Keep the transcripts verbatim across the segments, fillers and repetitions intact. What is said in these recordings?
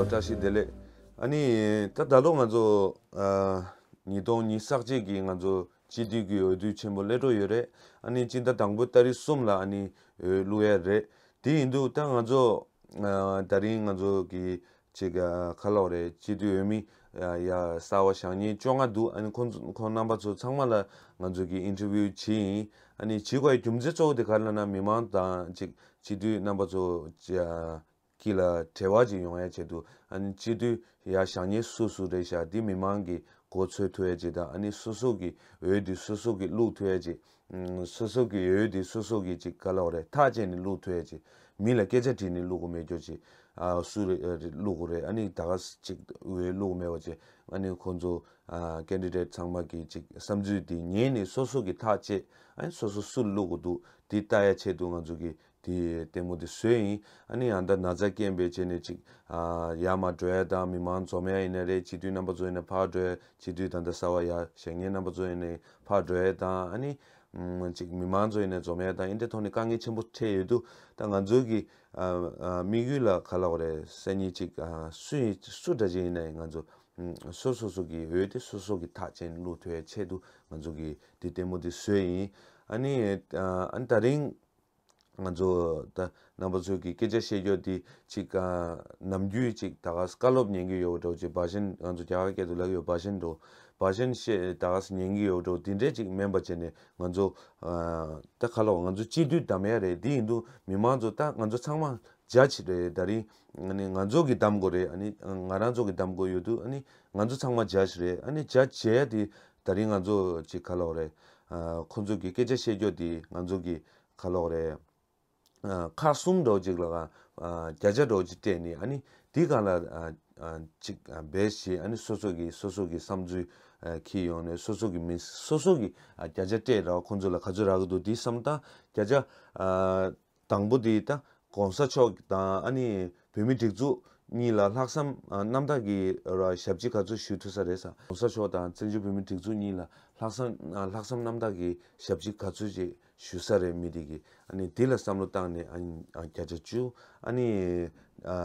བཀྲ་ཤིས་བདེ་ལེགས། ཨ་ནི་ད་ད་ལོ་ང་ཚོ་ཨ་ཉིས་སྟོང་ཉི་ཤུ་རྩ་གཅིག་གི་ང་ཚོ་སྤྱི་འཐུས་ཀྱི་འོས་བསྡུ་ཆེན་པོ་སླེབས་འགྲོ་ཡོད་རེད། ཨ་ནི་སྤྱི་ཟླ་དང་པོའི་ཏ་རིག་གསུམ་ལ་ཨ་ནི་འོས་བླུག་ཡ་རེད། དེ་ཡིན་དུས་ད་ང་ཚོ་ཨ་ད་རིང་ང་ཚོ་གི་ཅིག་ཨ་ག་ལབ་དགོས་རེད། སྤྱི་འཐུས་འོས་མི་ཡ་གསར་པ་བཞེངས་མཁན་བཅོ་ལྔ་འདུག་ཨ་ནི་ཁོང་ཚོ་ཁོང་རྣམ་པ་ཚོ་ཚང་མ་ལ་ང་ཚོ་གི་ཨིན་ཊར་བིའུ་བྱས་ཡིན། ཨ་ནི་བྱེད་དགོས་ཡ་རྒྱུ་མཚན་གཙོ་བོ་དེ་ག་རེ་ལབ་ན། མི་མང་དང་ཅིག་སྤྱི་འཐུས་རྣམ་པ་ཚོ་ཅིག་ཨ་དཀྱིལ་ལ་འབྲེལ་བ་ཅིག་ཡོང་ཡ་ཆེད་དུ། ཨ་ནི་སྤྱི་འཐུས་ཡ་བཞེངས་མཁན་སུ་སུ་རེད་ཤག་འདི་མི་མང་གིས་གོ་ཚོད་ཐུབ་ཡ་ཅིག་དང་། ཨ་ནི་སོ་སོ་གི་འོས་འདི་སོ་སོ་གིས་བླུག་ཐུབ་ཡ་ཅིག་ཨུམ། སོ་སོ་གི་འོས་འདི་སོ་སོ་གིས་ཅིག་ག་ལབ་དགོས་རེད། ཐག་བཅད་ནས་བླུག་ཐུབ་ཡ་ཅིག་མི་ལ་སྐད་ཆ་དྲིས་ནས་བླུག་དགོས་མེད་རྒྱུ་ཅིག་ཨ་སུ་རེད་བླུག་དགོས་རེད། ཨ་ནི་ད་ག་ཅིག་འོས་བླུག་མེད་པ་ཅིག་ཨ་ནི་ཁོང་ཚོ་ཨ་ཀེན་ཌི་ཌེ་ཊི་ཚང་མ་གིས་ཅིག་བསམ་ཚུལ་དེ་ཉན་ནས་སོ་སོ་གིས་ཐག་བཅད། ཨ་ནི་སོ་སོ་སུ་ལ་བླུག་དགོས་འདུག་དེ་ལྟ་ཡ་ཆེད་དུ་ང་ཚོ་གིས་དེ་ལྟད་མོ་དེ་བཟོས་ཡིན། ཨ་ནི་ཡང་ད་ན་ཚ་རྐྱེན་པས་བྱས་ནས་ཅིག་ཨ་ཡར་མར་འགྲོ་ཡ་དང་། མི་མང་འཛོམས་ཡ་ཡིན་ན་རེད། སྤྱི་འཐུས་རྣམ་པ་ཚོ་ཡིན་ན་ཕར་འགྲོ་ཡ། སྤྱི་འཐུས་ད་ལྟ་གསར་པ་ཡར་བཞེངས་མཁན་རྣམ་པ་ཚོ་ཡིན་ན་ཕར་འགྲོ་ཡ་དང་། ཨ་ནི་ཨུམ་ཅིག་མི་མང་ཚོ་ཡིན་ན་འཛོམས་ཡ་དང་། འདི་འདྲའི་ཐོག་ནས་དཀའ་ངལ་ཆེན་པོ་འཕྲད་ཡོད་དུས། ད་ང་ཚོ་གི་ཨ་ཨ་དམིགས་ཡུལ་ལ་ག་ལབ་དགོས་རེད། སང་ཉིན་ཅིག་ཨ་སུ་ཡིན་སུ་འདྲ་ཅིག་ཡིན་ན་ཡང་ང་ཚོ་ཨུམ་སོ་སོ་སོ་གི་འོས་དེ་སོ་སོ་གིས་ཐག་བཅད་ནས་བླུག་ཐུབ་ཡ་ཆེད་དུ་ང་ཚོ་གིས་དེ་ལྟད་མོ་དེ་བཟོས་ཡིན། ཨ་ནི་ཨ་ཨ་ནི་ད་རིང་ང་ཚོ་ད་རྣམ་པ་ཚོ་གི་སྐད་ཆ་བཤད་རྒྱུ་དེ་ཅིག་ཨ་ནམ་རྒྱུན་ཅིག་ད་ག་བཀའ་སློབ་ཉན་གྱི་ཡོད་འགྲོ། ཅིག་བྷ་ཤན། ང་ཚོ་རྒྱ་གར་སྐད་དུ་ལབ་ཡོད། བྷ་ཤན་འགྲོ། བྷ་ཤན་བཤད་ད་ག་ཉན་གྱི་ཡོད་འགྲོ། དེ་འདྲས་ཅིག་མིན་པ་བྱས་ནས་ང་ཚོ་ཨ་ད་ག་ལབ། ང་ཚོ་སྤྱི་འཐུས་བདམས་ཡ་རེད། དེ་ཡིན་དུས་མི་མང་ཚོ་ད་ང་ཚོ་ཚང་མ་བརྒྱ་ཆ་རེད། ད་རིང་ཨ་ནི་ང་ཚོ་གིས་བདམས་དགོས་རེད། ཨ་ནི་ང་རང་ཚོ་གིས་བདམས་དགོས་ཡོད་དུས། ཨ་ནི་ང་ཚོ་ཚང་མ་བརྒྱ་ཆ་རེད། ཨ་ནི་བརྒྱ་ཆ་དེ་ད་རིང་ང་ཚོ་ཅིག་ག་ལབ་དགོས་རེད། ཨ་ཁོང་ཚོ་གི་སྐད་ཆ་བཤད་རྒྱུ་དེ་ང་ཚོ་གི་ག་ལབ་དགོས་རེད། ཨ་ཁག་གསུམ་འདྲ་བོ་ཅིག་ལ་ཨ་བརྒྱ་ཆ་འདྲ་བོ་ཅིག་སྤྲད་ནས། ཨ་ནི་དེའི་སྒང་ལ་ཨ་ཨ་ཅིག་ཨ་བེ་སི་བྱས། ཨ་ནི་སོ་སོ་གི་སོ་སོ་གི་བསམ་ཚུལ་ཨ་འཁྱེར་ཡོང་ནས། སོ་སོ་གི་མི་སོ་སོ་གི་ཨ་བརྒྱ་ཆ་སྤྲད་ར་བ་ཁོང་ཚོ་ལ་ག་ཚོད་རག་གི་འདུག་དེ་བསམ་བློ་བཏང་། བརྒྱ་ཆ་ཨ་དང་པོ་དེ་ད་གོང་ས་མཆོག་དང་། ཨ་ནི་བོད་མིའི་སྒྲིག་འཛུགས་གཉིས་ལ་ལྷག་བསམ་ཨ་རྣམ་དག་གིས་ར་ཞབས་ཕྱི་ག་ཚོད་ཞུ་ཐུབ་ས་རེད་ཟེར། གོང་ས་མཆོག་དང་བཙན་བྱོལ་བོད་མིའི་སྒྲིག་འཛུགས་གཉིས་ལ་ལྷག་བསམ་ཨ་ལྷག་བསམ་རྣམ་དག་གིས་ཞབས་ཕྱི་ག་ཚོད་ཅིག་ཞུ་ས་རེད། མི་དེ་གིས། ཨ་ནི་དེ་ལ་བསམ་བློ་བཏང་ནས། ཨ་ནི་ཨ་བརྒྱ་ཆ་བཅུ། ཨ་ནི་ཨ་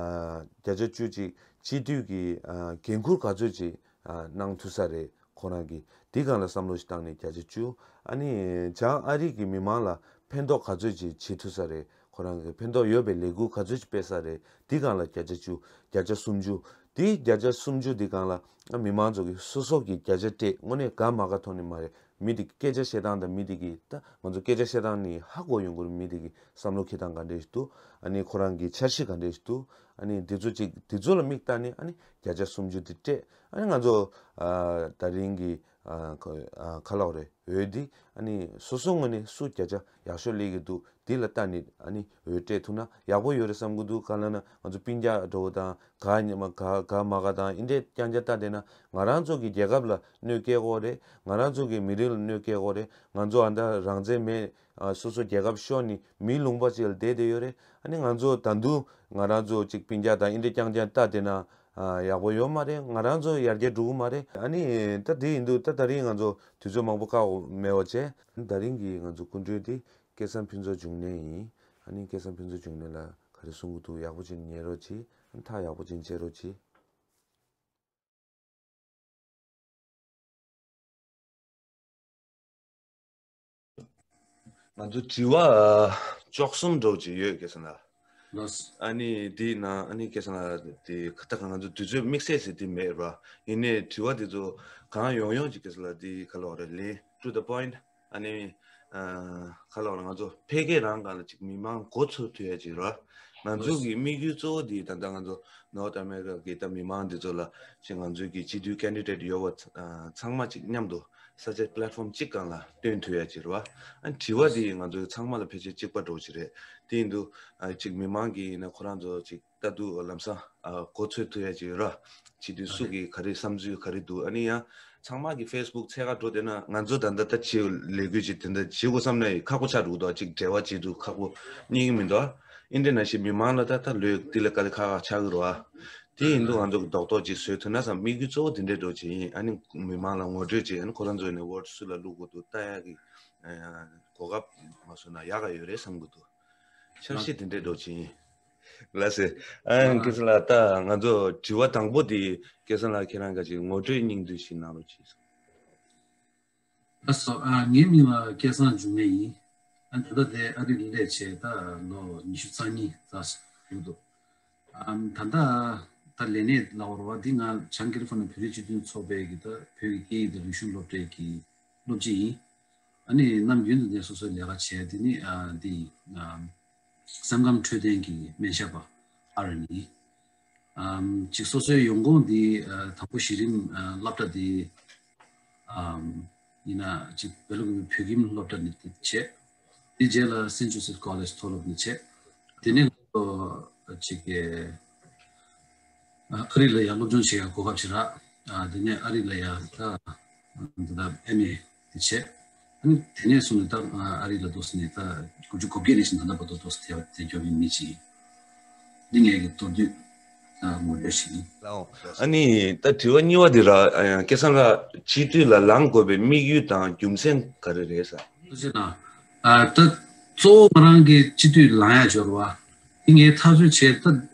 བརྒྱ་ཆ་བཅུ་ཅིག་སྤྱི་འཐུས་ཀྱི་ཨ་འགན་འཁུར་ག་ཚོད་ཅིག་ཨ་གནང་ཐུབ་ས་རེད་ཁོ་རང་གིས། དེ་སྒང་ལ་བསམ་བློ་ཞིག་བཏང་ནས་བརྒྱ་ཆ་བཅུ། ཨ་ནི་བྱང་ཨ་རི་གི་མི་མང་ལ་ཕན་ཐོགས་ག་ཚོད་ཅིག་བྱེད་ཐུབ་ས་རེད། ཁོ་རང་གི་ཕན་ཐོགས་ཡོད་པའི་ལས་འགུལ་ག་ཚོད་ཅིག་སྤེལ་ས་རེད། དེ་སྒང་ལ་བརྒྱ་ཆ་བཅུ། བརྒྱ་ཆ་སུམ་ཅུ། དེ་བརྒྱ་ཆ་སུམ་ཅུ་དེ་སྒང་ལ་ཨ་མི་མང་ཚོ་གིས་སོ་སོ་གིས་བརྒྱ་ཆ་སྤྲད། དངོས་གནས་དགའ་མ་དགའ་ཐོག་ནས་མ་རེད། མི་དེ་གི་སྐད་ཆ་བཤད་སྟངས་དང་། མི་དེ་གི་ད་ང་ཚོ་སྐད་ཆ་བཤད་སྟངས་ནས་ཧ་གོ་ཡོང་གི་རེད། མི་དེ་གི་བསམ་བློ་འཁྱེར་སྟངས་ག་འདྲས་ཞིག་འདུག་ཨ་ནི་ཁོ་རང་གི་འཆར་གཞི་ག་འདྲས་ཞིག་འདུག་ཨ་ནི་དེ་ཚོ་ཅིག་དེ་ཚོ་ལ་མིག་ལྟ་ནས་ཨ་ནི་བརྒྱ་ཆ་སུམ་ཅུ་དེ་སྤྲད། ཨ་ནི་ང་ཚོ་ཨ་ད་རིང་གི་ཨ་ཁ་ཨ་ཁ་ལོག་རེད། འོས་འདི་ཨ་ནི་སོ་སོ་ངོས་ནས་སུ་བརྒྱ་ཆ་ཡག་ཤོས་སླེབས་ཀྱི་འདུག་འདི་ལ་ལྟ་ནས་ཨ་ནི་འོས་སྤྲད་ཐུབ་ན་ཡག་པོ་ཡོད་རེད་བསམ་གྱི་འདུག་ག་ལབ་ན་ང་ཚོ་སྤུན་ཀྱག་འདྲ་བོ་དང་། དགའ་མ་དགའ་དགའ་མ་དགའ་དང་། འདི་འདྲའི་རྐྱང་རྐྱང་ལྟ་བསྡད་ན་ང་རང་ཚོ་གི་རྒྱལ་ཁབ་ལ་གནོད་སྐྱེལ་གྱི་ཡོད་རེད། ང་རང་ཚོ་གི་མི་རིགས་ལ་གནོད་སྐྱེལ་གྱི་ཡོད་རེད། ང་ཚོ་ཨ་ད་རང་བཙན་མེད། ཨ་སོ་སོ་རྒྱལ་ཁབ་ཤོར་ནས་མིའི་ལུང་པ་ཅིག་ལ་བསྡད་བསྡད་ཡོད་རེད། ཨ་ནི་ང་ཚོ་ད་དུང་ང་རང་ཚོ་ཅིག་སྤུན་ཀྱག་དང་འདི་འདྲའི་རྐྱང་རྐྱང་ལྟ་བསྡད་ན་ཨ་ཡག་པོ་ཡོད་མ་རེད། ང་རང་ཚོ་ཡར་རྒྱས་འགྲོ་གི་མ་རེད། ཨ་ནི་ད་དེ་ཡིན་དུས་ད་ད་རིང་ང་ཚོ་དུས་ཚོད་མང་པོ་བཀག་མེད་པ་བྱས། ད་རིང་གི་ང་ཚོ་སྐུ་མགྲོན་དེ་སྐལ་བཟང་ཕུན་ཚོགས་འབྱུང་གནས་ཡིན། ཨ་ནི་སྐལ་བཟང་ཕུན་ཚོགས་འབྱུང་གནས་ལགས་ག་རེ་གསུང་གི་འདུག་ཡག་པོ་ཅིག་ཉན་རོགས་གྱིས། ཨ་ནི་ཐག་ཡག་པོ་ཅིག་བཅད་རོགས་གྱིས། ང་ཚོ་དྲི་བ་ཨ་བཅུ་གསུམ་འདྲ་བོ་ཅིག་ཡོད། སྐལ་བཟང་ལགས། ལགས། ཨ་ནི་དེའི་ནང་ཨ་ནི་སྐལ་བཟང་ལགས་དེ་ད་ང་ཚོ་དུས་ཚོད་དམིགས་བསལ་ཟེར་དེ་མེད་ར། ཡིན་ནའི་དྲི་བ་དེ་ཚོ་གང་ཡོང་ཡོང་ཅིག་སྐལ་བཟང་ལགས་དེ་ག་ལབ་དགོས་རེད། ལན། To the point། ཨ་ནི་ཨ་ག་ལབ་དགོས་རེད། ང་ཚོ་ཕལ་སྐད་རང་སྒང་ལ་ཅིག་མི་མང་གོ་ཚོད་ཐུབ་ཡ་ཅིག་ར། ང་ཚོ་གི་དམིགས་ཡུལ་གཙོ་བོ་དེ་ད་ལྟ་ང་ཚོ་North America་གི་ད་མི་མང་འདི་ཚོ་ལ་ཅིག་ང་ཚོའི་གི་སྤྱི་འཐུས་candidate་ཡོད་པ་ཚ- ཨ་ཚང་མ་ཅིག་མཉམ་དུ་such a platform་གཅིག་སྒང་ལ་སྟོན་ཐུབ་ཡ་ཅིག་རེད་བ། ཨ་དྲི་བ་དེ་ང་ཚོའི་ཚང་མ་ལ་ཕལ་ཆེར་གཅིག་པ་འདྲ་བོ་ཅིག་རེད། དེ་ཡིན་དུས་ཨ་ཅིག་མི་མང་གིས་ཡིན་ན་ཁོ་རང་ཚོ་ཅིག་ལྟ་དུས་ལམ་སང་ཨ་གོ་ཚོད་ཐུབ་ཡ་ཅིག་ཡོད་ར། སྤྱི་འཐུས་སུ་གི་ག་རེ་བསམ་ཚུལ་ག་རེ་འདུག་ཨ་ནི་ཡང་ཚང་མ་གི་Facebook་འཚོལ་ག་འགྲོ་བསྡད་ན་ང་ཚོ་ད་ལྟ་ད་བྱེད་ལས་འགུལ་ཅིག་དེ་འདྲ་བྱེད་དགོས་བསམ་ན་ཡང་ཁག་པོ་ཆགས་འགྲོ་གི་འདུག་ཅིག་འབྲེལ་བ་བྱེད་དུས་ཁག་པོ་རྙེད་ཀྱི་མི་འདུག་ཨ་འདི་འདྲ་ནང་བཞིན་མི་མང་ལ་ད་ལྟ་ལོས་འདི་ལ་དཀའ་ལས་ཁག་ཁག་ཆགས་ཀྱི་རེད་བ། དེ་ཡིན་དུས་ང་ཚོ་གི་རྡོག་རྡོག་ཅིག་བཟོས་ཐུབ་ན་བསམ། དམིགས་ཡུལ་གཙོ་བོ་དེ་འདྲའི་འགྲོ་བྱེད་ཡིན། ཨ་ནི་མི་མང་ལ་ངོ་སྤྲོད་བྱེད། ཨ་ནི་ཁོ་རང་ཚོ་ནས་vote་སུ་ལ་བླུག་དགོས་འདུག་ལྟ་ཡག་གི་ཨ་གོ་སྐབས་མ་བཟོས་ན་ཡག་ག་ཡོད་རེད་བསམ་གྱི་འདུག་འཆར་གཞི་དེ་འདྲའི་འགྲོ་བྱེད་ཡིན། ལགས་སེ། ཨ་སྐལ་བཟང་ལགས། ད་ང་ཚོ་དྲི་བ་དང་པོ་དེ་སྐལ་བཟང་ལགས་ཁྱེད་རང་ག་ཅིག་ངོ་སྤྲོད་སྙིང་བསྡུས་ཤིག་གནང་རོགས་གྱིས། ལགས་སོ། ཨ་ངའི་མིང་ལ་སྐལ་བཟང་འབྱུང་གནས་ཡིན། ཨ་ད་ལྟ་དེ་ཨ་རིར་སླེབས་བྱས་ད་ལོ་ཉི་ཤུ་རྩ་གཉིས་ཙམ་ཞིག་འགྲོ་འདུག་ཨམ་ད་ལྟ་ད་ལས་གནས་ལ་བར་བ་འདི་ང་བྱང་ཀེ་ལི་ཧྥོ་ནི་བོད་རིགས་སྤྱི་མཐུན་ཚོགས་པའི་གི་ད་བོད་ཀྱི་སྐད་ཡིག་དང་རིག་གཞུང་སློབ་གྲྭའི་གི་སློབ་སྤྱི་ཡིན། ཨ་ནི་ནམ་རྒྱུན་དུ་ནས་སོ་སོའི་ལས་ཀ་བྱས་དེ་ནི་ཨ་འདི་ཨམ་སེམས་ཁམས་འཕྲོད་བསྟེན་གྱི་སྨན་ཞབས་པ་ཨ་རུ་ནི། ཨམ་ཅིག་སོ་སོའི་ཡོང་ཁུངས་འདི་ཨ་དང་པོ་གཞི་རིམ་ཨ་སློབ་གྲྭ་འདི་ཨམ་ཡིན་ན་ཅིག་བོད་ལུགས་བོད་ཁྱིམ་སློབ་གྲྭ་ནས་བྱས། དེ་རྗེས་ལ་སེན་ཇོ་སེབ་ཀོ་ལེཇ་མཐོ་སློབ་ནས་བྱས། དེ་ནས་ང་ཚོ་ཅིག་ཨ་ཨ་རི་ལ་ཡང་སློབ་སྦྱོང་བྱེད་ཡ་གོ་སྐབས་ཅིག་རག་ཨ་དེ་ནས་ཨ་རི་ལ་ཡང་ད་འདི་ལ་ཨེམ་ཨེ་དེ་བྱས། ཨ་ནི་དེ་ནས་བཟུང་ནས་ད་ཨ་རི་ལ་འདུག་སེ་ནས་ད་དགུ་བཅུ་གོ་བརྒྱད་ནས་བཟུང་ད་ལྟ་བར་དུ་འདུག་སེ་དེ་བ་དེ་རྒྱབ་ཡིན་མི་ཅིག་ཡིན། འདི་ངའི་གི་མདོར་བསྡུས་ངོ་སྤྲོད་ཞིག་ཡིན། ལའོ། ཨ་ནི་ད་དྲི་བ་གཉིས་པ་འདི་ར་སྐལ་བཟང་ལགས་སྤྱི་འཐུས་ལ་ལངས་དགོས་པའི་དམིགས་ཡུལ་དང་རྒྱུ་མཚན་ག་རེ་རེད་ཟེར། ཅེ་ན། ད་གཙོ་བོ་ང་རང་གི་སྤྱི་འཐུས་ལངས་ཡ་འབྱོར་བ། འདི་ངའི་འཐབ་རྩོད་བྱས་ད།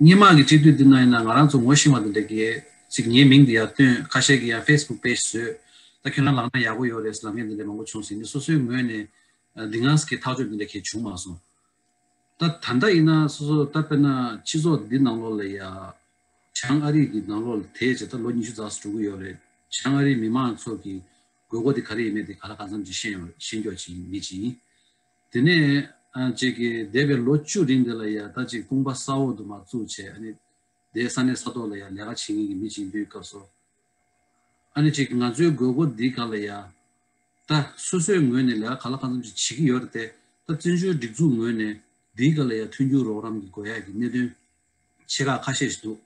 སྔོན་མ་གི་སྤྱི་འཐུས་འདི་ན་ཡིན་ན་ང་རང་ཚོ་ངོ་ཤེས་པ་འདི་འདྲ་གི་ཅིག་ངའི་མིང་འདི་ཡར་བཏོན། ཁ་ཤས་ཀྱིས་ཡང་ཕེ་སི་བུག་པེ་ཇི་བཟོས། ད་ཁྱོད་རང་ལངས་ན་ཡག་པོ་ཡོད་རེད་ལབ་མཁན་འདི་འདྲ་མང་པོ་བྱུང་ཟིན་འདི་སོ་སོའི་ངོས་ནས་འདི་སྔ་ས་གི་ཐག་གཅོད་འདི་འདྲ་གས་བྱུང་མ་སོང་། ད་ད་ལྟ་ཡིན་ན་སོ་སོ་ད་དཔེར་ན་སྤྱི་ཚོགས་འདི་ནང་ལོགས་ལ་ཡ། བྱང་ཨ་རི་གི་ནང་ལོགས་ལ་དེའི་རྗེས་ད་ལོ་ཉི་ཤུ་རྩ་གསུམ་འགྲོ་གི་ཡོད་རེད། བྱང་ཨ་རིའི་མི་མང་ཚོ་གི་དགོས་མཁོ་དེ་ག་རེ་ཡིན་མིན་དེ་ག་ལ་གང་འཚམ་ཅིག་ཤེས་ཡོང་ཤེས་མགྱོགས་ཅིག་མི་ཅིག་ཡིན། དེ་ནས་ཨ་ཅིག་གི་འདས་པའི་ལོ་བཅུ་རིང་དེ་ལ་ཡ་ད་ཅིག་ཀུང་པ་གསར་འོག་ཏུ་མ་བཙུགས་བྱས་ཨ་ནི་དེའི་ས་གནས་ས་ཐོག་ལ་ཡ་ལས་ཀ་བྱེད་མཁན་གྱི་མི་ཅིག་ཡིན་དུས་སྐབས་སུ། ཨ་ནི་ཅིག་ང་ཚོའི་དགོས་མཁོ་འདི་ག་ལ་ཡ། ད་སོ་སོའི་ངོས་ནས་ལས་ཀ་ག་ལ་གང་འཚམ་ཅིག་བྱེད་ཀྱི་ཡོད་རེད་དེ། ད་བཙན་བྱོལ་སྒྲིག་འཛུགས་ངོས་ནས་འདིའི་སྒང་ལ་ཡང་མཐུན་འགྱུར་རོགས་རམ་གྱི་དགོས་ཡག་གི་གནད་དོན་ཆེ་ཁག་ཁ་ཤས་ཤིག་འདུག་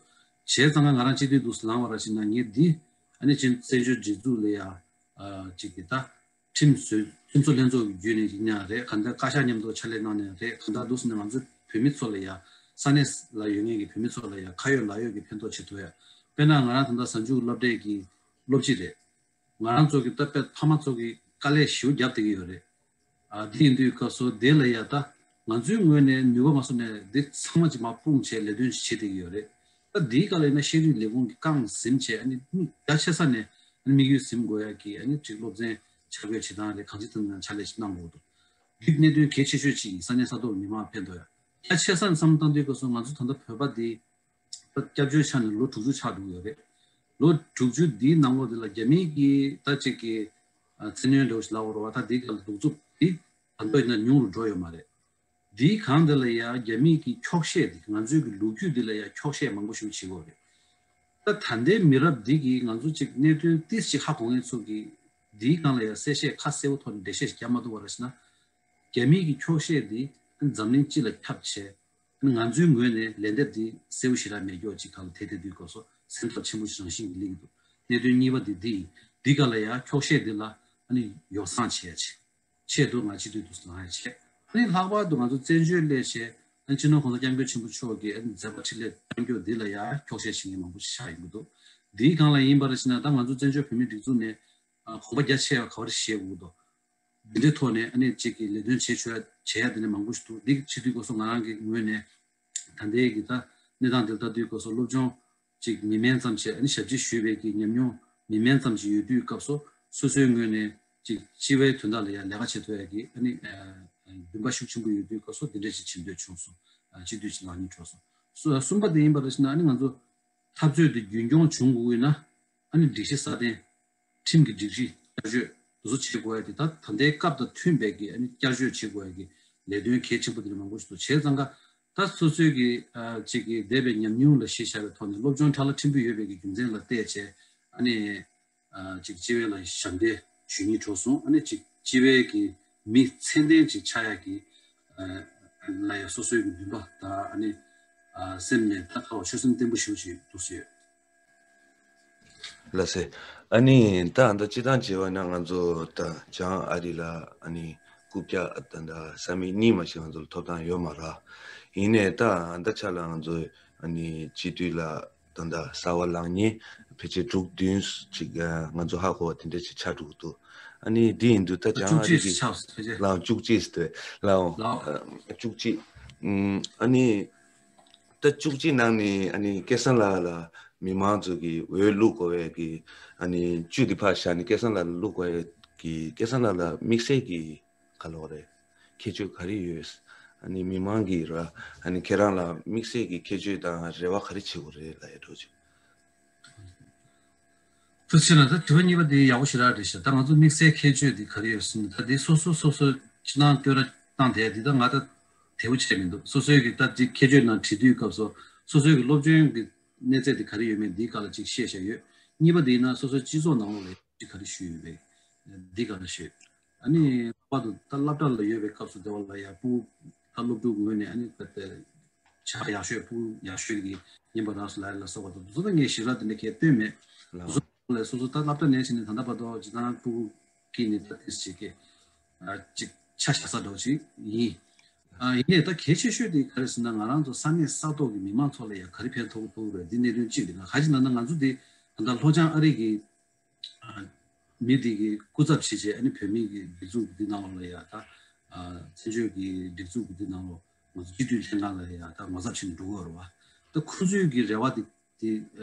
བྱས་ཙང་ང་རང་སྤྱི་འཐུས་འདུག་སེ་ལངས་པ་ར་ཕྱིན་ན་ངས་འདི་ཨ་ནི་ཅིག་བཙན་བྱོལ་སྒྲིག་འཛུགས་ལ་ཡང་ཅིག་གི་ད་ཁྲིམས་བཟོས་ཁྲིམས་བཟོ་ལྷན་ཚོགས་ཀྱི་བརྒྱུད་ནས་ཡིན་ཡང་རེད། གང་ལྟར་བཀའ་ཤག་མཉམ་དུ་ཕྱག་ལས་གནང་ནས་རེད། གང་ལྟར་འདུག་སེ་ནས་ང་ཚོ་བོད་མི་ཚོ་ལ་ཡང་ས་གནས་ལ་ཡོད་མཁན་གྱི་བོད་མི་ཚོ་ལ་ཡང་ཁ་ཡོད་ལག་ཡོད་ཀྱི་ཕན་ཐོགས་བྱེད་ཐུབ་ཡ། དཔེར་ན་ང་རང་ད་ལྟ་གཟའ་མཇུག་སློབ་གྲྭའི་གི་སློབ་སྤྱི་རེད། ང་རང་ཚོ་གི་ད་དཔེ་ཕ་མ་ཚོ་གི་དཀའ་ལས་ཞེ་པོ་བརྒྱབ་བསྡད་ཀྱི་ཡོད་རེད། ཨ་དེ་ཡིན་དུས་སྐབས་སུ་དེ་ལ་ཡ་ད་ང་ཚོའི་ངོས་ནས་ནུས་པ་མ་སོང་ནས་འདི་ཚང་མ་ཅིག་མར་སྤུངས་བྱས་ལས་དོན་ཞིག་བྱེད་བསྡད་ཀྱི་ཡོད་རེད། ད་འདིའི་སྐབས་ལ་ཡིན་ན་ཤེས་རིག་ལས་ཁུངས་ཀྱིས་རྐང་ཟིན་བྱས་ཨ་ནི་དམིགས་རྒྱ་ཆེ་ས་ནས་ཨ་ནི་དམིགས་ཡུལ་ཟིན་དགོས་ཡ་གི་ཨ་ནི་ཅིག་སློབ་ཚན་ཆ་བགོས་བྱེད་སྟངས་རེད། གང་ཅི་ཐུབ་ན་ཕྱག་ལས་ཤིག་གནང་དགོས་འདུག་འདི་གནད་དོན་གལ་ཆེ་ཤོས་ཅིག་ཡིན། ས་གནས་ས་ཐོག་མི་མང་ཕན་ཐོགས་ཡ། རྒྱ་ཆེ་ས་ནས་བསམ་བློ་བཏང་དུས་སྐབས་སུ་ང་ཚོ་ད་ལྟ་བོད་པ་འདི། ད་སྐྱབས་བཅོལ་ཆགས་ནས་ལོ་དྲུག་ཅུ་ཆགས་འགྲོ་གི་ཡོད་རེད། ལོ་དྲུག་ཅུ་འདིའི་ནང་ལོགས་འདི་ལ་རྒྱ་མིའི་གི་ད་ཅིག་གི་ཨ་མཚན་གནོན་འདྲ་བོ་ཞིག་ལབ་དགོས་རེད་བ། ད་འདིའི་སྒང་ལ་གདུག་རྩུབ་འདི་ད་མདོ་ཡིན་ན་ཉུང་རུ་འགྲོ་ཡོད་མ་རེད། འདིའི་སྒང་འདི་ལ་ཡ་རྒྱ་མིའི་གི་འཁྱོག་བཤད་འདི་ང་ཚོའི་གི་ལོ་རྒྱུས་འདི་ལ་ཡ་འཁྱོག་བཤད་མང་པོ་ཞིག་བྱེད་ཀྱི་ཡོད་རེད། ད་ད་ལྟའི་མི་རབས་འདི་གིས་ང་ཚོ་ཅིག་གནད་དོན་ཏིས་ཅིག་ཧ་གོ་མཁན་ཚོ་གིས་འདིའི་སྒང་ལ་ཡ་གསལ་བཤད་ཁ་གསལ་པོ་ཐོག་ནས་འགྲེལ་བཤད་ཞིག་རྒྱག་མ་ཐུབ་པ་རེད་ཟེར་ན། རྒྱ་མིའི་གི་འཁྱོག་བཤད་འདི་འཛམ་གླིང་སྤྱི་ལ་ཁྱབ་བྱས། ང་ཚོའི་ངོས་ནས་ལན་འདེབས་འདི་གསལ་པོ་ཞེ་དྲག་མེད་མཁན་ཅིག་སྒང་ལ་དེ་དེ་དུས་སྐབས་སུ་སེམས་འཚབ་ཆེན་པོ་ཞིག་རང་བཞིན་གྱིས་སླེབས་ཀྱི་འདུག་གནད་དོན་གཉིས་པ་འདི་འདི་ཡིན། འདི་ག་ལ་ཡང་འཁྱོག་བཤད་འདི་ལ་ཨ་ནི་ཡོ་བསྲང་བྱེད་ཡ་ཆེད་ཆེད་དུ་ང་སྤྱི་འཐུས་དུ་ལངས་ཡ་བྱས། ཨ་ནི་ལྷག་པར་དུ་ང་ཚོ་བཙན་བྱོལ་སླེབས་བྱས་ཨ་ནི་སྤྱི་ནོར་༸གོང་ས་༸སྐྱབས་མགོན་ཆེན་པོ་མཆོག་གིས་ཨ་ནི་མཛད་པ་འཕྲིན་ལས་གཏང་རྒྱུ་འདི་ལ་ཡང་འཁྱོག་བཤད་བྱེད་མཁན་མང་པོ་ཞིག་ཆགས་ཡོང་གི་འདུག་འདིའི་སྒང་ལ་ཡིན་པ་རེད་ཟེར་ན་ད་ང་ཚོ་བཙན་བྱོལ་བོད་མིའི་སྒྲིག་འཛུགས་ནས་ཨ་གོམ་པ་རྒྱ་ཆེ་བ་ག་བ་རེ་བཞེས་དགོས་འདུག་འདི་འདྲའི་ཐོག་ནས་ཨ་ནི་གཅིག་གི་ལས་དོན་བྱེད་ཆོག་ཡ་བྱེད་ཡ་དེ་འདྲ་མང་པོ་ཞིག་འདུག་འདི་བྱེད་དུས་སྐབས་སུ་ང་རང་གི་ངོས་ནས་ད་ལྟའི་གི་ད་གནས་སྟངས་འདི་ལྟ་དུས་སྐབས་སུ་སློབ་སྦྱོང་གཅིག་མི་དམན་ཙམ་བྱས་ཨ་ནི་ཞབས་ཕྱི་ཞུས་པའི་གི་ཉམས་མྱོང་མི་དམན་ཙམ་ཞིག་ཡོད་དུས་སྐབས་སུ་སོ་སོའི་ངོས་ནས་གཅིག་སྤྱི་པའི་དོན་དག་ལ་ཡ་ལས་ཀ་བྱེད་ཐུབ་ཡ་གི་ཨ་ནི་འདུན་པ་ཤུགས་ཆེན་པོ་ཡོད་དུས་སྐབས་སུ་འདི་འདྲ་ཞིག་བྱེད་འདོད་བྱུང་སོང་། སྤྱི་འཐུས་ཤིག་ལངས་སྙིང་བྲོ་སོང་། གསུམ་པ་དེ་ཡིན་པ་རེད་ཟེར་ན་ཨ་ནི་ང་ཚོ་འཐབ་རྩོད་དེ་རྒྱུན་སྐྱོང་བྱུང་དགོས་ཀྱི་ཡོད་ན་ཨ་ནི་སྒྲིག་གཞི་སྲ་བརྟན། ཁྲིམས་ཀྱི་སྒྲིག་གཞི་བསྐྱར་བཅོས་དེ་ཚོ་བྱེད་དགོས་ཡ་དེ་ད་ད་ལྟའི་སྐབས་དང་མཐུན་པའི་གི་ཨ་ནི་བསྐྱར་བཅོས་བྱེད་དགོས་ཡ་གི་ལས་དོན་གལ་ཆེན་པོ་དེ་འདྲ་མང་པོ་ཞིག་འདུག་བྱས་ཙང་ཀ་ད་སོ་སོའི་གི་ཨ་ཅིག་གི་འདས་པའི་ཉམས་མྱོང་ལ་གཞི་བཞག་པའི་ཐོག་ནས་སློབ་སྦྱོང་ཁྲ་ལ་ཕྲན་བུ་ཡོད་པའི་གི་རྒྱུ་མཚན་ལ་བལྟས་བྱས་ཨ་ནི་ཨ་ཅིག་སྤྱི་པའི་ལ་ཞབས་འདེགས་ཞུ་སྙིང་བྲོ་སོང་། ཨ་ནི་ཅིག་སྤྱི་པའི་གི་མི་ཚད་ལྡན་ཅིག་ཆགས་ཡ་གི་ཨ་ལ་ཡ་སོ་སོའི་གི་འདུན་པ་དང་ཨ་ནི་ཨ་སེམས་ནས་ད་ཁ་བ་ཆོད་སེམས་བརྟན་པོ་ཞེ་པོ་ཅིག་འདུག་སེ་ཡོད། ལགས་སེ། ཨ་ནི་ད་ད་སྤྱིར་བཏང་བྱས་པ་ན་ང་ཚོ་ད་བྱང་ཨ་རི་ལ་ཨ་ནི་རྐུབ་བཀྱག་ད་ད་ས་མིག་གཉིས་མ་ཞིག་ང་ཚོ་ལ་ཐོབ་ཐང་ཡོད་མ་རེད། ཡིན་ནའི་ད་ད་ཆ་ལ་ང་ཚོ་ཨ་ནི་སྤྱི་འཐུས་ལ་ད་ད་གསར་པ་ལངས་མཁན་ཕལ་ཆེར་དྲུག་བདུན་ཅིག་ང་ཚོ་ཧ་གོ་བ་དེ་འདྲ་ཅིག་ཆགས་འགྲོ་གི་འདུག་ཨ་ནི་འདི་ཡིན་དུས་ད་བྱང་ཨ་རི་གི་ལའང་བཅུ་གཅིག་ཟེར་ལའང་བཅུ་གཅིག་ཨ་ནི། ཟླ་བཅུ་གཅིག་ནང་ནས་ཨ་ནི་སྐལ་བཟང་ལགས་ལ་མི་མང་ཚོ་གི་འོས་བླུག་དགོས་པའི་གི་ཨ་ནི་བཅུད་དེ་ཕར་བཞག་ནས་སྐལ་བཟང་ལགས་ལ་བླུག་དགོས་པའི་གི་སྐལ་བཟང་ལགས་ལ་དམིགས་བསལ་གྱི་ག་ལབ་དགོས་རེད། ཁྱད་ཆོས་ག་རེ་ཡོད། ཨ་ནི་མི་མང་གིས་ར་ཨ་ནི་ཁྱེད་རང་ལ་དམིགས་བསལ་གྱི་ཁྱད་ཆོས་དང་རེ་བ་ག་རེ་བྱེད་དགོས་རེད་ལབ་ཡ་འདྲ་བོ་ཅིག་ཐུགས་རྗེ་ཆེ་ན། ད་དྲི་བ་གཉིས་པ་དེ་ཡག་པོ་ཞེ་དྲག་རེད་ཤག་ད་ང་ཚོ་དམིགས་བསལ་ཁྱད་ཆོས་དེ་ག་རེ་ཡོད་ཟེར་ན། ད་དེ་སོ་སོ་སོ་སོ་ཕྱི་ནང་བསྟོད་ར་བཏང་དེ་དེ་ད་ང་ད་དེ་བོ་བྱས་མི་འདུག་སོ་སོའི་གི་ད་དེ་ཁྱད་ཆོས་ནང་བྲིས་དུས་སྐབས་སུ་སོ་སོའི་གི་སློབ་སྦྱོང་གི་གནས་ཚད་དེ་ག་རེ་ཡོད་མེད་འདིའི་སྒང་ལ་ཅིག་བཤད་བཞག་ཡོད། གཉིས་པ་དེ་ཡིན་ན་སོ་སོའི་སྤྱི་ཚོགས་ནང་ལོགས་ལ་ཅིག་ག་རེ་ཞུས་ཡོད་པས་འདིའི་སྒང་ལ་ཞུས། ཨ་ནི་ལྷག་པར་དུ་ད་སློབ་གྲྭ་ལ་ཡོད་པའི་སྐབས་སུ་དེ་བ་ལ་ཡ་སྤུ་གུ་ད་སློབ་ཕྲུག་ངོས་ནས་ཨ་ནི་ད་ལྟ་བྱ་ཡག་ཤོས་སྤུ་གུ་ཡག་ཤོས་ཀྱི་ཡིན་པ་རང་སོ་ལ་ལ་སོགས་པ་དང་དུ་ཚོད་ངས་ཞིབ་ར་དེ་འདྲ་གས་སྟོན་མེད། དུ་ཚོད་ལ་སོ་སོ་ད་སློབ་གྲྭ་ནས་ཕྱིན་ནས་ད་ལྟ་བར་དུ་ཇི་ལྟར་སྤུ་གུ་སྐྱེས་ནས་ད་ཏིས་བྱེད་ཀྱི་ཅིག་ཆ་བཞག་ས་འདྲ་བོ་ཅིག་ཡིན། ཡིན་ནས་ད་གལ་ཆེ་ཤོས་དེ་ག་རེ་ཟེར་ན་ང་རང་ཚོ་ས་གནས་ས་ཐོག་གི་མི་མང་ཚོ་ལ་ཡང་ག་རེ་ཕན་ཐོགས་ཐུབ་རེད། འདི་གནད་དོན་གཅིག་རེད། ང་ག་ཅི་ལབ་ན་ང་ཚོ་འདི་ད་ལྟ་ལྷོ་བྱང་ཨ་རི་གི་མི་དེ་གི་སྐུ་ཚབ་བྱེད་བྱས་ཨ་ནི་བོད་མི་གི་སྒྲིག་འཛུགས་འདི་ནང་ལོགས་ལ་ཡ་ད་བཙན་བྱོལ་གི་སྒྲིག་འཛུགས་འདི་ནང་ལོགས་ང་ཚོ་སྤྱི་འཐུས་ལྷན་ཁང་ལ་ཡ་ད་ངོ་ཚབ་བྱེད་ནས་འགྲོ་གི་ཡོད་རེད་བ། ད་ཁོ་ཚོའི་གི་རེ་བ་དེ་དེ་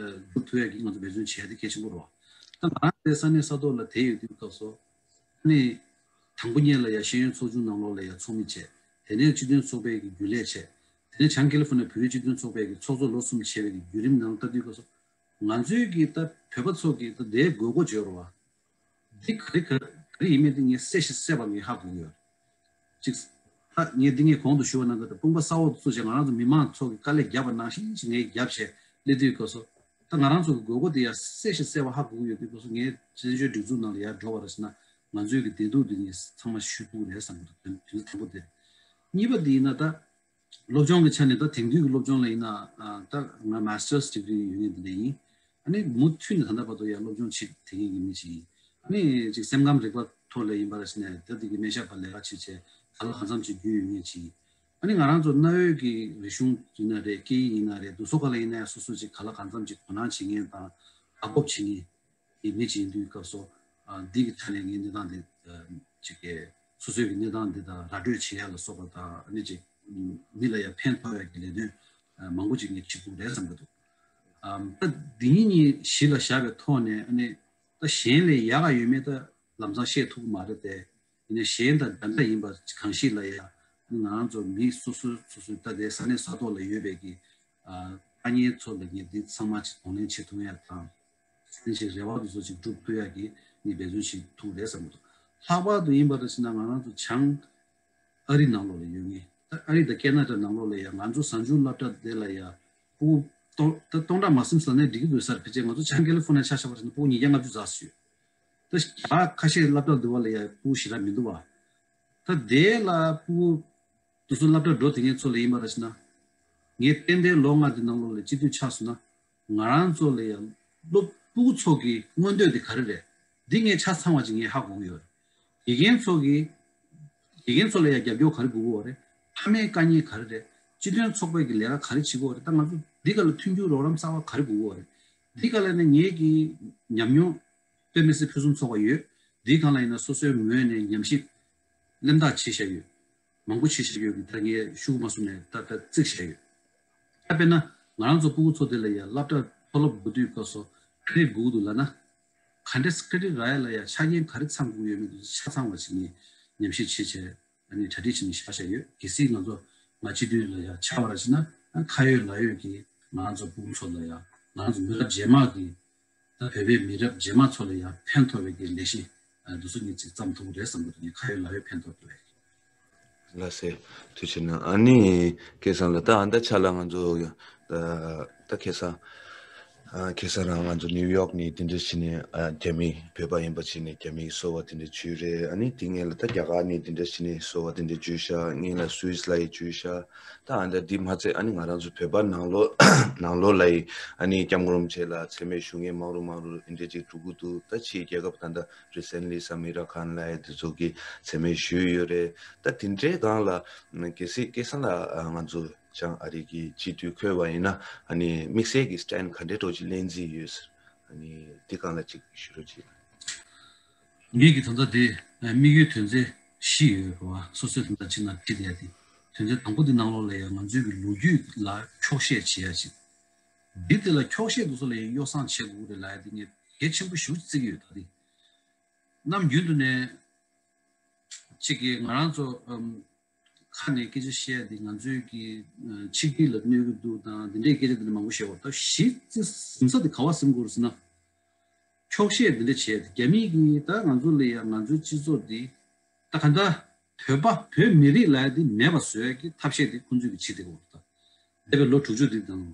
སྒྲུབ་ཐུབ་ཡ་གི་ང་ཚོ་འབད་བརྩོན་བྱས་དེ་གལ་ཆེན་པོ་རེད་བ། ད་ང་རང་ཚོའི་ས་གནས་ས་ཐོག་ལ་དེ་ཡོད་དུས་སྐབས་སུ་ཨ་ནི་དང་པོ་ཉིད་ལ་ཡ་ཤེས་ཡོན་ཚོགས་ཆུང་ནང་ལོགས་ལ་ཡ་ཚོགས་མི་བྱས། དེ་ནས་སྤྱི་མཐུན་ཚོགས་པའི་གི་རྒྱུན་ལས་བྱས། དེ་ནས་བྱང་ཀེ་ལི་ཧྥོ་ནི་ཡ་བོད་རིགས་སྤྱི་མཐུན་ཚོགས་པའི་གི་ཚོགས་གཙོ་ལོ་གསུམ་བྱས་པའི་གི་བརྒྱུད་རིམ་ནང་ལྟ་དུས་སྐབས་སུ། ང་ཚོའི་གི་ད་བོད་པ་ཚོ་གི་ད་དེའི་དགོས་མཁོ་བརྗོད་རོགས། འདི་ག་རེ་ག་རེ་ཡིན་མིན་དེ་ངས་གསལ་ཞིང་གསལ་བ་ངས་ཧ་གོ་གི་ཡོད། གཅིག་ད་ངས་འདི་ངས་གོང་དུ་ཞུ་བ་ནང་གི་ད་དཔུང་པ་གསར་འོག་ཏུ་བཙུགས་བྱས་ང་རང་ཚོ་མི་མང་ཚོ་གི་དཀའ་ལས་བརྒྱབ་པ་ནང་བཞིན་ཞིག་ངས་བརྒྱབ་བྱས་སླེབས་དུས་སྐབས་སུ། ད་ང་རང་ཚོ་གི་དགོས་མཁོ་དེ་ཡང་གསལ་ཞིང་གསལ་བ་ཧ་གོ་གི་ཡོད་དུས་སྐབས་སུ་ངས་བཙན་བྱོལ་སྒྲིག་འཛུགས་ནང་ལ་ཡར་འགྲོ་བ་རེད་ཟེར་ན་ང་ཚོའི་གི་བདེ་སྡུག་འདི་ངས་ཚང་མ་ཞུ་ཐུབ་ཀྱི་རེད་བསམ་གི་འདུག་དོན་དོན་དང་པོ་དེ་རེད། གཉིས་པ་འདི་ཡིན་ན་ད། སློབ་སྦྱོང་གི་ཆ་ནས་ད་དེང་དུས་ཀྱི་སློབ་སྦྱོང་ལ་ཡིན་ན་ཨ་ད་ང་Master's Degree ཡོད་མཁན་དེ་འདྲ་ཡིན། ཨ་ནི་མུ་མཐུད་ནས་ད་ལྟ་བར་དུ་ཡང་སློབ་སྦྱོང་བྱེད་བསྡད་མཁན་གྱི་མི་ཞིག་ཡིན། ཨ་ནི་ཅིག་སེམས་ཁམས་རིག་པ་ཐོག་ལ་ཡིན་པ་རེད་ཟེར་ནས་ད་འདི་གི་སྨན་ཞབས་པ་ལས་ཀ་བྱེད་བྱས་ག་ལ་གང་འཚམ་ཅིག་རྒྱུས་ཡོད་མཁན་ཅིག་ཡིན། ཨ་ནི་ང་རང་ཚོ་གནའ་བོའི་གི་རིག་གཞུང་ཡིན་ན་རེད། སྐད་ཡིག་ཡིན་ན་རེད། འདུག་སེ་ག་ལ་ཡིན་ན་ཡང་སོ་སོ་ཅིག་ག་ལ་གང་འཚམ་ཅིག་དོ་སྣང་བྱེད་མཁན་དང་བདག་སྤོབས་བྱེད་མཁན་གྱི་མི་ཅིག་ཡིན་དུས་སྐབས་སུ། ཨ་འདི་གི་ཆ་ནས་ངའི་གནས་སྟངས་འདི་ཨ་ཅིག་གི་སོ་སོའི་གི་གནས་སྟངས་འདི་དང་ར་སྤྲོད་བྱེད་ཡ་ལ་སོགས་པ་དང་ཨ་ནི་ཅིག་མི་ལ་ཡང་ཕན་ཐོགས་ཡ་གི་ལས་དོན་ཨ་མང་པོ་ཅིག་ངས་བྱེད་ཐུབ་རེད་བསམ་གི་འདུག་ཨ་ད་འདི་གཉིས་གཉིས་གཞི་ལ་བཞག་པའི་ཐོག་ནས་ཨ་ནི་ད་གཞན་ལས་ཡག་ག་ཡོད་མེད་ད་ལམ་སང་བཤད་ཐུབ་ཀྱི་མ་རེད་དེ། ཡིན་ནའི་གཞན་དང་འདྲ་འདྲ་ཡིན་པ་གང་ཞིག་ལ་ཡང་ང་རང་ཚོ་མི་སོ་སོ་སོ་སོའི་ད་ལྟའི་ས་གནས་ས་ཐོག་ལ་ཡོད་པའི་གི་ཨ་དཀའ་ངལ་ཚོ་ལ་ངས་འདི་ཚང་མ་ཅིག་གདོང་ལེན་བྱེད་ཐུབ་ཡ་དང་། དེ་ཅིག་རེ་བ་དེ་ཚོ་ཅིག་སྒྲུབ་ཐུབ་ཡ་གི་ངས་འབད་བརྩོན་བྱེད་ཐུབ་རེད་བསམ་གི་འདུག་ལྷག་པར་དུ་ཡིན་པ་རེད་ཟེར་ན་ང་རང་ཚོ་བྱང་ཨ་རི་ནང་ལོགས་ལ་ཡོད་ངེས་ད་ཨ་རི་དང་ཁེ་ན་ཌ་ནང་ལོགས་ལ་ཡང་ང་ཚོ་གཟའ་མཇུག་སློབ་གྲྭ་དེ་ལ་ཡང་སྤུ་གུ་སྟོང་ད་སྟོང་ཕྲག་མ་ཟིན་ཟ་ནས་འགྲིག་གི་འདུག་ས་རེད། ཕལ་ཆེར་ང་ཚོ་བྱང་ཀེ་ལི་ཧྥོ་ནི་ཡ་ཆ་བཞག་པ་ཞིག་ན་སྤུ་གུ་ཉིས་བརྒྱ་ལྔ་བཅུ་ཟ་ཟིན་ཡོད། ད་ཞག་ཁ་ཤས་སློབ་གྲྭ་འདི་བ་ལ་ཡ་སྤུ་གུ་ཞེ་དྲག་མི་འདུག་བ། ད་དེ་ལ་སྤུ་གུ་དེ་ཚོ་སློབ་གྲྭ་འགྲོ་དེ་ངའི་ཚོ་ལ་ཡིན་པ་ར་ཞིག་ན། ངའི་ཏན་ཏན་ལོ་ལྔ་དེ་ནང་ལོགས་ལ་སྤྱི་འཐུས་ཆགས་སོང་ན། ང་རང་ཚོ་ལ་ཡ་སློབ་སྤུ་གུ་ཚོ་གི་མངོན་འདོད་དེ་ག་རེ་རེད། འདི་ངས་ཆ་ཚང་བ་ཅིག་ངས་ཧ་གོ་གི་ཡོད་རེད། དགེ་རྒན་ཚོ་གི་དགེ་རྒན་ཚོ་ལ་ཡང་རྒྱབ་སྐྱོར་ག་རེ་དགོས་ཀྱི་ཡོད་རེད། ཕ་མའི་དཀའ་ཉེན་ག་རེ་རེད། སྤྱི་མཐུན་ཚོགས་པའི་གི་ལས་ཀ་ག་རེ་བྱེད་ཀྱི་ཡོད་རེད། ད་ང་ཚོ་འདི་ག་ལ་མཐུན་འགྱུར་རོགས་རམ་གསར་བ་ག་རེ་དགོས་ཀྱི་ཡོད་རེད། འདི་ག་ལ་ནི་ངེད་ཀྱི་ཉམས་མྱོང་དཔེ་མི་སྲིད་ཕུན་སུམ་ཚོགས་པ་ཡོད། འདི་གང་ལ་ཡིན་ན་སོ་སོའི་ངོས་ནས་ཉམས་ཞིབ་གླེང་རྟགས་བྱེད་བཞག་ཡོད། མང་པོ་བྱེད་བཞག་ཡོད་ཀྱི་ད་ངས་ཤུགས་མ་གསུངས་ནས་ད་ལྟ་བརྩིགས་བཞག་ཡོད། ད་དཔེར་ན་ང་རང་ཚོ་སྤུ་གུ་ཚོ་དེ་ལ་ཡང་སློབ་གྲྭ་མཐོ་སློབ་འགྲོ་དུས་སྐབས་སུ་ག་རེ་དགོས་ཀྱི་འདུག་ལབ་ན། ག་འདྲས་ཀ་རི་ར་ཡ་ལ་ཡ་ཆ་རྐྱེན་ག་རེ་ཚང་དགོས་ཡོད་མེད་དེ་ཆ་ཚང་བ་ཞིག་ནས་ཉམས་ཞིབ་བྱས་བྱས་ཨ་ནི་གྲ་སྒྲིག་བྱས་ནས་བཞག་བཞག་ཡོད། གལ་སྲིད་ང་ཚོ་ང་སྤྱི་འཐུས་ལ་ཡ་ཆགས་པ་ར་ཞིག་ན་ཨ་ཁ་ཡོད་ལག་ཡོད་ཀྱིས་ང་རང་ཚོ་སྤུ་གུ་ཚོ་ལ་ཡ་ང་རང་ཚོ་མི་རབས་རྗེས་མ་གི་ད་བོད་པའི་མི་རབས་རྗེས་མ་ཚོ་ལ་ཡ་ཕན་ཐོགས་པའི་གི་ལས་གཞི་ཨ་འདུག་སེ་ངས་ཅིག་བརྩམས་ཐུབ་ཀྱི་རེད་བསམ་གི་འདུག་ངས་ཁ་ཡོད་ལག་ཡོད་ཕན་ཐོགས་ཐུབ་རེད། ལགས་སེ། ཐུགས་རྗེ་གནང་། ཨ་ནི་སྐལ་བཟང་ལགས་ད་ཨ་ད་ཆ་ལ་ང་ཚོ་ད་ད་ཁ་སང་ཨ་ཁ་སང་རང་ང་ཚོ་ནིའུ་ཡོག་ནས་དེ་འདྲ་བྱས་ནས་ཨ་རྒྱ་མི་བོད་པ་ཡིན་པ་བྱས་ནས་རྒྱ་མིའི་གསོལ་བ་དེ་འདྲ་བརྗོད་རེད། ཨ་ནི་དེ་སྔོན་ལ་ད་རྒྱ་གར་ནས་དེ་འདྲ་བྱས་ནས་གསོལ་བ་དེ་འདྲ་བརྗོད་ཤག་སྔོན་ལ་སུད་སི་ལ་ཡི་བརྗོད་ཤག་ད་ཨ་ད་འདི་མ་ཚད་ཨ་ནི་ང་རང་ཚོ་བོད་པ་ནང་ལོགས་ནང་ལོགས་ལ་ཡི་ཨ་ནི་སྐྱབས་མགོན་རིན་པོ་ཆེ་ལ་མཚན་སྨད་ཞུ་མཁན་མང་རུ་མང་རུ་དེ་འདྲ་ཅིག་འགྲོ་གི་འདུག་ད་ཕྱིའི་རྒྱལ་ཁབ་ད་ད་Recently Samira Khan ལབ་ཡ་དེ་ཚོ་གིས་མཚན་སྨད་ཞུས་ཡོད་རེད། ད་དེ་འདྲའི་སྒང་ལ་གལ་སྲིད་སྐལ་བཟང་ལགས་ང་ཚོ་བྱང་ཨ་རི་གི་སྤྱི་འཐུས་འཁོད་པ་ཡིན་ན་ཨ་ནི་དམིགས་བསལ་གྱི་stand ག་འདྲའི་འདྲ་ཅིག་ལེན་རྩིས་ཡོད་ཟེར། ཨ་ནི་དེ་སྒང་ལ་ཅིག་ཞུ་རོགས་གྱིས། ངེད་ཀྱི་ད་ལྟ་དེ་དམིགས་ཡུལ་དོན་ཚན་བཞི་ཡོད་རེད་བ། སོ་སོའི་ད་ལྟ་ཕྱི་ནང་བྲིས་བསྡད་དེ། དོན་ཚན་དང་པོ་འདི་ནང་ལོགས་ལ་ཡང་ང་ཚོའི་གི་ལོ་རྒྱུས་ལ་འཁྱོག་བཤད་བྱེད་ཡ་ཅིག་འདི་དེ་ལ་འཁྱོག་བཤད་དུ་སོགས་ལ་ཡང་ཡོ་བསྲང་བྱེད་དགོས་རེད་ལབ་ཡ་འདི་ངས་གལ་ཆེན་པོ་ཞེ་པོ་ཅིག་བརྩི་གི་ཡོད། ད་འདི་ནམ་རྒྱུན་དུ་ནས་གཅིག་གིས་ང་རང་ཚོ་ཨམ་ཁ་ནས་སྐད་ཆ་བཤད་ཡ་འདི་ང་ཚོའི་གི་ཨ་ཆིག་སྒྲིལ་ལ་གནོད་ཀྱི་འདུག་དང་འདི་འདྲའི་སྐད་ཆ་འདི་འདྲ་མང་པོ་བཤད་པ་ད་གཞི་རྩའི་ཟིན་ས་འདི་ག་པར་ཟིན་དགོས་རེད་ཟེར་ན། འཁྱོག་བཤད་འདི་འདྲ་བྱས་ཏེ་རྒྱ་མི་གིས་ད་ང་ཚོ་ལ་ཡ་ང་ཚོའི་སྤྱི་ཚོགས་འདི་ད་ག་འདྲ་བོད་པ་བོད་མི་རིགས་ལབ་ཡ་འདི་མེད་པ་བཟོ་ཡ་གི་ཐབས་ཤེས་འདི་ཁོང་ཚོས་ཀྱིས་བྱེད་བསྡད་ཡོད་རེད། ད་འདས་པའི་ལོ་དྲུག་ཅུ་འདི་དང་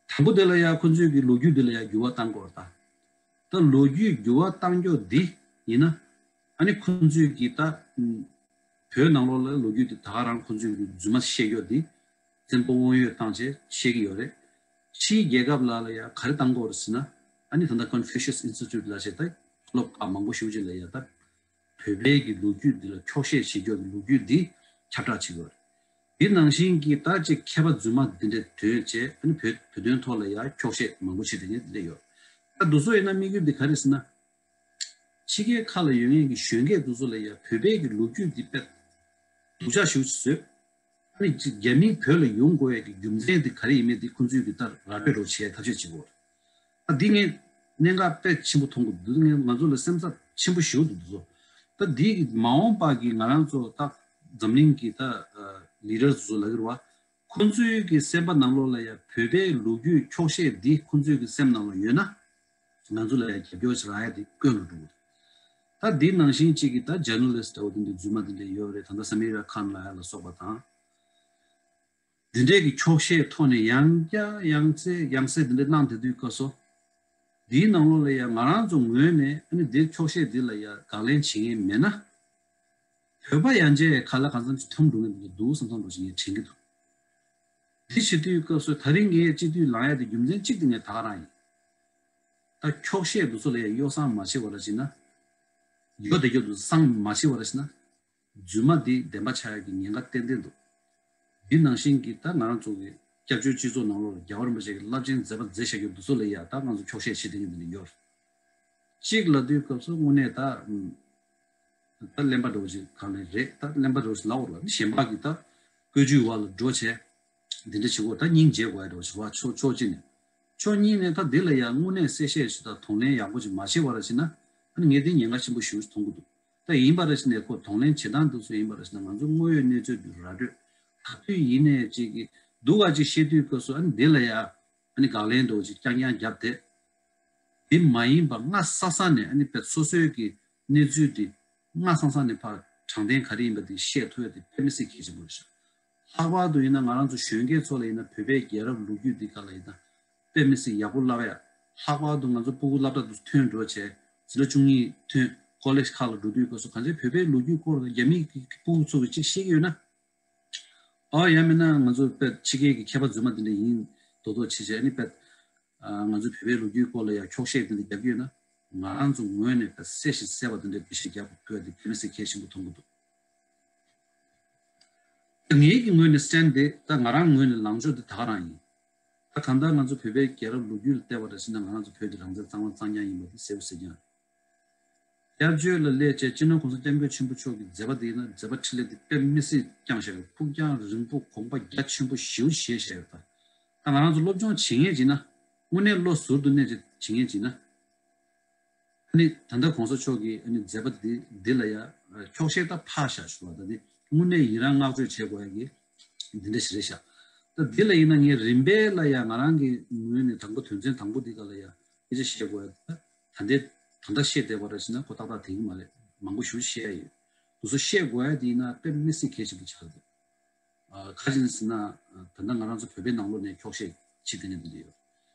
དང་པོ་དེ་ལ་ཡ་ཁོང་ཚོས་ཀྱིས་ལོ་རྒྱུས་འདི་ལ་ཡ་འགྱུར་བ་གཏང་དགོས་རེད། ད་ད་ལོ་རྒྱུས་འགྱུར་བ་གཏང་རྒྱུ་འདི་ཡིན་ན་ཨ་ནི་ཁོང་ཚོས་ཀྱིས་ད་ཨུམ་བོད་ནང་ལོགས་ལ་ལོ་རྒྱུས་འདི་ད་ག་རང་ཁོང་ཚོས་ཀྱིས་རྫུན་མ་བཤད་རྒྱུ་འདི་བཙན་པོ་དབང་ཡོད་བཏང་བྱས་བཤད་ཀྱི་ཡོད་རེད། ཕྱིའི་རྒྱལ་ཁབ་ལ་ལ་ཡ་ག་རེ་བཏང་དགོས་རེད་ཟེར་ན་ཨ་ནི་ད་ལྟ་Confucius Institute་ལ་བྱས་ད་མཐོ་སློབ་ཁག་མང་པོ་ཞེ་པོ་ཅིག་ལ་ཡ་ད་བོད་པའི་གི་ལོ་རྒྱུས་འདི་ལ་འཁྱོག་བཤད་བྱེད་རྒྱུ་གི་ལོ་རྒྱུས་འདི་ཁྱབ་བསྒྲགས་བྱེད་དགོས་རེད། འདི་ནང་བཞིན་གྱི་ད་ཅིག་མཁས་པ་རྫུན་མ་འདི་འདྲའི་དོན་བྱས་ཨ་ནི་བོད་བོད་དོན་ཐོག་ལ་ཡ་འཁྱོག་བཤད་མང་པོ་བྱེད་དེ་ངས་འདི་འདྲ་ཡོད། ད་འདུག་སེ་ཡིན་ན་དམིགས་ཡུལ་འདི་ག་རེ་ཟེར་ན། ཕྱི་རྒྱལ་ཁག་ལ་ཡོད་མཁན་གྱི་གཞོན་སྐྱེས་དེ་ཚོ་ལ་ཡང་བོད་པའི་གི་ལོ་རྒྱུས་འདི་དཔེ་སྡུག་ཅག་ཞེ་པོ་ཅིག་བཟོས། ཨ་ནི་རྒྱ་མིས་བོད་ལ་ཡོང་དགོས་ཡ་གི་རྒྱུ་མཚན་འདི་ག་རེ་ཡིན་མིན་འདི་ཁོང་ཚོས་གི་ལྟར་ར་སྤྲོད་རོགས་བྱེད་ཐབས་ཤེས་བྱེད་དགོས། ད་འདི་ངས་གནད་འགག་དཔེ་ཆེན་པོ་མཐོང་གི་འདུག་ངས་ང་ཚོ་ལ་སེམས་འཚབ་ཆེན་པོ་ཞེ་པོ་འདུག་འདུག་སོ། ད་འདི་གི་མ་འོངས་པ་གི་ང་རང་ཚོ་ད་འཛམ་གླིང་གི་ད་ལི་ཌར་ཚོ་ལ་གི་རེད་བ། ཁོང་ཚོའི་གི་སེམས་པ་ནང་ལོགས་ལ་ཡང་བོད་པའི་ལོ་རྒྱུས་འཁྱོག་བཤད་འདི་ཁོང་ཚོའི་གི་སེམས་ནང་ལ་ཡོད་ན། ང་ཚོ་ལ་ཡང་རྒྱབ་སྐྱོར་བྱེད་རག་ཡ་དེ་དཀོན་ལ་འགྲོ་གི་འདུག་ད་འདི་ནང་བཞིན་གཅིག་གི་ད་ཇར་ནལ་ལིསི་འདྲ་བོ་དེ་འདྲ་རྫུན་མ་དེ་འདྲ་ཡོད་རེད། ད་ལྟ་སམ་ཨི་ར་ཁཱན་ལབ་ཡ་ལ་སོགས་པ་དང་། འདི་འདྲས་ཀྱི་འཁྱོག་བཤད་ཐོག་ནས་ཡང་བསྐྱར་ཡང་སེ་ཡང་སེ་འདི་འདྲས་གནང་བསྡད་དུས་སྐབས་སུ། འདིའི་ནང་ལོགས་ལ་ཡང་ང་རང་ཚོ་ངོས་ནས་ཨ་ནི་འདིའི་འཁྱོག་བཤད་འདི་ལ་ཡང་དགག་ལན་བྱེད་མཁན་མེད་ན། བོད་པ་ཡན་ཆད་ཁ་ལ་གང་འཚམ་ཅིག་འཐོམ་འགྲོ་གི་འདུག་བསམ་བསམ་འདྲ་ཞིག་ངས་དྲན་གྱི་འདུག་འདི་བྱེད་དུས་སྐབས་སུ་ད་རིང་ངས་སྤྱི་འཐུས་ལངས་ཡ་དེ་རྒྱུ་མཚན་གཅིག་དེ་ངས་ད་ག་རང་ཡིན། ད་འཁྱོག་བཤད་འདི་ཚོ་ལ་ཡང་གཡོ་བསྲང་མ་བྱེད་པ་ར་བྱེད་ན། གཡོ་བསྡད་རྒྱུ་འདུག་བསྲང་མ་བྱེད་པ་ར་བྱེད་ན། རྫུན་མ་འདི་བདེན་པ་ཆགས་ཡ་གི་ཉེན་ཁ་ཏན་ཏན་འདུག་འདི་ནང་བཞིན་གྱི་ད་ང་རང་ཚོ་གི་སྐྱབས་བཅོལ་སྤྱི་ཚོགས་ནང་ལོགས་ལ་རྒྱལ་བ་རིན་པོ་ཆེ་གི་རླབས་ཆེན་མཛད་པ་མཛད་བཞག་རྒྱུ་འདི་ཚོ་ལ་ཡང་ད་ང་ཚོ་འཁྱོག་བཤད་བྱེད་བསྡད་མཁན་འདི་འདྲ་ཡོད་རེད། གཅིག་ལབ་དུས་སྐབས་སུ་དངོས་གནས་ད་ད་གླེན་པ་འདྲ་བོ་ཅིག་གང་ལས་རེད། ད་གླེན་པ་འདྲ་བོ་ཞིག་ལབ་དགོས་རེད་བ། གཞན་པ་གི་ད་བཀོད་ཇུས་བ་ལ་འགྲོ་བྱས་འདི་འདྲ་བྱེད་དགོས། ད་སྙིང་རྗེ་དགོས་ཡ་འདྲ་བོ་ཞིག་བ་ཕྱོགས་ཕྱོགས་གཅིག་ནས། ཕྱོགས་གཉིས་ནས་ད་འདི་ལ་ཡང་དངོས་གནས་གསལ་བཤད་ཞིག་དང་གདོང་ལེན་ཡག་པོ་ཅིག་མ་བྱས་པ་ར་བྱས་ན་ཨ་ནི་ངས་འདི་ཉེན་ཁ་ཆེན་པོ་ཞེ་པོ་ཅིག་མཐོང་གི་འདུག་ད་ཡིན་པ་ར་བྱས་ནས་ཁོ་གདོང་ལེན་བྱེད་སྟངས་འདི་ཚོ་ཡིན་པ་ར་བྱས་ན་ང་ཚོ་དངོས་ཡོད་གནས་ཚུལ་འདི་ར་སྤྲོད་ག་དུས་ཡིན་ནའི་ཅིག་གི་སྡུག་ག་ཅིག་བཤད་དུས་སྐབས་སུ་ཨ་ནི་འདི་ལ་ཡ་ཨ་ནི་དགག་ལན་འདྲ་བོ་ཅིག་རྐྱང་རྐྱང་བརྒྱབ་སྟེ། འདི་མ་ཡིན་པ་སྔ་ས་ས་ནས་ཨ་ནི་དཔེ་སོ་སོའི་གི་གནས་ཚུལ་འདི་སྔ་ས་ས་ནས་ཕར་དྲང་བདེན་ག་རེ་ཡིན་པ་འདི་བཤད་ཐུབ་ཡ་དེ་དཔེ་མི་སྲིད་གལ་ཆེན་པོ་རེད་ཤག་ལྷག་པར་དུ་ཡིན་ན་ང་རང་ཚོ་གཞོན་སྐྱེས་ཚོ་ལ་ཡིན་ན་བོད་པའི་རྒྱལ་རབས་ལོ་རྒྱུས་འདི་ག་ལ་ཡིན་ན་དཔེ་མི་སྲིད་ཡག་པོ་བསླབ་ཡ། ལྷག་པར་དུ་ང་ཚོ་སྤུ་གུ་སློབ་གྲྭ་དུ་ཐོན་འགྲོ་བྱས་འཛིན་གྲྭ་བཅུ་གཉིས་ཐོན་ཀོ་ལེཇ་ཁག་ལ་འགྲོ་དུས་སྐབས་སུ་གང་ཅི་བོད་པའི་ལོ་རྒྱུས་སྐོར་ལ་རྒྱ་མིའི་སྤུ་གུ་ཚོ་གི་ཅིག་ཤེས་ཀྱི་ཡོད་ན། ཨོ་ཡང་མིན་ན་ང་ཚོ་དཔེ་ཕྱི་རྒྱལ་གྱི་མཁས་པ་རྫུན་མ་འདི་འདྲ་ཡིན་མདོག་མདོག་བྱེད་བྱས་ཨ་ནི་དཔེ་ང་ཚོ་བོད་པའི་ལོ་རྒྱུས་སྐོར་ལ་ཡང་འཁྱོག་བཤད་འདི་འདྲ་རྒྱབ་ཀྱི་ཡོད་ན་ང་རང་ཚོ་ངོས་ནས་དཔེ་གསལ་ཞིང་གསལ་བ་འདི་འདྲ་འགྲེལ་བཤད་རྒྱབ་དགོས་འདི་དཔེ་མི་སྲིད་གལ་ཆེན་པོ་མཐོང་གི་འདུག་ད་ངའི་གི་ངོས་ནས་stand་འདི་ད་ང་རང་ངོས་ནས་ལངས་ཕྱོགས་འདི་ད་ག་རང་ཡིན། ད་གང་ལྟར་ང་ཚོ་བོད་པའི་རྒྱལ་རབས་ལོ་རྒྱུས་ལ་བལྟས་པ་འདྲ་ཞིག་ན་ང་རང་ཚོ་བོད་འདི་རང་བཙན་གཙང་མ་གཙང་རྐྱང་ཡིན་པ་འདི་གསལ་པོ་གསལ་རྐྱང་རེད། སྐྱབས་བཅོལ་ལ་སླེབས་བྱས་སྤྱི་ནོར་༸གོང་ས་༸སྐྱབས་མགོན་ཆེན་པོ་མཆོག་གི་མཛད་པ་འདི་ཡིན་ན་མཛད་པ་འཕྲིན་ལས་འདི་དཔེ་མི་སྲིད་བསྐྱངས་བཞག་ཡོད། ཕུགས་རྒྱང་རིང་པོ་དགོངས་པ་རྒྱ་ཆེན་པོ་ཞེ་པོ་བཞེས་བཞག་ཡོད། ད་ད་ང་རང་ཚོ་སློབ་སྦྱོང་བྱེད་མཁན་ཅིག་ན་དངོས་གནས་བློ་ཟུར་དུ་གནས་བྱེད་བྱེད་མཁན་ཅིག་ན། ཨ་ནི་ད་ལྟ་༸གོང་ས་མཆོག་གི་ཨ་ནི་མཛད་པ་འདི་འདི་ལ་ཡ་འཁྱོག་བཤད་ད་ཕར་བཞག་ཞུ་བ་ད་འདི་དངོས་གནས་ཡི་རང་བསྔགས་བརྗོད་བྱེད་དགོས་ཡ་གི་འདི་འདྲ་ཞིག་རེད་ཤག་ད་འདི་ལ་ཡིན་ན་ངས་རིམ་པས་ལ་ཡ་ང་རང་གི་ངོས་ནས་དང་པོ་དོན་ཚན་དང་པོ་འདི་ག་ལ་ཡ་སྐད་ཆ་བཤད་དགོས་ཡ་ད་ད་ལྟ་ད་ལྟ་བཤད་བསྡད་པ་ར་ཞིག་ན་ཁོ་ཏག་ཏག་དེ་གི་མ་རེད། མང་པོ་ཞེ་པོ་བཤད་ཡ་ཡོད། དེ་ཚོ་བཤད་དགོས་ཡ་དེ་ཡིན་ན་དཔེ་མི་སྲིད་གལ་ཆེན་པོ་ཆགས་འདུག་ཨ་ག་རེ་ཟེར་ན་ད་ལྟ་ང་རང་ཚོ་བོད་པའི་ནང་ལོགས་ནས་འཁྱོག་བཤད་བྱེད་དེ་ནས་འདི་འདྲ་ཡོད།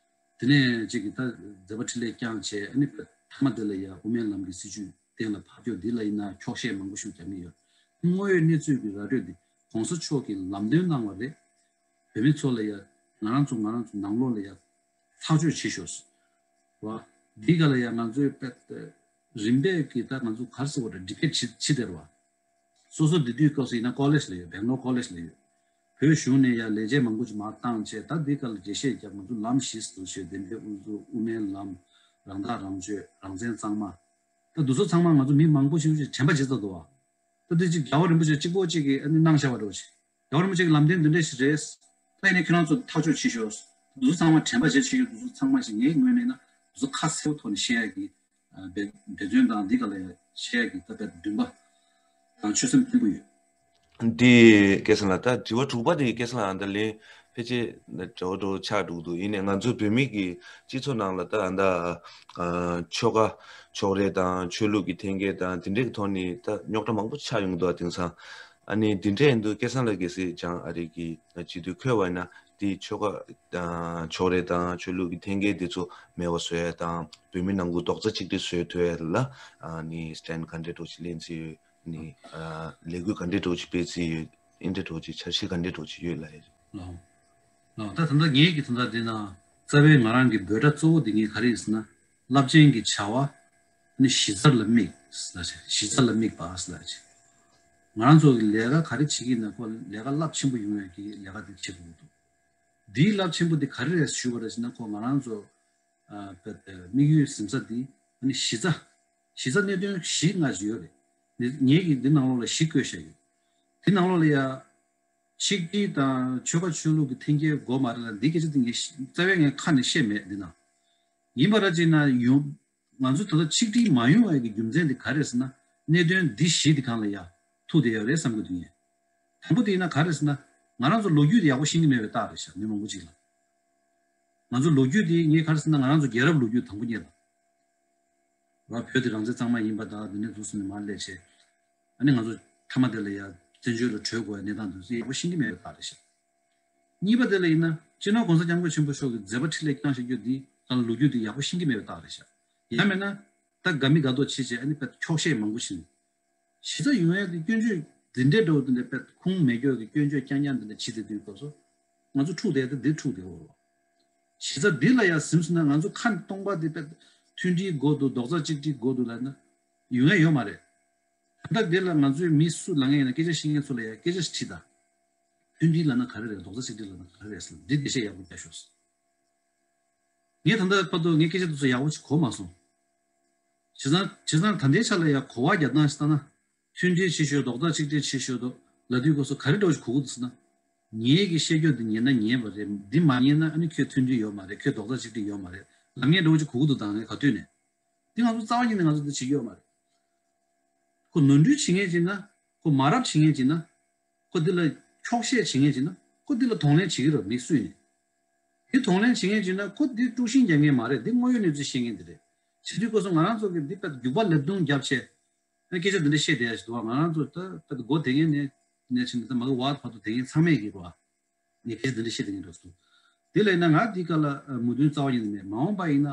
དེ་ནས་གཅིག་གིས་ད་མཛད་པ་འཕྲིན་ལས་བསྐྱངས་བྱས་ཨ་ནི་མཐའ་མ་དེ་ལ་ཡ་དབུ་མའི་ལམ་གྱི་སྲིད་བྱུས་གཏན་ལ་ཕབ་རྒྱུ་འདི་ལ་ཡིན་ན་འཁྱོག་བཤད་མང་པོ་ཞིག་རྒྱབ་ནས་ཡོད། དངོས་ཡོད་གནས་ཚུལ་གྱི་ར་སྤྲོད་འདི་༸གོང་ས་མཆོག་གིས་ལམ་སྟོན་གནང་བ་རེད། བོད་མི་ཚོ་ལ་ཡ་ང་རང་ཚོ་ང་རང་ཚོ་ནང་ལོགས་ལ་ཡ་ཐག་གཅོད་བྱེད་ཤོག་ཟེར་བ། འདི་ག་ལ་ཡ་ང་ཚོའི་དཔེ་རིམ་པས་ཀྱི་ད་ང་ཚོ་ག་རེ་ཟེར་བ་རེད་ཌི་བྷེ་ཊི་བྱེད་བྱེད་བསྡད་རེད་བ། སོ་སོ་འདི་དུས་སྐབས་སུ་ཡིན་ན་ཀོ་ལེཇ་ལ་ཡོད། སྦེང་ལོར་ཀོ་ལེཇ་ལ་ཡོད། བོད་གཞུང་ནས་ཡང་ལས་བྱེད་མང་པོ་ཅིག་མར་བཏང་བྱས་ད་འདི་ག་ལ་འགྲེལ་བཤད་རྒྱབ་ང་ཚོ་ལམ་བཞི་ཟུར་བྱས་བདེན་པའི་དབུ་འཛུགས་དབུ་མའི་ལམ་རང་ཐག་རང་གཅོད་རང་བཙན་གཙང་མ། ད་འདི་ཚོ་ཚང་མ་ང་ཚོ་མི་མང་པོ་ཞིག་ཅིག་དྲན་པ་བརྗེད་ཚར་འདུག་བ། ད་འདི་ཅིག་རྒྱལ་བ་རིན་པོ་ཆེ་གཅིག་པོ་གཅིག་གིས་ཨ་ནི་གནང་བཞག་པ་འདྲ་བོ་ཞིག་རྒྱལ་བ་རིན་པོ་ཆེ་གི་ལམ་སྟོན་འདི་འདྲ་ཞིག་རེད། ད་ཡིན་ནའི་ཁྱོད་རང་ཚོ་ཐག་གཅོད་བྱེད་ཤོག་འདི་ཚོ་ཚང་མ་དྲན་པ་བརྗེད་བྱེད་ཤོག་འདི་ཚོ་ཚང་མ་ཞིག་ངའི་ངོས་ནས་ན་འདི་ཚོ་ཁ་གསལ་པོ་ཐོག་ནས་བཤད་ཡ་གི་འབད་འབད་བརྩོན་དང་འདི་ག་ལ་ཡ་བཤད་ཡ་གི་ད་དཔེ་འདུན་པ་དང་ཆོད་སེམས་བརྟན་པོ་ཡོད། འདི་སྐལ་བཟང་ལགས། ད་དྲི་བ་དྲུག་པ་དེ་སྐལ་བཟང་ལགས་ད་ལན་ཕལ་ཆེར་འདྲ་བོ་འདྲ་བོ་ཆགས་འགྲོ་གི་འདུག་ཡིན་ནའི་ང་ཚོའི་བོད་མི་གི་སྤྱི་ཚོགས་ནང་ལ་ད་ད་ཨ་ཆོལ་ཁ་ཕྱོགས་རིས་དང་ཆོས་ལུགས་ཀྱི་འཐེན་འཁྱེར་དང་དེ་འདྲའི་གི་ཐོག་ནས་ད་རྙོག་དྲ་མང་པོ་ཆགས་ཡོང་གི་འདུག་དེང་སང་ཨ་ནི་འདི་འདྲ་ཡིན་དུས་སྐལ་བཟང་ལགས་གལ་སྲིད་ཅང་ཨ་རི་གི་སྤྱི་འཐུས་འཁོད་པ་ཡིན་ན་དེ་ཆོལ་ཁ་ཨ་ཕྱོགས་རིས་དང་ཆོས་ལུགས་ཀྱི་འཐེན་འཁྱེར་དེ་ཚོ་མེད་པ་བཟོ་ཡ་དང་བོད་མི་ནང་ཁུལ་རྡོག་རྩ་གཅིག་སྒྲིལ་བཟོ་ཐུབ་ཡ་ལ་ཨ་ནི་སི་ཊེན་ག་འདྲ་འདྲ་བོ་ཞིག་ལེན་རྩིས་ཡོད། ནི་ཨ་ལས་འགུལ་ག་འདྲའི་འགྲོ་ཅིག་སྤེལ་རྩིས་ཡོད། ཨིན་འདྲའི་འགྲོ་ཅིག་འཆར་གཞི་ག་འདྲའི་འགྲོ་ཅིག་ཡོད་ལ་ཡོད། ལགས། ལགས། ད་ད་ལྟ་ངེད་ཀྱི་ད་ལྟ་འདི་ན་རྩ་བའི་ང་རང་གི་འབོད་སྒྲ་གཙོ་བོ་འདི་ངས་ག་རེ་ཡིན་ཟེར་ན། རླབས་ཆེན་གྱི་བྱ་བ་ནི་གཞི་རྩ་ལ་དམིགས་ཟེར་ལ་བྱས། གཞི་རྩ་ལ་དམིགས་པ་ཟེར་ལ་བྱས། ང་རང་ཚོ་གི་ལས་ཀ་ག་རེ་བྱེད་ཀྱི་ཡིན་ན་ཁོ་ལས་ཀ་རླབས་ཆེན་པོ་ཡོང་ཡ་གི་ལས་ཀ་འདི་བྱེད་དགོས་ཀྱི་འདུག་འདིའི་རླབས་ཆེན་པོ་འདི་ག་རེ་རེད་ཞུས་པ་རེད་ཟེར་ན་ཁོ་ང་རང་ཚོ་ཨ་དམིགས་ཡུལ་ཟིན་ས་འདི་ནི་གཞི་རྩ། གཞི་རྩ་གནད་དོན་བཞི་ལྔ་ཞིག་ཡོད་རེད། ངེད་ཀྱིས་འདི་ནང་ལོགས་ལ་བཞི་བཀོད་བཞག་ཡོད། འདི་ནང་ལོགས་ལ་ཡ། ཆིག་སྒྲིལ་དང་ཆོལ་ཁ་ཆོས་ལུགས་ཀྱི་འཐེན་འཁྱེར་དགོས་མ་རེད་ལ་འདི་སྐད་ཆ་འདི་ངས་རྩ་བའི་ངས་ཁ་ནས་བཤད་མེད་འདི་ན། ཡིན་པ་ར་ཅིག་ན་ཡོང་། ང་ཚོ་ད་ལྟ་ཆིག་སྒྲིལ་མ་ཡོང་བའི་གི་རྒྱུ་མཚན་འདི་ག་རེད་ཟེར་ན་གནད་དོན་འདི་བཞི་འདི་སྒང་ལ་ཡ་ཐུག་བསྡད་ཡོད་རེད་བསམ་གི་འདུག་ངས། དང་པོ་དེ་ཡིན་ན་ག་རེད་ཟེར་ན་ང་རང་ཚོ་ལོ་རྒྱུས་དེ་ཡག་པོ་ཤེས་ཀྱི་མེད་པའི་རྟགས་རེད་ཤག་མི་མང་པོ་ཅིག་ལ། ང་ཚོ་ལོ་རྒྱུས་དེ་ངས་ག་རེ་ཟེར་ན་ང་རང་ཚོ་རྒྱལ་རབས་ལོ་རྒྱུས་དང་པོ་ཉིད་ལ། བ་བོད་དེ་རང་བཙན་གཙང་མ་ཡིན་པ་དང་དེ་ནས་འདུག་སེ་ནས་མར་སླེབས་བྱས། ཨ་ནི་ང་ཚོ་མཐའ་མ་དེ་ལ་ཡ་བཙན་བྱོལ་ལ་བྲོས་དགོས་པའི་གནས་སྟངས་དེ་ཚོ་ཡག་པོ་ཤེས་ཀྱི་མེད་པའི་རྟགས་རེད་ཤག་གཉིས་པ་དེ་ལ་ཡིན་ན་སྤྱི་ནོར་༸གོང་ས་༸སྐྱབས་མགོན་ཆེན་པོ་མཆོག་གི་མཛད་པ་འཕྲིན་ལས་བསྐྱངས་བཞག་རྒྱུ་འདི་ད་ལོ་རྒྱུས་འདི་ཡག་པོ་ཤེས་ཀྱི་མེད་པའི་རྟགས་རེད་ཤག་ཡང་མིན་ན་ད་དགའ་མི་དགའ་མདོག་བྱེད་བྱས་ཨ་ནི་དཔེ་འཁྱོག་བཤད་མང་པོ་བྱས་ནས། གཞི་རྩ་ཡོང་ཡ་གི་སྐྱོན་བརྗོད་འདི་འདྲའི་འདྲ་བོ་འདི་འདྲ་དཔེ་ཁུངས་མེད་སྐྱོ་གི་སྐྱོན་བརྗོད་རྐྱང་རྐྱང་འདི་འདྲ་བྱེད་བསྡད་དུས་སྐབས་སུ། ང་ཚོ་འཁྲུག་བསྡད་དེ་འདི་འཁྲུག་བསྡད་འོ། གཞི་རྩ་འདི་ལ་ཡ་ཟིན་སོང་ན་ང་ཚོ་ཁ་སྟོང་པ་འདི་དཔེ་མཐུན་སྒྲིལ་དགོས་འདུག་རྡོག་རྩ་གཅིག་སྒྲིལ་དགོས་འདུག་ལབ་ན་ཡོང་ཡ་ཡོད་མ་རེད། ད་ལྟ་འདི་ལ་ང་ཚོའི་མི་སུ་ལ་ངས་ཡིན་ན་སྐད་ཆ་བཤད་མཁན་ཚོ་ལ་ཡ་སྐད་ཆ་ཞིག་དྲིས་དང་། མཐུན་སྒྲིལ་ལབ་ན་ག་རེ་རེད། རྡོག་རྩ་གཅིག་སྒྲིལ་ལབ་ན་ག་རེ་རེད་ཟེར་ན་འདི་འགྲེལ་བཤད་ཡག་པོ་རྒྱག་ཤོག་ཟེར། ངས་ད་ལྟ་བར་དུ་ངའི་སྐད་ཆ་དེ་ཚོ་ཡག་པོ་ཞིག་གོ་མ་སོང་། བྱས་ཙང་བྱས་ཙང་ད་ལྟའི་ཆ་ལ་ཡང་གོ་བ་རྒྱག་སྟངས་ཤིག་ལྟ་ན། མཐུན་སྒྲིལ་བྱེད་ཤོག་རྡོག་རྩ་གཅིག་སྒྲིལ་བྱེད་ཤོག་འདུག་ལབ་དུས་སྐབས་སུ་ག་རེ་འདྲ་བོ་ཞིག་གོ་གི་འདུག་ཟེར་ན། ངེད་ཀྱི་བཤད་རྒྱུ་འདི་ཉན་ན་ཉན་པ་རེད། འདི་མ་ཉན་ན་ཨ་ནི་ཁྱོད་མཐུན་སྒྲིལ་ཡོད་མ་རེད། ཁྱོད་རྡོག་རྩ་གཅིག་སྒྲིལ་ཡོད་མ་རེད་ལབ་མཁན་འདྲ་བོ་ཞིག་གོ་གི་འདུག་ད་ངས་ག་དུས་ནས། འདི་ང་ཚོ་རྩ་བ་ཉིད་ནས་ང་ཚོ་འདི་བྱེད་ཀྱི་ཡོད་མ་རེད། ཁོ་ནོར་འཁྲུལ་བྱེད་མཁན་བྱེད་ན། ཁོ་མ་རབས་བྱེད་མཁན་བྱེད་ན། ཁོ་འདི་ལ་འཁྱོག་བཤད་བྱེད་མཁན་བྱེད་ན་ཁོ་འདི་ལ་གདོང་ལེན་བྱེད་ཀྱི་རེད་མི་སུས་ནས། འདི་གདོང་ལེན་བྱེད་མཁན་བྱེད་ན་ཁོ་འདི་དཀྲུག་ཤིང་རྒྱག་མཁན་མ་རེད། འདི་དངོས་ཡོད་གནས་ཚུལ་བཤད་མཁན་འདི་རེད། བྱེད་དུས་སྐབས་སུ་ང་རང་ཚོ་གི་འདི་དཔེ་རྒྱུག་པ་ལེབ་རྡུང་བརྒྱབ་བྱས། ཨ་སྐད་ཆ་འདི་འདྲ་བཤད་བསྡད་ཡ་ཞིག་འདུག་བ། ང་རང་ཚོ་ད་ད་མགོ་དེ་ངན་ནས་ནས་ཕྱིན་ད་མ་གི་བར་བར་དུ་དེ་ངན་ཚང་མས་གི་རེད་བ། ངས་སྐད་ཆ་འདི་འདྲ་བཤད་བསྡད་མཁན་འདྲ་སོང་། དེ་ལས་ན་ང་འདི་ག་ལ་མོས་མཐུན་རྩ་བ་ཉིད་ནས་མེད། མ་འོངས་པ་ཡིན་ན།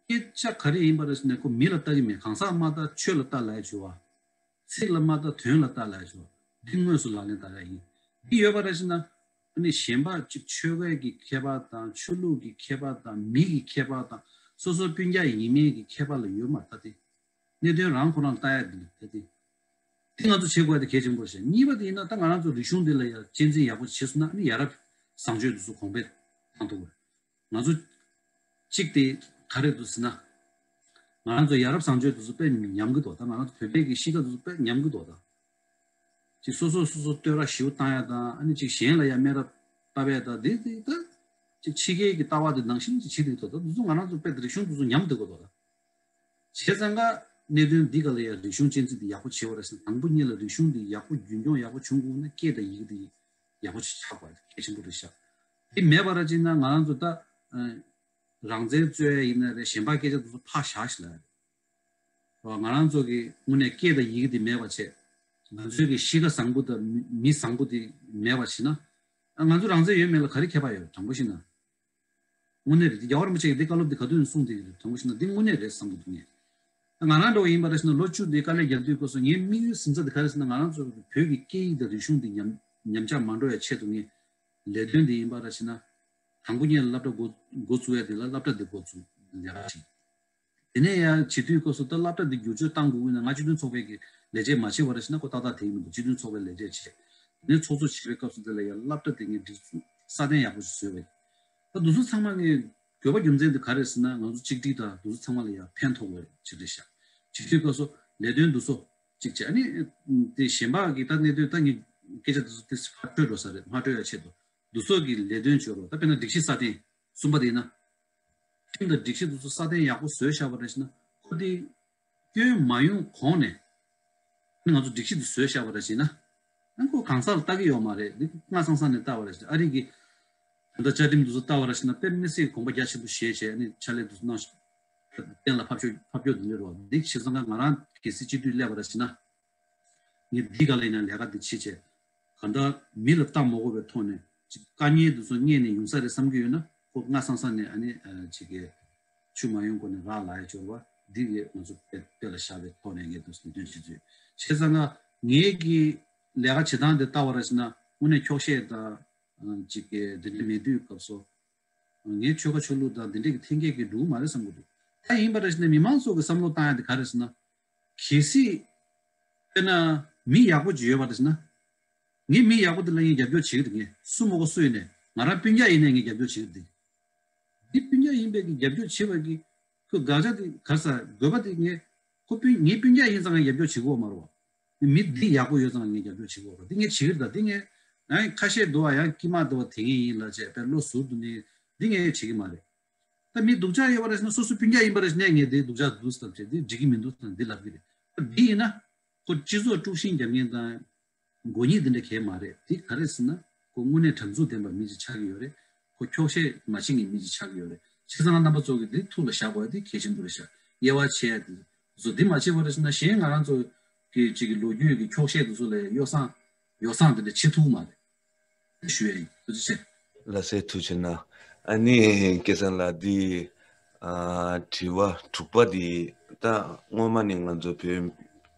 སྐད་ཆ་ག་རེ་ཡིན་པ་རེད་ཟེར་ནས་ཁོ་མི་ལ་ལྟ་གི་མེད། གང་ཟག་མ་ལྟ་ཆོས་ལ་ལྟ་ལབ་ཡ་བྱུང་བ། ཚིག་ལ་མ་ལྟ་དོན་ལ་ལྟ་ལབ་ཡ་བྱུང་བ། འདི་དངོས་སུ་ལག་ལེན་བསྟར་ཡ་ཡིན། འདི་ཡོད་པ་རེད་ཟེར་ན། ཨ་ནི་གཞན་པ་གཅིག་ཆོལ་ཁའི་གི་ཁྱད་པར་དང་ཆོས་ལུགས་ཀྱི་ཁྱད་པར་དང་མི་གི་ཁྱད་པར་དང་སོ་སོ་སྤུན་ཀྱག་ཡིན་མིན་གྱི་ཁྱད་པར་ལ་ཡོད་མ་ལྟ་སྟེ། གནད་དོན་རང་ཁོ་རང་ལྟ་ཡ་འདི་ལ་ལྟ་སྟེ། འདི་ང་ཚོ་བྱེད་དགོས་ཡ་དེ་གལ་ཆེན་པོ་རེད་ཤག་གཉིས་པ་དེ་ཡིན་ན་ད་ང་རང་ཚོ་རིག་གཞུང་འདི་ལ་ཡ་གཅེས་འཛིན་ཡག་པོ་བྱས་སོང་ན་ཨ་ནི་ཡ་རབས་བཟང་སྤྱོད་དེ་ཚོ་གོང་འཕེལ་བཏང་ཐུབ་ཀྱི་རེད། ང་ཚོ་གཅིག་དེ་ག་རེ་འདུག་ཟེར་ན། ང་རང་ཚོ་ཡ་རབས་བཟང་སྤྱོད་དེ་ཚོ་དཔེ་ཉམས་ཀྱི་འདུག་ད་ང་རང་ཚོ་བོད་པའི་གི་གཤིས་ཀ་དེ་ཚོ་དཔེ་ཉམས་ཀྱི་འདུག་ད། ཅིག་སོ་སོ་སོ་སོ་བསྟོད་ར་ཞེ་པོ་བཏང་ཡ་དང་ཨ་ནི་ཅིག་གཞན་ལ་ཡ་སྨད་ར་བཏབ་ཡ་དང་འདི་འདི་ད། ཅིག་ཕྱི་རྒྱལ་གྱི་ལྟ་བ་དེ་ནང་བཞིན་ཅིག་བྱེད་བསྡད་ཀྱི་འདུག་ད་འདི་ཚོ་ང་རང་ཚོ་དཔེ་རིག་གཞུང་དེ་ཚོ་ཉམས་བསྡད་ཀྱི་འདུག་ད། བྱས་ཙང་ཀ་གནད་དོན་འདི་ག་ལ་ཡ་རིག་གཞུང་གཅེས་འཛིན་འདི་ཡག་པོ་བྱེད་པ་རེད་ཟེར་ན་དང་པོ་ཉིད་ལ་རིག་གཞུང་འདི་ཡག་པོ་རྒྱུན་སྐྱོང་ཡག་པོ་བྱུང་དགོས་ན་སྐད་དང་ཡི་གེ་འདི་ཡག་པོ་ཞིག་ཆགས་པ་གལ་ཆེན་པོ་རེད་ཤག་དེ་མེད་པ་ར་ཅིག་ན་ང་རང་ཚོ་ད་རང་བཙན་རྩོད་ཡ་ཡིན་ན་རེད། གཞན་པ་སྐད་ཆ་དེ་ཚོ་ཕར་བཞག་ཞིག་ལ་རེད། ང་རང་ཚོ་གི་དངོས་གནས་སྐད་དང་ཡི་གེ་འདི་མེད་པ་བྱས། ང་ཚོའི་གི་གཤིས་ཀ་བཟང་པོ་དང་མི་མི་བཟང་པོ་འདི་མེད་པ་བྱས་ན། ང་ཚོ་རང་བཙན་ཡོད་མེད་ལ་ག་རེ་ཁྱད་པར་ཡོད། དྲང་པོ་བཤད་ན། དངོས་གནས་རེད། རྒྱལ་བ་རིན་པོ་ཆེ་གིས་འདི་བཀའ་སློབ་འདི་ག་དུས་ནས་གསུངས་བསྡད་ཀྱི་རེད། དྲང་པོ་བཤད་ན་འདི་དངོས་གནས་རེད་བསམ་གྱི་འདུག་ངས། ང་རང་འདྲ་བོ་ཡིན་པ་རེད་ཟེར་ན་ལོ་བཅུ་འདི་དཀའ་ལས་རྒྱག་དུས་སྐབས་སུ་ངའི་དམིགས་ཡུལ་ཟིན་ཚ་འདི་ག་རེ་ཟེར་ན་ང་རང་ཚོ་བོད་ཀྱི་སྐད་ཡིག་དང་རིག་གཞུང་འདི་ཉམས་ཉམས་ཆག་མ་འགྲོ་བའི་ཆེད་དུ་ངས་ལས་དོན་འདི་ཡིན་པ་རེད་ཟེར་ན། དང་པོ་ཉིད་ལ་སློབ་གྲྭ་འགོ་འགོ་བཙུགས་ཡ་འདི་ལ་སློབ་གྲྭ་འདི་འགོ་བཙུགས་ལས་ཀ་བྱེད། དེ་ནས་ཡང་བྱེད་དུས་སྐབས་སུ་ད་སློབ་གྲྭ་འདི་བསྒྱུར་བཅོས་བཏང་དགོས་ཀྱི་ན་ང་སྤྱི་མཐུན་ཚོགས་པའི་གི་ལས་བྱེད་མ་བྱེད་པ་རེད་ཟེར་ན་ཁོ་ཏག་ཏག་དེ་ཡིན་མི་འདུག་སྤྱི་མཐུན་ཚོགས་པའི་ལས་བྱེད་བྱེད། དེ་ནས་ཚོགས་གཙོ་བྱེད་པའི་སྐབས་སུ་དེ་ལ་ཡང་སློབ་གྲྭ་དེ་ངས་སྒྲིག་སྲ་བརྟན་ཡག་པོ་ཞིག་བཟོས་པས། ད་འདུག་སེ་ཚང་མ་ངས་དགོས་པ་རྒྱུ་མཚན་དེ་ག་རེ་ཟེར་ན་ང་ཚོ་གཅིག་སྒྲིལ་དང་འདུག་སེ་ཚང་མ་ལ་ཡང་ཕན་ཐོགས་པ་ཞིག་རེད་ཤག་བྱེད་དུས་སྐབས་སུ་ལས་དོན་འདུག་སོ་གཅིག་བྱས་ཨ་ནི་དེ་གཞན་པ་གི་ད་གནད་དོན་ད་ངས་ སྐད་ཆ་དེ་ཚོ་ཏིས་ཕར་སྤྲོད་འགྲོ་ས་རེད། མ་སྤྲོད་ཡ་ཆེད་དུ་འདུ་ཚོགས་ཀྱི་ལས་དོན་བྱོས་རོགས། ད་དཔེར་ན་སྒྲིག་གཞི་སྲ་བརྟན་གསུམ་པ་དེ་ཡིན་ན། ཁྲིམས་དང་སྒྲིག་གཞི་དེ་ཚོ་སྲ་བརྟན་ཡག་པོ་བཟོས་བཞག་པ་རེད་ཟེར་ན། ཁོ་དེ་སྐྱོན་མ་ཡོང་གོང་ནས་ང་ཚོ་སྒྲིག་གཞི་དེ་བཟོས་བཞག་པ་རེད་ཟེར་ན། ཨ་ཁོ་གང་ཟག་ལ་ལྟ་གི་ཡོད་མ་རེད། འདི་སྔ་སང་སང་ནས་ལྟ་བ་རེད་ཟེར། ཨ་རི་གི་ད་ལྟ་བཅའ་ཁྲིམས་དེ་ཚོ་ལྟ་བ་རེད་ཟེར་ན། དཔེ་མི་སྲིད་དགོངས་པ་རྒྱ་ཆེན་པོ་བཞེས་བྱས། ཨ་ནི་ཕྱག་ལས་དེ་ཚོ་གནང་། གཏན་ལ་ཕབ་ཆོག་ཕབ་ཆོག་འདི་འདྲ་རོ། འདི་བྱས་ཙང་ང་རང་གལ་སྲིད་སྤྱི་འཐུས་སླེབས་པ་རེད་ཟེར་ན། ངས་འདི་ག་ལ་ཡིན་ན་ལས་ཀ་འདི་བྱེད་བྱས། གང་ལྟར་མི་ལ་ལྟ་མ་དགོས་པའི་ཐོག་ནས་ཅིག་དཀའ་ངལ་འདི་ཚོ་སྔས་ནས་ཡོང་ས་རེད་བསམ་གྱི་ཡོད་ན། ཁོ་སྔ་སང་སང་ནས་ཨ་ནི་ཨ་ཅིག་གི་ཆུ་མ་ཡོང་གོང་ནས་རག་ལ་ཡ་སྦྱོར་བ་འདི་གི་ང་ཚོ་དཔེ་དཔེ་ལ་བཞག་པའི་ཐོག་ནས་ངས་འདུག་ཟེར་འདོན་བྱེད་ཚུལ། བྱས་ཙང་ང་ངས་ཀྱི་ལས་ཀ་བྱེད་སྟངས་དེ་ལྟ་བ་རེད་ཟེར་ན། དངོས་གནས་འཁྱོག་བཤད་དང་ཅིག་གི་འདི་འདྲ་མེད་དུས་སྐབས་སུ། ངའི་ཆོལ་ཁ་ཆོས་ལུགས་དང་འདི་འདྲས་ཀྱི་འཐེན་འཁྱེར་གྱི་འགྲོ་གི་མ་རེད་བསམ་གྱི་འདུག་ད་ཡིན་པ་རེད་ཟེར་ན། མི་མང་ཚོ་གི་བསམ་བློ་བཏང་ཡ་དེ་ག་རེད་ཟེར་ན། གལ་སྲིད་དཔེར་ན་མི་ཡག་པོ་ཅིག་ཡོད་པ་རེད་ཟེར་ན། ངས་མི་ཡག་པོ་དེ་ལ་ངས་རྒྱབ་སྐྱོར་བྱེད་ཀྱི་རེད། ངས་སུ་མ་གོ་སུ་ཡིན་ནས། ང་རང་སྤུན་ཀྱག་ཡིན་ནས་ངས་རྒྱབ་སྐྱོར་བྱེད་ཀྱི་རེད། འདི་སྤུན་ཀྱག་ཡིན་པའི་གི་རྒྱབ་སྐྱོར་བྱེད་པ་གི་ཁོ་དགག་བྱ་དེ་ག་རེ་ཟེར། དགོས་པ་དེ་ངས་ཁོ་སྤུན་ངའི་སྤུན་ཀྱག་ཡིན་ཙང་ངས་རྒྱབ་སྐྱོར་བྱེད་དགོས་མ་རེད་བ། མི་འདི་ཡག་པོ་ཡོད་ཙང་ངས་རྒྱབ་སྐྱོར་བྱེད་དགོས་རེད། འདི་ངས་བྱེད་ཀྱི་རེད། ད་འདི་ངས་ཡང་ཁ་ཤས་འདུག་བ། ཡང་དཀྱིལ་མ་འདུག་བ། དེ་ངས་ཡིན་ལ་བྱས་པའི་བློ་ཟུར་དུ་ནི་འདི་ངས་བྱེད་ཀྱི་མ་རེད། ད་མི་སྡུག་ཅག་ཡོད་པ་རེད་ཟེར་ན། སོ་སོ་སྤུན་ཀྱག་ཡིན་པ་རེད་ཟེར་ནས་ངས་འདི་སྡུག་ཅག་འདུག་ཟེར་བྱས་འདི་འགྲིག་གི་མི་འདུག་ཟེར་ན་འདི་ལབ་ཀྱི་རེད། ད་འདི་ཡིན་ན་ཁོ་སྤྱི་ཚོགས་དཀྲུག་ཤིང་རྒྱག་མཁན་དང་། མགོ་གཉིས་འདི་འདྲ་གལ་མ་རེད། འདི་ག་རེ་ཟེར་ན། ཁོ་དངོས་གནས་དྲང་ཚུགས་ལྡན་པ་མི་ཅིག་ཆགས་ཀྱི་ཡོད་རེད། ཁོ་འཁྱོག་བཤད་མ་བྱེད་མཁན་མི་ཅིག་ཆགས་ཀྱི་ཡོད་རེད། བྱས་ཙང་རྣམ་པ་ཚོ་གིས་འདི་ཐུགས་ལ་བཞག་དགོས་ཡ་འདི་གལ་ཆེན་པོ་རེད་ཤག་དབྱེ་བ་ཕྱེ་ཡ་འདི་བཟོ། འདི་མ་བྱས་པ་རེད་ཟེར་ན། གཞན་ང་རང་ཚོ་གི་ཅིག་གི་ལོ་རྒྱུས་ཀྱི་འཁྱོག་བཤད་འདི་ཚོ་ལ་ཡོ་བསྲང་ཡོ་བསྲང་འདི་འདྲ་བྱེད་ཐུབ་མ་རེད། ཞུ་ཡ་ཡིན། ཐུགས་རྗེ་ཆེ། ལགས་སེ། ཐུགས་རྗེ་གནང་། ཨ་ནི་སྐལ་བཟང་ལགས། འདི་ཨ་དྲི་བ་དྲུག་པ་འདི་ད་སྔོན་མ་ནས་ང་ཚོ་བོད་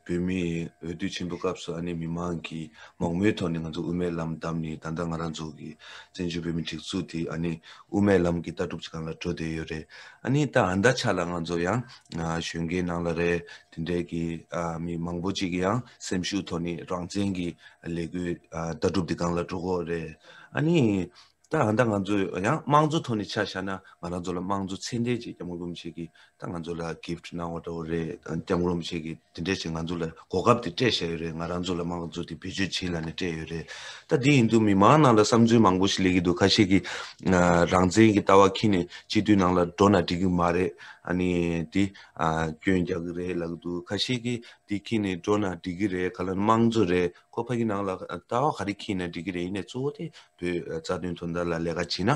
བོད་མིའི་འོས་བསྡུ་ཆེན་པོ་སྐབས་སུ་ཨ་ནི་མི་མང་གིས་མང་མོས་ཐོག་ནས་ང་ཚོ་དབུ་མའི་ལམ་བདམས་ནས། ད་ལྟ་ང་རང་ཚོ་གི་བཙན་བྱོལ་བོད་མིའི་སྒྲིག་འཛུགས་དེ་ཨ་ནི་དབུ་མའི་ལམ་གྱི་ལྟ་གྲུབ་ཀྱི་སྒང་ལ་འགྲོ་བསྡད་ཡོད་རེད། ཨ་ནི་ད་ཨ་མདའ་ཆ་ལ་ང་ཚོ་ཡང་ཨ་གཞོན་སྐྱེས་ནང་ལ་རེད། དེ་འདྲའི་གི་ཨ་མི་མང་པོ་ཅིག་གིས་ཡང་སེམས་ཤུགས་ཐོག་ནས་རང་བཙན་གྱི་ལས་འགུལ་ཨ་ལྟ་གྲུབ་དེ་སྒང་ལ་འགྲོ་གི་ཡོད་རེད། ཨ་ནི་ད་ཨ་མདའ་ང་ཚོ་ཡང་དམངས་གཙོ་ཐོག་ནས་ཆ་བཞག་ན། ང་རང་ཚོ་ལ་དམངས་གཙོ་མཚན་ལྡན་ཅིག་སྐྱབས་མགོན་རིན་པོ་ཆེ་གིས་ད་ང་ཚོ་ལ་གིཕྚ་གནང་བ་འདྲ་བོ་རེད། སྐྱབས་མགོན་རིན་པོ་ཆེ་གིས་དེ་འདྲས་ཅིག་ང་ཚོ་ལ་གོ་སྐབས་དེ་སྤྲད་བཞག་ཡོད་རེད། ང་རང་ཚོ་ལ་དམངས་གཙོ་དེ་བེད་སྤྱོད་བྱེད་ལབ་ནས་སྤྲད་ཡོད་རེད། ད་དེ་ཡིན་དུས་མི་མང་ནང་ལ་བསམ་ཚུལ་མང་པོ་ཞིག་སླེབས་ཀྱི་འདུག་ཁ་ཤས་ཀྱིས་ཨ་རང་བཙན་གྱི་ལྟ་བ་འཁྱེར་ནས་སྤྱི་འཐུས་ནང་ལ་འགྲོ་ན་འགྲིག་གི་མ་རེད། ཨ་ནི་དེ་ཨ་སྐྱོན་རྒྱག་གི་རེད་ལབ་ཀྱི་འདུག་ཁ་ཤས་ཀྱིས་དེ་འཁྱེར་ནས་འགྲོ་ན་འགྲིག་གི་རེད། ག་ལ་དམངས་གཙོ་རེད། ཁོ་ཕ་གི་ནང་ལ་ལྟ་བ་ག་རེ་འཁྱེར་ན་འགྲིག་གི་རེད། ཡིན་ནའི་གཙོ་བོ་དེ་བོད་རྩ་དོན་དོན་དག་ལ་ལས་ཀ་བྱེད་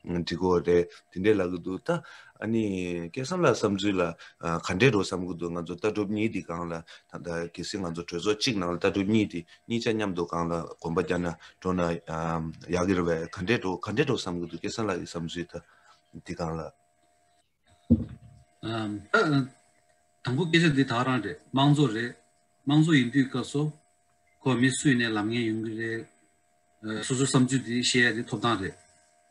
ན་འགྲིག་གི་རེད། དེ་འདྲས་ལབ་ཀྱི་འདུག་ད་ཨ་ནི་སྐལ་བཟང་ལགས་བསམ་ཚུལ་ལ་ཨ་ག་འདྲས་འགྲོ་བསམ་གྱི་འདུག་ང་ཚོ་ལྟ་གྲུབ་གཉིས་དེ་སྒང་ལ། ད་ལྟ་གལ་སྲིད་ང་ཚོ་གྲོས་ཚོགས་གཅིག་ནང་ལ་ལྟ་གྲུབ་གཉིས་དེ་གཉིས་ཆ་མཉམ་དུ་སྒང་ལ་གོམ་པ་རྒྱག་ན་འགྲོ་ན་ཨ་ཡག་གི་རེད་པས། ག་འདྲས་འགྲོ་ག་འདྲས་འགྲོ་བསམ་གྱི་འདུག་སྐལ་བཟང་ལགས་ཀྱི་བསམ་ཚུལ་ད་དེ་སྒང་ལ། ཨམ། ད་དང་པོ་སྐད་ཆ་འདི་ད་ག་རང་རེད། དམངས་གཙོ་རེད། དམངས་གཙོ་ཡིན་དུས་སྐབས་སུ་ཁོ་མི་སུ་ཡིན་ནའི་ལབ་མཁན་ཡོང་གི་རེད། ཨ་སོ་སོའི་བསམ་ཚུལ་འདི་བཤད་ཡ་འདི་ཐོབ་ཐང་རེད།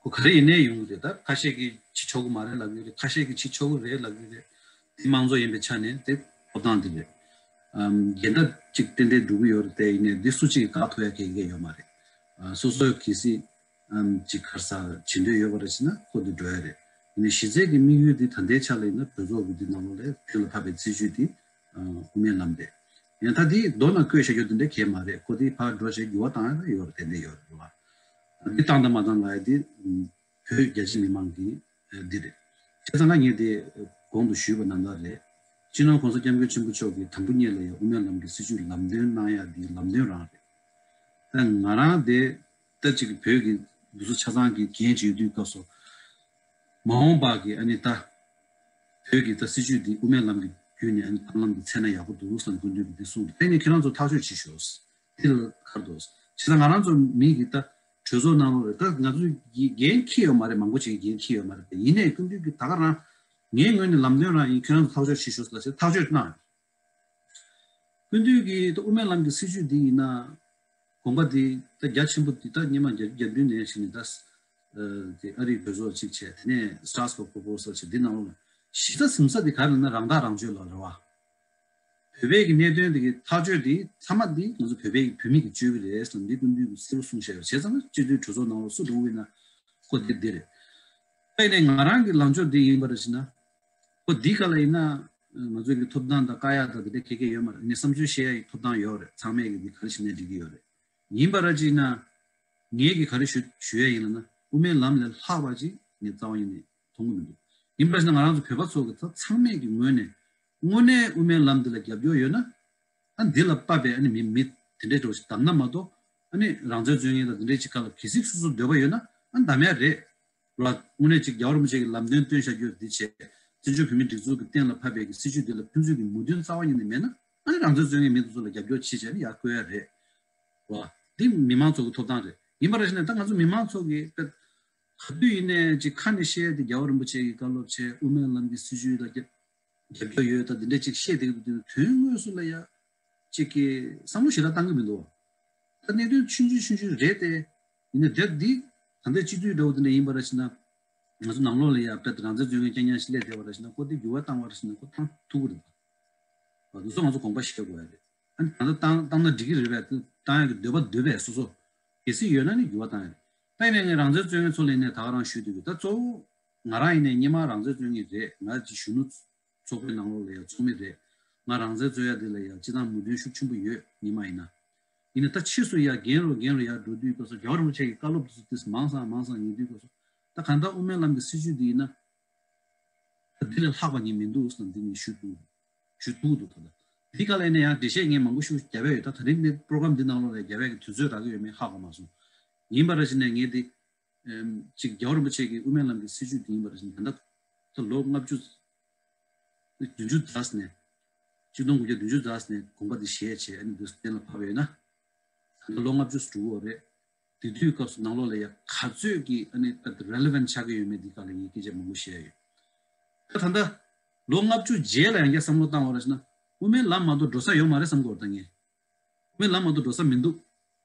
ཁོ་ག་རེ་ཡིན་ནའི་ཡོང་གི་རེད། ད་ཁ་ཤས་ཀྱིས་བྱེད་ཆོག་གི་མ་རེད་ལབ་ཀྱི་རེད། ཁ་ཤས་ཀྱིས་བྱེད་ཆོག་གི་རེད་ལབ་ཀྱི་རེད། འདི་དམངས་གཙོ་ཡིན་པའི་ཆ་ནས་དེ་ཐོབ་ཐང་འདི་རེད། ཨམ། འགལ་ཟླ་གཅིག་ཏན་ཏན་འགྲོ་གི་ཡོད་རེད། དེ་ཡིན་ནའི་འདི་སུ་གཅིག་གིས་བཀག་ཐུབ་ཡ་གལ་གལ་ཡོད་མ་རེད། ཨ་སོ་སོའི་གལ་སྲིད་ཨམ་ཅིག་ག་རེ་ཟེར་བྱེད་འདོད་ཡོད་པ་རེད་ཟེར་ན་ཁོ་འདི་འགྲོ་ཡ་རེད། ཡིན་ནའི་གཞི་རྩའི་གི་དམིགས་ཡུལ་འདི་ད་ལྟའི་ཆ་ལ་ཡིན་ན་གྲོས་ཚོགས་ཀྱི་འདི་ནང་ལོགས་ལ་ཕུལ་ལ་ཕབ་པའི་སྲིད་ཇུས་འདི་ཨ་དབུ་མའི་ལམ་རེད། ཡང་ད་འདི་མདོར་ན་བཀོད་བཞག་རྒྱུ་འདི་འདྲ་གལ་མ་རེད། ཁོ་འདི་ཕར་འགྲོ་བྱས་འགྱུར་བ་བཏང་ཡ་ཡོད་རེད། ཏན་ཏན་ཡོད་རེད་བ། འདི་བཏང་དང་མ་བཏང་ལ་ཡ་འདི་བོད་རྒྱ་ཆེ་མི་མང་གི་འདི་རེད། བྱས་ཙང་ང་ངས་དེ་གོང་དུ་ཞུས་པ་ནང་ལྟར་རེད། སྤྱི་ནོར་༸གོང་ས་༸སྐྱབས་མགོན་ཆེན་པོ་མཆོག་གིས་དང་པོ་ཉིད་ལ་ཡང་དབུ་མའི་ལམ་གྱི་སྲིད་བྱུས་ལམ་སྟོན་གནང་ཡག་འདི་ལམ་སྟོན་རང་རེད། ད་ང་རང་དེ་ད་ཅིག་བོད་ཀྱི་འདུ་ཚོགས་ཆ་ཚང་གི་འགན་བྱེད་དུས་སྐབས་སུ་མ་འོངས་པ་གི་ཨ་ནི་ད་བོད་ཀྱི་ད་སྲིད་བྱུས་འདི་དབུ་མའི་ལམ་གྱི་བརྒྱུད་ནས་ཨ་ནི་ཐབས་ལམ་འདི་འཚོལ་ན་ཡག་པོ་འདུག་བསམ་སྐུ་མདུན་གྱིས་འདི་གསུངས་འདུག་དེ་ནི་ཁྱེད་རང་ཚོ་ཐག་གཅོད་བྱེད་ཤོག་དེ་ལ་ཁར་འདུག་བྱས་ཙང་ང་རང་ཚོ་མི་གི་ད་གྲོས་ཚོགས་ནང་ལོགས་རེད། ད་ང་ཚོ་གི་འགན་འཁྱེར་ཡོད་མ་རེད། མང་པོ་ཅིག་གི་འགན་འཁྱེར་ཡོད་མ་རེད། དེ་ཡིན་ནའི་སྐུ་མདུན་གྱིས་ད་ག་རང་ངའི་ངོས་ནས་ལམ་སྟོན་རང་ཡིན། ཁྱོད་རང་ཚོ་ཐག་གཅོད་བྱེད་ཤོག་ཟེར་ལ་ཟེར་ཐག་གཅོད་གནང་ཡོད། སྐུ་མདུན་གྱིས་ད་དབུ་མའི་ལམ་གྱི་སྲིད་བྱུས་འདི་ཡིན་ན་དགོངས་པ་འདི་ད་རྒྱ་ཆེན་པོ་འདི་ད་སྔོན་མ་རྒྱ་རྒྱ་བདུན་ནས་ཞིག་ནས་ད་ཨ་དེ་ཨ་རིའི་གྲོས་ཚོགས་གཅིག་བྱས། དེ་ནས་Strasbourg proposal་བྱས། འདི་ནང་ལ་གཞི་རྩ་ཟིན་ས་འདི་ག་རེ་ལབ་ན་རང་ཐག་རང་གཅོད་ལ་རེད་བ། བོད་པའི་གི་གནད་དོན་དེ་གི་ཐག་གཅོད་དེ་ཚང་མ་དེ་ང་ཚོ་བོད་པའི་བོད་མི་གི་གཅོད་ཀྱི་རེད་ཟེར་ནས་འདི་སྐུ་མདུན་གྱིས་གསལ་པོ་གསུངས་བཞག་ཡོད། བྱས་ཙང་སྤྱི་འཐུས་གྲོས་ཚོགས་ནང་ལ་སུ་འགྲོ་གི་ཡིན་ན་ཁོ་དེ་འདི་རེད། ཨ་ནི་ང་རང་གི་ལངས་ཕྱོགས་འདི་ཡིན་པ་རེད་ཟེར་ན། ཁོ་འདི་ག་ལ་ཡིན་ན་ང་ཚོ་གི་ཐོབ་ཐང་དང་བཀག་ཡག་དང་དེ་འདྲ་ག་གེ་ཡོད་མ་རེད། ངས་བསམ་ཚུལ་བཤད་ཡག་གི་ཐོབ་ཐང་ཡོད་རེད། ཚང་མས་གི་འདི་ག་རེ་བྱས་ནས་འགྲིག་གི་ཡོད་རེད། ཡིན་པ་ར་ཅིག་ན། ངས་ཀྱི་ག་རེ་ཞུ་ཞུ་ཡས་ཡིན་ལ་ན། དབུ་མའི་ལམ་ལས་ལྷག་པ་ཅིག་ངས་རྩ་བ་ཉིད་ནས་མཐོང་གི་མི་འདུག་ཡིན་པ་ཞིག་ན་ང་རང་ཚོ་བོད་པ་ཚོ་གི་ད་ཚང་མས་ཀྱི་ངོས་ནས་དངོས་གནས་དབུ་མའི་ལམ་འདི་ལ་རྒྱབ་སྐྱོར་ཡོད་ན། ཨ་འདི་ལ་དཔའ་བའི་ཨ་ནི་མི་མི་དེ་འདྲའི་འགྲོ་ཞིག་བདམས་ན་མ་གཏོགས། ཨ་ནི་རང་བཙན་རྩོད་མཁན་དང་དེ་འདྲའི་ཅིག་ཁ་ལ་གལ་སྲིད་སོ་སོ་འདོད་པ་ཡོད་ན་ཨ་བདམས་ཡ་རེད། ར་དངོས་གནས་ཅིག་རྒྱལ་བ་རིན་པོ་ཆེ་གི་ལམ་སྟོན་སྟོན་བཞག་རྒྱུ་འདི་བྱས། བཙན་བྱོལ་བོད་མིའི་སྒྲིག་འཛུགས་ཀྱི་གཏན་ལ་ཕབ་པའི་གི་སྲིད་བྱུས་འདི་ལ་ཕན་ཚུན་གྱི་མོས་མཐུན་རྩ་བ་ཉིད་ནས་མེད་ན། ཨ་ནི་རང་བཙན་རྩོད་མཁན་མི་དེ་ཚོ་ལ་རྒྱབ་སྐྱོར་བྱེད་བྱས་ནས་ཡར་བསྐོ་ཡ་རེད། ར་འདི་མི་མང་ཚོ་གི་ཐོབ་ཐང་རེད། ཡིན་པ་ར་ཞིག་ན་ད་ང་ཚོ་མི་མང་ཚོ་གི་དཔེ་ག་དུས་ཡིན་ནའི་ཅིག་ཁ་ནས་བཤད་དེ་རྒྱལ་བ་རིན་པོ་ཆེ་གི་བཀའ་སློབ་བྱས། དབུ་མའི་ལམ་གྱི་སྲིད་བྱུས་ལ་རྒྱབ་རྒྱབ་སྐྱོར་ཡོད་ད་འདི་འདྲས་ཅིག་བཤད་བསྡད་ཀྱི་འདུག་དེ་ནི་དོན་དངོས་སུ་ལ་ཡ་ཅིག་གི་བསམ་བློ་ཞེ་དྲག་བཏང་གི་མི་འདུག་ད་གནད་དོན་ཆུང་ཆུང་ཆུང་ཆུང་རེད་དེ། ཡིན་ན་དེབ་འདི་ད་ལྟའི་སྤྱི་འཐུས་འདྲ་བོ་དེ་འདྲ་ཡིན་པ་ར་ཞིག་ན། ང་ཚོ་ནང་ལོགས་ལ་ཡ་དཔེ་རང་བཙན་རྩོད་མཁན་རྐྱང་རྐྱང་ཞིག་སླེབས་བསྡད་པ་ར་ཞིག་ན། ཁོ་དེ་འགྱུར་བ་བཏང་བ་ར་ཞིག་ན་ཁོ་བཏང་ཐུབ་ཀྱི་རེད་པ། འདི་ཚོ་ང་ཚོ་དགོངས་པ་བཞེས་དགོས་ཡ་རེད། ཨ་ནི་ད་ལྟ་བཏང་བཏང་ན་འགྲིག་གི་རེད་པས། བཏང་ཡ་གི་འདོད་པ་འདོད་པས་སོ་སོ། གལ་སྲིད་ཡོད་ན་ནི་འགྱུར་བ་བཏང་ཡ་རེད། ད་ཡིན་ནའི་ངས་རང་བཙན་རྩོད་མཁན་ཚོ་ལ་ཡིན་ནའི་ད་ག་རང་ཞུས་འདུག་གི། ད་གཙོ་བོ་ང་རང་ཡིན་ནའི་སྔོན་མ་རང་བཙན་རྩོད་མཁན་རེད། ང་ཅིག་གཞོན་ནུ་ཚོགས་པའི་ནང་ལོགས་ལ་ཡང་ཚོགས་མི་རེད། ང་རང་བཙན་རྩོད་ཡ་འདི་ལ་ཡང་སྤྱི་བཏང་མོས་མཐུན་ཤུགས་ཆེན་པོ་ཡོད། སྔོན་མ་ཡིན་ན། ཡིན་ནའི་ད་ཕྱིས་སུ་ཡང་རྒན་རུ་རྒན་རུ་ཡར་འགྲོ་དུས་སྐབས་སུ་རྒྱལ་བ་རིན་པོ་ཆེ་གི་བཀའ་སློབ་དེ་ཚོ་དེ་མང་སང་མང་སང་ཉན་དུས་སྐབས་སུ། ད་གང་ལྟར་དབུ་མའི་ལམ་གྱི་སྲིད་བྱུས་འདི་ཡིན་ན། ད་འདི་ལས་ལྷག་པ་ངས་མི་འདུག་བསམ་འདི་ངས་ཞུ་ཐུབ་ཞུ་ཐུབ་འདུག་ད་ལྟ་འདི་ག་ལ་ཡིན་ན་ཡང་འགྲེལ་བཤད་ངས་མང་པོ་ཞིག་རྒྱབ་ཡ་ཡོད། ད་ད་རིང་ནས་པྲོ་གྷ་རམ་འདི་ནང་ལོགས་ལ་རྒྱབ་ཡ་གི་དུས་ཚོད་རག་གི་ཡོད་མེད་ཧ་གོ་མ་སོང་། ཡིན་པ་ར་ཞིག་ནས་ངས་འདི་ཨེམ་ཅིག་རྒྱལ་བ་རིན་པོ་ཆེ་གི་དབུ་མའི་ལམ་གྱི་སྲིད་བྱུས་འདི་ཡིན་པ་ར་ཞིག་ནས་ད་ལྟ་ད་ལོ་ལྔ་བཅུ་བདུན་ཅུ་ཙམ་ནས། ཆིག་སྟོང་དགུ་བརྒྱ་བདུན་ཅུ་ཙམ་ནས་དགོངས་པ་འདི་བཞེས་བྱས་ཨ་ནི་འདི་གཏན་ལ་ཕབ་ཡོད་ན། ད་ལྟ་ལོ་ལྔ་བཅུ་ཙམ་འགྲོ་གི་ཡོད་རེད། དེ་དུས་སྐབས་སུ་ནང་ལོགས་ལ་ཡ་ག་ཚོད་ཀྱི་ཨ་ནི་relevant་ཆགས་ཀྱི་ཡོད་མེད་འདི་སྒང་ལ་ངས་སྐད་ཆ་མང་པོ་བཤད་ཡོད། ད་ད་ལྟ་ལོ་ལྔ་བཅུ་རྗེས་ལ་ཡང་བསྐྱར་བསམ་བློ་བཏང་བ་ར་ཞིག་ན་དབུ་མའི་ལམ་མ་གཏོགས་འགྲོ་ས་ཡོད་མ་རེད་བསམ་གྱི་ཡོད་རེད་ད་ངས། དབུ་མའི་ལམ་མ་གཏོགས་འགྲོ་ས་མི་འདུག་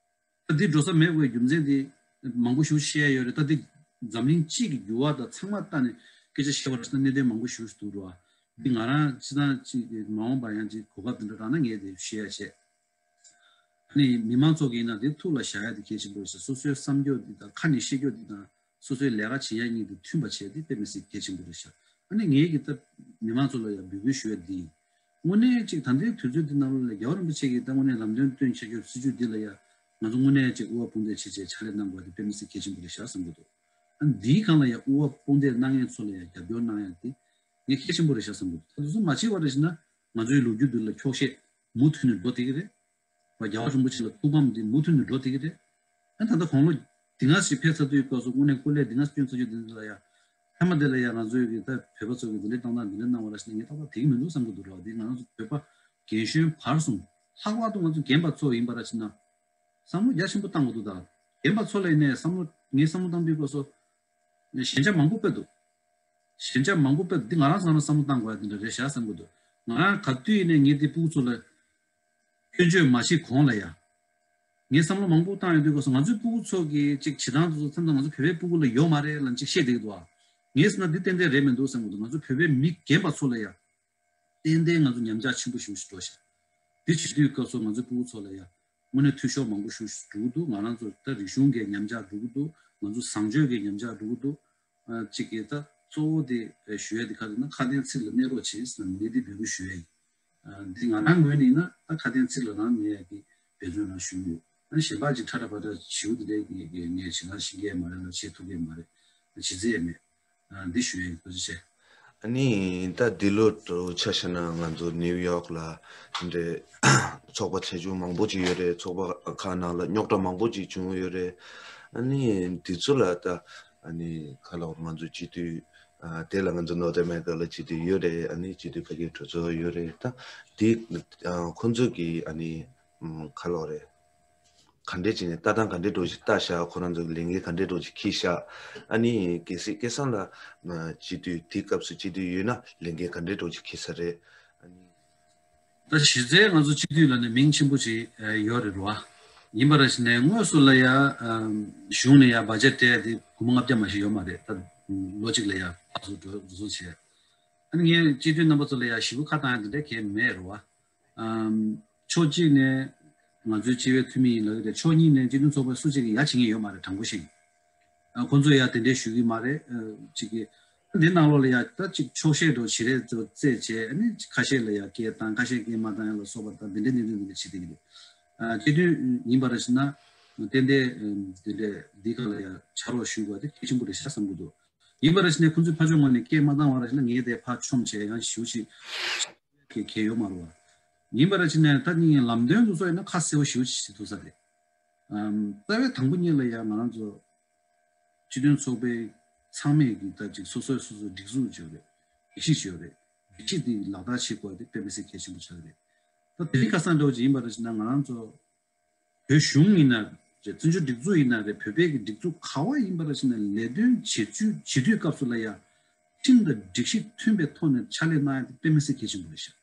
ད་འདི་འགྲོ་ས་མེད་པའི་རྒྱུ་མཚན་དེ་མང་པོ་ཞིག་བཤད་ཡོད་རེད། ད་འདི་འཛམ་གླིང་སྤྱི་གི་འགྱུར་བ་དང་ཚང་མ་ལྟ་ནས་སྐད་ཆ་བཤད་པ་རེད་ན་གནད་དོན་མང་པོ་ཞིག་འདུག་རོ། འདི་ང་རང་སྤྱི་བཏང་ཅིག་མ་འོངས་པ་ཡང་ཅིག་གོ་སྐབས་འདི་འདྲ་རག་ན་ངས་དེ་བཤད་ཡ་བྱས། ཨ་ནི་མི་མང་ཚོ་གི་ཡིན་ན་དེ་ཐུགས་ལ་བཞག་ཡ་དེ་གལ་ཆེན་པོ་རེད་ཤག་སོ་སོའི་བསམ་སྐྱོ་འདི་དང་ཁ་ནས་བཤད་སྐྱོ་འདི་དང་སོ་སོའི་ལས་ཀ་བྱེད་ཡ་གཉིས་དེ་མཐུན་པ་བྱས་དེ་དཔེ་མི་སྲིད་གལ་ཆེན་པོ་རེད་ཤག་ཨ་ནི་ངས་གི་ད་མི་མང་ཚོ་ལ་ཡང་འབོད་སྐུལ་ཞུ་ཡ་འདི་ཡིན། དངོས་གནས་ཅིག་ད་ལྟའི་དུས་ཚོད་འདི་ནང་ལོགས་ལ་རྒྱལ་བ་རིན་པོ་ཆེ་གིས་ད་དངོས་གནས་ལམ་སྟོན་སྟོན་བྱ་རྒྱུ་སྲིད་བྱུས་འདི་ལ་ཡང་ང་ཚོ་དངོས་གནས་ཅིག་དབུ་བ་དཔུང་འདེགས་བྱེད་ཆེད་ཕྱག་ལས་གནང་དགོས་པ་དེ་དཔེ་མི་སྲིད་གལ་ཆེན་པོ་རེད་ཤག་བསམ་གྱི་འདུག་ཨ་ནི་འདིའི་སྒང་ལ་ཡང་དབུ་བ་དཔུང་འདེགས་གནང་མཁན་ཚོ་ལ་ཡང་རྒྱབ་སྐྱོར་གནང་ཡ་དེ་ངས་གལ་ཆེན་པོ་རེད་ཤག་བསམ་གྱི་འདུག་ད་དེ་ཚོ་མ་བྱས་པ་རེད་ཤག་ན་ང་ཚོའི་ལོ་རྒྱུས་འདི་ལ་འཁྱོག་བཤད་མུ་མཐུད་ནས་འགྲོ་བསྡད་ཀྱི་རེད། བ་རྒྱལ་བ་རིན་པོ་ཆེ་ལ་ཐུགས་ཕམ་འདི་མུ་མཐུད་ནས་འགྲོ་བསྡད་ཀྱི་རེད། ཨ་ད་ལྟ་དགུང་ལོ་འདི་སྔ་ཞིག་ཕེབས་ཚར་དུས་སྐབས་སུ་དངོས་གནས་སྐུ་ལས་འདི་སྔ་སྐྱོན་ཚར་རྒྱུ་འདི་འདི་ལ་ཡ། ཐ་མ་འདི་ལ་ཡ་ང་ཚོའི་གི་ད་བོད་པ་ཚོ་གི་འདི་འདྲའི་གཏོང་སྟངས་འདི་འདྲའི་གནང་བ་ར་ཞིག་ན་ངས་ཏག་ཏག་དེ་གི་མི་འདུག་བསམ་གི་འདུག་ར། འདི་ང་ཚོ་བོད་པ་རྒན་གཞོན་བར་གསུམ་ལྷག་པར་དུ་ང་ཚོ་རྒན་པ་ཚོ་ཡིན་པ་ར་ཞིག་ན་བསམ་བློ་རྒྱ་ཆེན་པོ་བཏང་དགོས་འདུག་ད་རྒན་པ་ཚོ་ལ་ཡིན་ནའི་བསམ་བློ་ངས་བསམ་བློ་བཏང་དུས་སྐབས་སུ། ཞན་ཆ་མང་པོ་དཔེ་འདུག་ཞན་ཆ་མང་པོ་དཔེ་འདུག་འདི་ང་རང་ཚང་མ་བསམ་བློ་བཏང་དགོས་ཡ་འདི་འདྲ་རེད་ཤག་བསམ་གྱི་འདུག་ང་རང་ག་དུས་ཡིན་ནའི་ངས་འདི་སྤུ་གུ་ཚོ་ལ་སྐྱོན་བརྗོད་མ་བྱེད་གོང་ལ་ཡ། ངས་བསམ་བློ་མང་པོ་བཏང་ཡོང་དུས་སྐབས་སུ་ང་ཚོའི་སྤུ་གུ་ཚོ་གི་ཅིག་བྱེད་སྟངས་དེ་ཚོ་མཚམས་མཚམས་ང་ཚོ་བོད་པའི་སྤུ་གུ་ལ་ཡོད་མ་རེད་ལབ་ཅིག་བཤད་བསྡད་ཀྱི་འདུག་ཨ། ངས་ཟེར་ན་འདི་ཏན་ཏན་རེད་མི་འདུག་བསམ་གྱི་འདུག་ང་ཚོ་བོད་པའི་མི་རྒན་པ་ཚོ་ལ་ཡ། ཏན་ཏན་ང་ཚོ་ཉམས་ཆག་ཆེན་པོ་ཞེ་པོ་ཞིག་འགྲོ་ཤག་འདི་བྱེད་དུས་སྐབས་སུ་ང་ཚོའི་སྤུ་གུ་ཚོ་ལ་ཡ། དངོས་གནས་འཐུས་ཤོར་མང་པོ་ཞེ་པོ་ཞིག་འགྲོ་གི་འདུག་ང་རང་ཚོ་ད་རིག་གཞུང་གི་ཉམས་ཆག་འགྲོ་གི་འདུག་ང་ཚོ་བཟང་སྤྱོད་ཀྱི་ཉམས་ཆག་འགྲོ་གི་འདུག་ཨ་གཅིག་གིས་ད་གཙོ་བོ་དེ་ཞུ་ཡ་དེ་ག་རེ་ན་ཁ་དན་ཚིག་ལ་གནས་རོགས་བྱེད་ཟེར་ནས་ངས་འདི་འབོད་སྐུལ་ཞུ་ཡ་ཡིན། ཨ་འདི་ང་རང་ངོས་ནས་ཡིན་ན་ད་ཁ་དན་ཚིག་ལ་རང་གནས་ཡ་གི་འབད་བརྩོན་རང་ཞུ་གི་ཡོད། ཨ་གཞན་པ་ཅིག་ཁྲ་ཁྲ་པ་ཏྲ་བྱིའུ་དེ་འདྲའི་གི་གི་ངས་བྱེད་སྟངས་ཤེས་ཀྱི་ཡ་མ་རེད་ལ་བྱེད་ཐུབ་ཀྱི་ཡ་མ་རེད། བྱེད་རྩིས་ཡ་མེད། ཨ་འདི་ཞུ་ཡ་ཡིན། ཐུགས་རྗེ་ཆེ། ཨ་ནི་ད་འདི་ལོ་དྲོ་ཆ་བཞག་ན་ང་ཚོ་ནིའུ་ཡོག་ལ་འདི་འདྲའི་ཚོགས་པ་ཆེ་ཆུང་མང་པོ་ཅིག་ཡོད་རེད། ཚོགས་པ་ཁག་ནང་ལ་རྙོག་དྲ་མང་པོ་ཅིག་བྱུང་ཡོད་རེད། ཨ་ནི་འདི་ཚོ་ལ་ད་ཨ་ནི་ག་ལབ་དགོས་རེད། ང་ཚོ་སྤྱི་འཐུས་ཨ་དེ་ལ་ང་ཚོ་ནོར་ཐེ་མེ་ཀ་ལ་སྤྱི་འཐུས་ཡོད་རེད། ཨ་ནི་སྤྱི་འཐུས་ཕ་གིའི་གྲོས་ཚོགས་ཡོད་རེད། ད་འདི་ཨ་ཁོང་ཚོ་གི་ཨ་ནི་ཨམ་ག་ལབ་དགོས་རེད། ག་འདྲས་བྱས་ནས་ལྟ་སྟངས་ག་འདྲས་འདྲ་ཞིག་ལྟ་ཤག་ཁོ་རང་ཚོ་གི་ལས་འགན་ག་འདྲས་འདྲ་ཞིག་འཁྱེར་ཤག་ཨ་ནི་གལ་སྲིད་སྐལ་བཟང་ལགས་སྤྱི་འཐུས་དེའི་སྐབས་སུ་སྤྱི་འཐུས་ཡོད་ན་ལས་འགན་ག་འདྲས་འདྲ་ཞིག་འཁྱེར་ས་རེད། ཨ་ནི། ད་གཞི་རྩའི་ང་ཚོ་སྤྱི་འཐུས་ལ་ནི་མིང་ཆེན་པོ་ཞིག་ཡོད་རེད་རོ། ཡིན་པ་ར་ཞིག་ནས་དངོས་སུ་ལ་ཡ་གཞུང་ནས་ཡ་བ་ཇེ་ཊི་སྤྲད་ཡ་དེ་སྒོར་མོ་ལྔ་བརྒྱ་མ་ཞིག་ཡོད་མ་རེད། ད་ལོ་གཅིག་ལ་ཡ་ཕར་ཚུར་འགྲོ་འགྲོ་སོང་བྱས། ཨ་ནི་ངས་སྤྱི་འཐུས་རྣམ་པ་ཚོ་ལ་ཡ་ཞེ་པོ་ཁ་བཏང་ཡ་དེ་འདྲ་གང་ཡང་མེད་རེད་བ། ཨམ། ཕྱོགས་གཅིག་ནས་ང་ཚོའི་སྤྱི་བའི་འཐུས་མི་ཡིན་ལབ་ཀྱི་རེད། ཕྱོགས་གཉིས་ནས་སྤྱི་མཐུན་ཚོགས་པའི་སུ་གཅིག་གིས་ཡ་བྱེད་མཁན་ཡོད་མ་རེད། དྲང་པོ་བཤད་ཡིན། ཨ་ཁོང་ཚོས་ཡ་དེ་འདྲའི་ཞུ་གི་མ་རེད། ཨ་གཅིག་གིས་འདི་ནང་ལོགས་ལ་ཡ་ད་གཅིག་འཁྱོག་བཤད་འདྲ་བྱེད་རེས་ཚོ་རྩེད་བྱས། ཨ་ནི་ཁ་ཤས་ལ་ཡ་སྐད་བཏང་། ཁ་ཤས་སྐད་མ་བཏང་ཡ་ལ་སོགས་པ་ད་འདི་འདྲའི་གནད་དོན་འདི་འདྲ་བྱེད་བསྡད་ཀྱི་རེད། ཨ་སྤྱི་འཐུས་ཡིན་པ་ར་ཞིག་ན། ཏན་ཏན་འདི་འདྲའི་འདི་ག་ལ་ཡང་ཕྱག་རོགས་ཞུ་དགོས་དེ་གལ་ཆེན་པོ་རེད་ཤག་བསམ་གྱི་འདུག་ཡིན་པ་རེད་ཟེར་ནས་ཁོང་ཚོའི་ཕ་ཕྱོགས་ངོས་ནས་སྐད་མ་བཏང་བ་རེད་ཟེར་ན་ངས་དེ་ཕར་མཆོང་བྱས་ཡང་ཞུ་ཞིག་གི་གལ་ཡོད་མ་རེད་བ། ཡིན་པ་རེད་ཟེར་ནས་ད་ནི་ལམ་སྟོན་དུ་སོགས་ཡིན་ན་ཁ་གསལ་བོ་ཞུ་ཞིག་ཐུབ་ས་རེད། རྩ་བའི་དང་པོ་ཉིད་ལ་ཡང་ང་རང་ཚོ་སྤྱི་མཐུན་ཚོགས་པའི་ཚང་མས་ཀྱི་ད་ཅིག་སོ་སོས་སོ་སོ་སྒྲིག་འཛུགས་བྱས་རེད། སྒྲིག་གཞི་བྱས་རེད། སྒྲིག་གཞི་འདི་ལག་བསྟར་བྱེད་དགོས་དེ་དཔེ་མི་སྲིད་གལ་ཆེན་པོ་ཆགས་རེད། ད་དེ་རིང་ཁ་སང་འདྲ་བོ་ཅིག་ཡིན་པ་རེད་ཟེར་ན་ང་རང་ཚོ་བོད་གཞུང་ཡིན་ན་རེད། བཙན་བྱོལ་སྒྲིག་འཛུགས་ཡིན་ན་རེད། བོད་པའི་གི་སྒྲིག་འཛུགས་ག་བ་ཡིན་པ་རེད་ཟེར་ན་ལས་དོན་བྱེད་ཚུལ་བྱེད་དུས་སྐབས་སུ་ལ་ཡ་ཁྲིམས་དང་སྒྲིག་གཞི་མཐུན་པའི་ཐོག་ནས་ཕྱག་ལས་གནང་ཡ་དེ་དཔེ་མི་སྲིད་གལ་ཆེན་པོ་རེད་ཤག་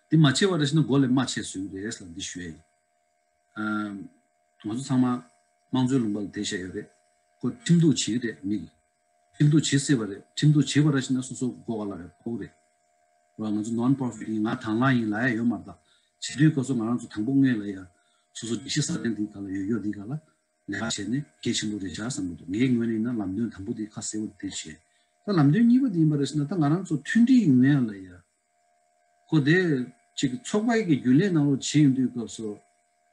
འདི་མ་བྱས་པ་རེད་ཟེར་ན་མགོ་ལས་མ་ཆད་བཟོས་ཀྱི་རེད་ལབ་འདི་ཞུ་ཡ་ཡིན། ཨ། ང་ཚོ་ཚང་མ་དམངས་གཙོའི་ལུང་པ་ལ་བསྡད་བཞག་ཡོད་རེད། ཁོ་ཁྲིམས་གཏུག་བྱེད་ཀྱི་རེད་མི་གིས། ཁྲིམས་གཏུག་བྱེད་སྲིད་པ་རེད། ཁྲིམས་གཏུག་བྱེད་པ་རེད་ཟེར་ན་སོ་སོ་མགོ་ག་ལ་རེད་ཕོག་རེད། བ་ང་ཚོ་non profit ཡིན། ང་དང་བླངས་ཡིན་ལབ་ཡ་ཡོད་མ་རེད། ད་བྱེད་དུས་སྐབས་སུ་ང་རང་ཚོ་དང་པོ་སྔོན་ལ་ཡ་སོ་སོ་སྒྲིག་གཞི་སྲ་བརྟན་འདི་ག་ལ་ཡོད་ཡོད་འདི་ག་ལ་ལས་ཀ་བྱས་ནས་གལ་ཆེན་པོ་རེད་ཤག་བསམ་གྱི་འདུག་ངའི་ངོས་ནས་ཡིན་ན་ལམ་སྟོན་དང་པོ་འདི་ཁ་གསལ་པོ་དེ་བྱས། ད་ལམ་སྟོན་གཉིས་པ་འདི་ཡིན་པ་རེད་ཟེར་ན་ད་ང་རང་ཚོ་མཐུན་སྒྲིལ་ཡོང་ཡ་ལ་ཡ། ཁོ་དེ་ཅིག་ཚོགས་པའི་གི་རྒྱུན་ལས་ནང་ལོགས་བྱེད་ཡོང་དུས་སྐབས་སུ་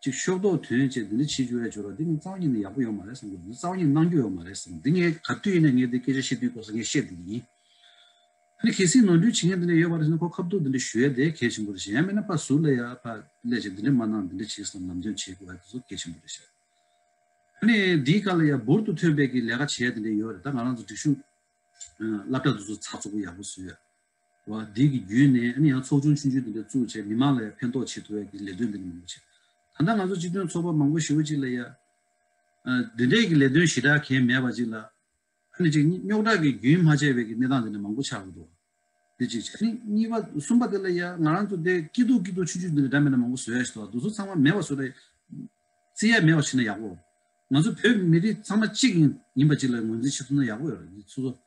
ཅིག་ཤོག་ཐོག་ཐོན་བྱས་འདི་འདྲ་བྱེད་རྒྱུ་ཡ་བྱོས་ར་འདི་ངས་རྩ་བ་ཉིད་ནས་ཡག་པོ་ཡོད་མ་རེད་བསམ་གྱི་འདུག་རྩ་བ་ཉིད་གནང་རྒྱུ་ཡོད་མ་རེད་བསམ་འདི་ངས་ག་དུས་ཡིན་ན་ངས་འདི་སྐད་ཆ་བཤད་དུས་སྐབས་སུ་ངས་བཤད་བསྡད་ཀྱི་ཡིན། ཨ་ནི་གལ་སྲིད་ནོར་འཁྲུལ་བྱེད་མཁན་འདི་འདྲ་ཡོད་པ་རེད་ཟེར་ན་ཁོ་ཁ་ཐུག་འདི་འདྲ་ཞུ་ཡ་དེ་གལ་ཆེན་པོ་རེད་ཤག་ཡང་མིན་ན་ཕར་ཟུར་ལ་ཡ་ཕར་སླེབས་བྱས་འདི་འདྲ་མ་གནང་འདི་འདྲ་བྱས་ཟེར་ལམ་སྟོན་བྱེད་དགོས་ཡ་དེ་ཚོ་གལ་ཆེན་པོ་རེད་ཤག་ཨ་ནི་འདིའི་སྒང་ལ་ཡ་འབུར་དུ་ཐོན་པའི་གི་ལས་ཀ་བྱེད་ཡ་དེ་འདྲ་ཡོད་རེད། ད་ང་རང་ཚོ་སྒྲིག་གཞུང་སློབ་གྲྭ་དེ་ཚོ་ཚགས་ཚུད་པོ་ཡག་པོ་བཟོས་ཡ། བ་འདི་གི་བརྒྱུད་ནས་ཨ་ནི་ཡང་ཚོགས་ཆུང་ཆུང་ཆུང་འདི་འདྲ་བཙུགས་བྱས་མི་མང་ལ་ཡང་ཕན་ཐོགས་བྱེད་ཐུབ་ཡ་གི་ལས་དོན་འདི་འདྲ་མང་པོ་བྱས། ད་ལྟ་ང་ཚོ་སྤྱི་མཐུན་ཚོགས་པ་མང་པོ་ཞེ་པོ་ཅིག་ལ་ཡ། ཨ། འདི་འདྲའི་གི་ལས་དོན་ཞེ་དྲག་གང་མེད་པ་ཅིག་ལ། ཨ་ནི་ཅིག་རྙོག་དྲ་གི་རྒྱུན་མ་ཆད་པའི་གི་གནས་སྟངས་འདི་འདྲ་མང་པོ་ཆགས་ཀྱི་འདུག་འདི་གཅིག་བྱས། ཨ་ནི་གཉིས་པ་གསུམ་པ་དེ་ལ་ཡ་ང་རང་ཚོ་འདི་སྐྱིད་སྡུག་སྐྱིད་སྡུག་ཆུང་ཆུང་འདི་འདྲ་འདྲ་མིན་འདྲ་མང་པོ་བཟོ་ཡ་ཞིག་འདུག་དེ་ཚོ་ཚང་མ་མེད་པ་བཟོ་ལ་བརྩི་ཡ་མེད་པ་བྱས་ན་ཡག་པོ། ང་ཚོ་བོད་མི་རིགས་ཚང་མ་གཅིག་ཡིན་ཡིན་པ་ཅིག་ལ་ངོས་འཛིན་བྱེད་ཐུབ་ན་ཡག་པོ་ཡོད་རེད། འདི་ཚོ་ཚོ།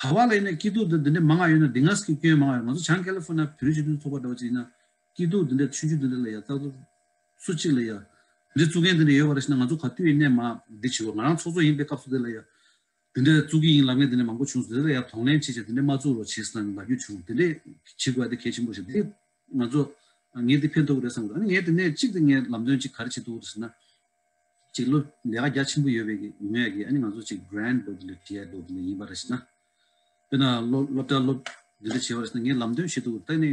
ག་བ་ལ་ཡིན་ན་སྐྱིད་སྡུག་འདི་འདི་འདྲ་མང་ང་ཡོད་ན་འདི་ང་ཚོ་གི་སྐྱོན་མང་ང་ཡོད། ང་ཚོ་བྱང་ཀེ་ལི་ཧྥོ་ནི་ཡ་བོད་རིགས་སྤྱི་མཐུན་ཚོགས་པ་འདྲ་བོ་ཅིག་ཡིན་ན་སྐྱིད་སྡུག་འདི་འདྲ་ཆུང་ཆུང་འདི་འདྲ་ལ་ཡ་ཏག་ཏག་སུ་གཅིག་ལ་ཡ་འདི་བཙུགས་མཁན་འདི་འདྲ་ཡོད་པ་རེད་ཟེར་ན་ང་ཚོ་ག་དུས་ཡིན་ནས་མ་འདི་བྱེད་དགོས། ང་རང་ཚོགས་གཙོ་ཡིན་པའི་སྐབས་སུ་འདི་ལ་ཡ་འདི་འདྲ་བཙུགས་ཀྱི་ཡིན་ལབ་མཁན་འདི་འདྲ་མང་པོ་བྱུང་སོང་། འདི་ལ་ཡ་གདོང་ལེན་བྱེད་བྱས་འདི་འདྲ་མ་བཙུགས་རོགས་བྱེད་ཟེར་ན་ལབ་རྒྱུ་བྱུང་། འདི་འདྲ་བྱེད་དགོས་འདི་གལ་ཆེན་པོ་ཞིག་འདི་ང་ཚོ་ངས་འདི་ཕན་ཐོགས་ཀྱི་རེད་བསམ་གི་འདུག་ཨ་ནི་ངས་འདི་ནས་གཅིག་འདི་ངས་ལམ་སྟོན་གཅིག་ག་རེ་བྱེད་ཐུབ་ཀྱི་རེད་ཟེར་ན། ཅིག་སློབ་ལས་ཀ་རྒྱ་ཆེན་པོ་ཡོད་པའི་གི་ཡོང་ཡ་གི་ཨ་ནི་ང་ཚོ་ཅིག་grant་འགྲོ་དེ་ལ་བྲིས་ཡ་འགྲོ་དེ་ལ་ཡིན་པ་རེད་ཟེར་ན། དཔེར་ན་སློབ་སློབ་གྲྭ་སློབ་འདི་འདྲ་བྱས་པ་རེད་ཟེར་ན་ངས་ལམ་སྟོན་བྱེད་ཐུབ་ཀྱི་རེད། ད་ནི་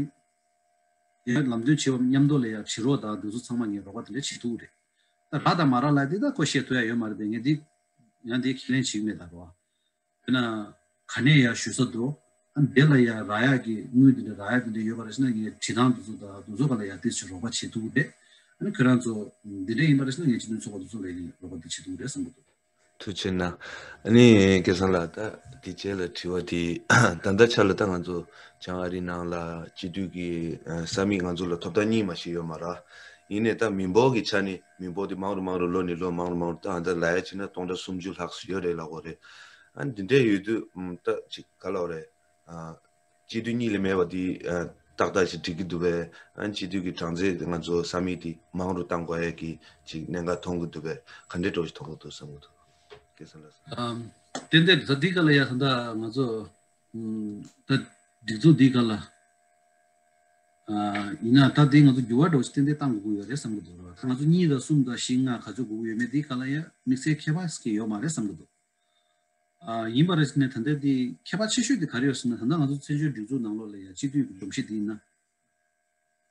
ཡང་ལམ་སྟོན་བྱེད་པ་མཉམ་དུ་ལ་ཡ་བྱེད་རོགས་དང་འདི་ཚོ་ཚང་མ་ངས་རོགས་པ་དེ་འདྲ་བྱེད་ཐུབ་ཀྱི་རེད། ད་རག་དང་མ་རག་ལ་དེ་ད་ཁོ་བཤད་ཐུབ་ཡ་ཡོད་མ་རེད་པས། ངས་འདི་ཡང་འདི་ཁས་ལེན་བྱེད་ཀྱི་མེད་ད་རོགས། དཔེར་ན་ག་ནས་ཡར་ཞུ་ས་འདུག་ཨ་འདི་ལ་ཡར་རག་ཡག་གི་དངུལ་འདི་འདྲ་རག་ཡག་འདི་འདྲ་ཡོད་པ་རེད་ཟེར་ན་ངས་བྲིས་ཐང་འདི་ཚོ་དང་འདི་ཚོ་ག་ལ་ཡར་ཏོག་ཙམ་རོགས་པ་བྱེད་ཐུབ་ཀྱི་རེད། ཨ་ནི་ཁྱོད་རང་ཚོ་འདི་འདྲ་ཡིན་པ་རེད་ཟེར་ན་ངས་སྤྱི་མཐུན་ཚོགས་པ་འདི་ཚོ་ལ་ཡང་རོགས་པ་འདི་བྱེད་ཐུབ་ཀྱི་རེད་བསམ་གྱི་འདུག་ཐུགས་རྗེ་ཆེ་གནང་། ཨ་ནི་སྐལ་བཟང་ལགས། ད་འདི་རྗེས་ལ་དྲི་བ་འདི་ད་ལྟ་ཆ་ལ་ད་ང་ཚོ་བྱང་ཨ་རི་ནང་ལ་སྤྱི་འཐུས་ཀྱི་ས་མིག་ང་ཚོ་ལ་ཐོབ་ཐང་གཉིས་མ་ཞིག་ཡོད་མ་རེད། ཡིན་ནའི་ད་མི་འབོར་གྱི་ཆ་ནས་མི་འབོར་འདི་མང་རུ་མང་རུ་ལོ་ནས་ལོ་མང་རུ་མང་རུ་ད་ད་ལ་ཡ་བྱས་ན་སྟོང་ཕྲག་སུམ་ཅུ་ལྷག་ཙམ་ཡོད་རེད་ལབ་ཀྱི་ཡོད་རེད། ཨ་ནི་འདི་འདྲ་ཡོད་དུས་ད་ཅིག་ག་ལབ་དགོས་རེད། སྤྱི་འཐུས་གཉིས་ལས་མེད་པ་འདི་ཏག་ཏག་ཞིག་འགྲིག་གི་འདུག་པས། ཨ་ནི་སྤྱི་འཐུས་ཀྱི་གྲངས་ཚད་ང་ཚོ་ས་མིག་འདི་མང་རུ་གཏང་དགོས་ཡ་གི་ཅིག་གནད་འགག་མཐོང་གི་འདུག་པས། ག་འདྲའི་འགྲོ་ཞིག་མཐོང་གི་འདུག་བསམ་གི་འདུག་སྐལ་བཟང་ལགས། ཨམ། ཏན་ཏན་ད་འདི་ག་ལ་ཡ་ད་ལྟ་ང་ཚོ་ཨམ། ད་སྒྲིག་འཛུགས་འདི་ག་ལ་ཨ་ཡིན་ན་ད་འདི་ང་ཚོ་འགྱུར་བ་འགྲོ་ཞིག་ཏན་ཏན་གཏང་དགོས་ཀྱི་ཡོད་རེད་བསམ་གི་འདུག་ད་ང་ཚོ་གཉིས་དང་གསུམ་དང་བཞི་ལྔ་ག་ཚོད་དགོས་ཀྱི་ཡོད་མེད་འདི་ག་ལ་ཡ་དམིགས་བསལ་ཁྱད་པར་ཞིག་ཡོད་མ་རེད་བསམ་གི་འདུག་ཨ་ཡིན་པ་རེད་ཟེར་ནས་ད་ལྟ་འདི་ཁྱད་པར་ཆེ་ཤོས་དེ་ག་རེ་ཡོད་ཟེར་ན། ད་ལྟ་ང་ཚོ་བཙན་བྱོལ་སྒྲིག་འཛུགས་ནང་ལོགས་ལ་ཡ་སྤྱི་འཐུས་ཀྱི་སྒྲོམ་གཞི་དེ་ཡིན་ན།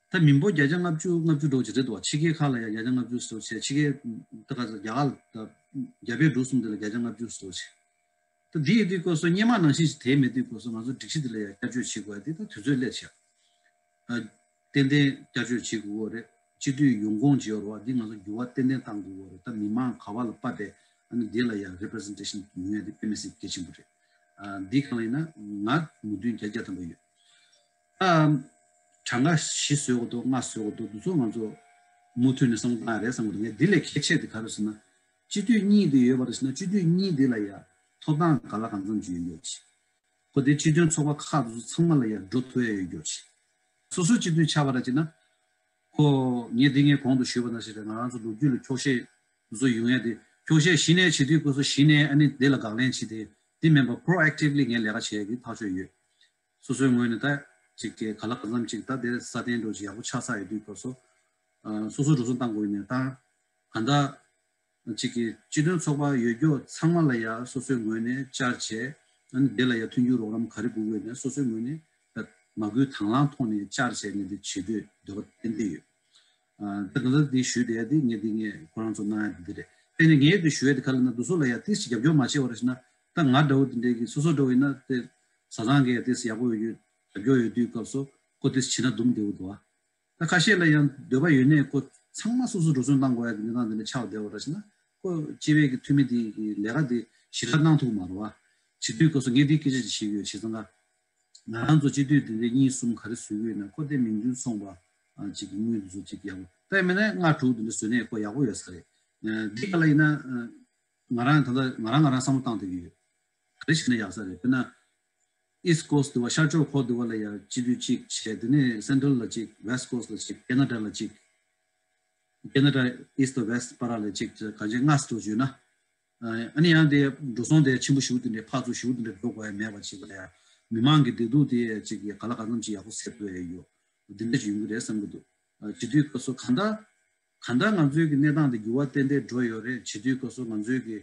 ད་མི་འབོར་བརྒྱ་ཆ་ལྔ་བཅུ་ལྔ་བཅུ་འགྲོ་གི་རེད་འདུག་བ། ཕྱི་རྒྱལ་ཁག་ལ་ཡ་བརྒྱ་ཆ་ལྔ་བཅུ་ཟེར་བ་བྱས། ཕྱི་རྒྱལ་ད་ག་ཚོད་རྒྱ་གར་ད་རྒྱ་བལ་འབྲུག་གསུམ་དེ་ལ་བརྒྱ་ཆ་ལྔ་བཅུ་ཟེར་བ་བྱས། ད་འདི་ཡིན་དུས་སྐབས་སུ་སྔོན་མ་ནང་བཞིན་ཞིག་དེ་མེད་དུས་སྐབས་སུ་ང་ཚོ་སྒྲིག་གཞི་དེ་ལ་ཡ་བསྐྱར་བཅོས་བྱེད་དགོས་ཡ་དེ་ད་དུས་ཚོད་སླེབས་ཤག་ཨ། ཏན་ཏན་བསྐྱར་བཅོས་བྱེད་དགོས་ཀྱི་རེད། སྤྱི་འཐུས་ཡོངས་ཁོངས་བྱེད་ཡོད་རེད་བ། འདི་ང་ཚོ་འགྱུར་བ་ཏན་ཏན་གཏང་དགོས་ཀྱི་རེད། ད་མི་མང་ག་བ་ལ་དཔག་པའི་ཨ་ནི་འདི་ལ་ཡང་representation་ཡོང་ཡ་འདི་དཔེ་མི་སྲིད་གལ་ཆེན་པོ་རེད། ཨ། འདི་གང་ལ་ཡིན་ན་ང་མོས་མཐུན་བརྒྱ་ཆ་བརྒྱ་ཐམ་པ་ཡོད། ཨ། གྲངས་ཀ་བཞི་བཟོ་དགོས་འདུག་ལྔ་བཟོ་དགོས་འདུག་འདི་ཚོ་ང་ཚོ་མུ་མཐུད་ནས་བསམ་བློ་བཏང་ཡ་རེད་བསམ་གྱི་འདུག་ངས་འདི་ལས་གལ་ཆེ་དེ་ག་རེ་ཟེར་ན། སྤྱི་འཐུས་གཉིས་དེ་ཡོད་པ་རེད་ཟེར་ན། སྤྱི་འཐུས་གཉིས་དེ་ལ་ཡང་ཐོབ་ཐང་ག་ལ་གང་འཚམ་ཅིག་ཡོད་ཡོད་ཅིག་ཁོ་དེ་སྤྱི་མཐུན་ཚོགས་པ་ཁག་དེ་ཚོ་ཚང་མ་ལ་ཡང་འགྲོ་ཐུབ་ཡ་ཡོད་རྒྱུ་ཅིག་སོ་སོའི་སྤྱི་འཐུས་ཆགས་པ་ར་ཅིག་ན། ཁོ་ངས་འདི་ངས་གོང་དུ་ཞུས་པ་ནང་བཞིན་རེད། ང་རང་ཚོ་ལོ་རྒྱུས་ལ་འཁྱོག་བཤད་དེ་ཚོ་ཡོང་ཡ་དེ། འཁྱོག་བཤད་གཞི་ནས་བྱེད་དུས་སྐབས་སུ་གཞི་ནས་ཨ་ནི་དེ་ལ་དགག་ལན་བྱེད་དེ། དེ་མིན་པ་proactively་ངས་ལས་ཀ་བྱེད་ཡ་གི་ཐག་གཅོད་ཡོད། སོ་སོའི་ངོས་ནས་ད་ཅིག་གི་ག་ལ་གང་འཚམ་ཅིག་ད་དེ་སྲ་བརྟན་འགྲོ་ཅིག་ཡག་པོ་ཆགས་ཚར་ཡོད་དུས་སྐབས་སུ། ཨ། སོ་སོ་འགྲོ་སོང་བཏང་དགོས་ཡིན་ནའི་ད་ག་འདྲ། གཅིག་གི་སྤྱི་མཐུན་ཚོགས་པ་ཡོད་རྒྱུ་ཚང་མ་ལ་ཡ་སོ་སོའི་ངོས་ནས་བཅར་བྱས། ཨ་ནི་དེ་ལ་ཡ་མཐུན་འགྱུར་རོགས་རམ་ག་རེ་དགོས་དགོས་ནས་སོ་སོའི་ངོས་ནས་མ་བསྐུལ་དང་བླངས་ཐོག་ནས་བཅར་བྱས་ནས་དེ་བྱེད་འདོད་འདོད་པ་ཏན་ཏན་ཡོད། ད་ད་ལྟ་འདི་ཞུས་བསྡད་ཡ་འདི་ངས་འདི་ངས་ཁོ་རང་ཚོ་གནང་ཡ་འདི་འདི་རེད། དེ་ནས་ངས་འདི་ཞུ་ཡ་འདི་ག་ལ་ན་འདུག་སོ་ལ་ཡ་ཏིས་ཅིག་རྒྱབ་སྐྱོར་མ་བྱས་པ་ར་ཞིག་ན། ད་ང་འདྲ་བོ་འདི་འདྲའི་གི་སོ་སོ་འདྲ་བོ་ཡིན་ན་དེ་བཟའ་ཚང་གི་ཏིས་ཡག་པོ་ཡོད་རྒྱུ་རྒྱབ་སྐྱོར་ཡོད་དུས་སྐབས་སུ་ཁོ་ཏིས་བྱེད་ན་འདུམ་བདེ་བོ་འདུག་ཨ། ད་ཁ་ཤས་ལ་ཡང་འདོད་པ་ཡོད་ནས་ཁོ་ཚང་མ་སོ་སོ་འགྲོ་སོང་བཏང་དགོས་ཡ་གི་གནས་སྟངས་འདི་འདྲ་ཆགས་བསྡད་པ་ར་ཞིག་ན། ཁོ་སྤྱི་བའི་གི་འཐུས་མི་འདི་གི་ལས་ཀ་འདི་ཞེ་དྲག་གནང་ཐུབ་མ་རེད་བ། བྱེད་དུས་སྐབས་སུ་ངས་འདི་སྐད་ཆ་ཅིག་བཤད་ཀྱི་ཡོད་བྱས་ཙང་ཀ། ང་རང་ཚོ་སྤྱི་འཐུས་དེ་འདྲའི་གཉིས་གསུམ་ག་རེ་བཟོས་ཡོད་ན་ཁོ་དེ་མིང་དོན་མཚུངས་པ་ཅིག་གི་དངུལ་དེ་ཚོ་ཅིག་ཡག་པོ་ད་མིན་ན་ལྔ་དྲུག་དེ་འདྲ་བཟོས་ནས་ཁོ་ཡག་པོ་ཡོད་ས་རེད། འདི་ག་ལ་ཡིན་ན་ང་རང་ད་ལྟ་ང་རང་ང་རང་བསམ་བློ་བཏང་བསྡད་ཀྱི་ཡོད། ག་རེ་བྱས་ན་ཡག་ས་རེད། དཔེར་ན་East Coast དུ་བ་ཤར་ཕྱོགས་ཁོག་དུ་བ་ལ་ཡང་སྤྱི་འཐུས་གཅིག་བྱས། དེ་ནས་Central ལ་གཅིག West Coast ལ་གཅིག Canada ལ་གཅིག Canada East West བར་ལ་གཅིག་གང་ཅི་ལྔ་སུ་བརྗོད་ན། ཨ་ནི་ཡང་དེ་འགྲོ་སོང་དེ་ཆེན་པོ་ཞེ་པོ་དེ་འདྲའི་ཕར་ཚུར་ཞེ་པོ་དེ་འདྲའི་འགྲོ་དགོས་ཡ་མེད་པ་ཅིག་ལ་ཡ། མི་མང་གི་བདེ་སྡུག་དེ་ཅིག་གི་ག་ལ་གང་འཚམ་ཅིག་ཡག་པོ་སེལ་ཐུབ་ཡ་ཡོད། འདི་འདྲ་ཅིག་ཡོང་གི་རེད་བསམ་གི་འདུག་བྱེད་དུས་སྐབས་སུ་གང་ལྟར་གང་ལྟར་ང་ཚོའི་གི་གནས་སྟངས་དེ་འགྱུར་བ་ཏན་ཏན་འགྲོ་ཡོད་རེད། བྱེད་དུས་སྐབས་སུ་ང་ཚོའི་གི་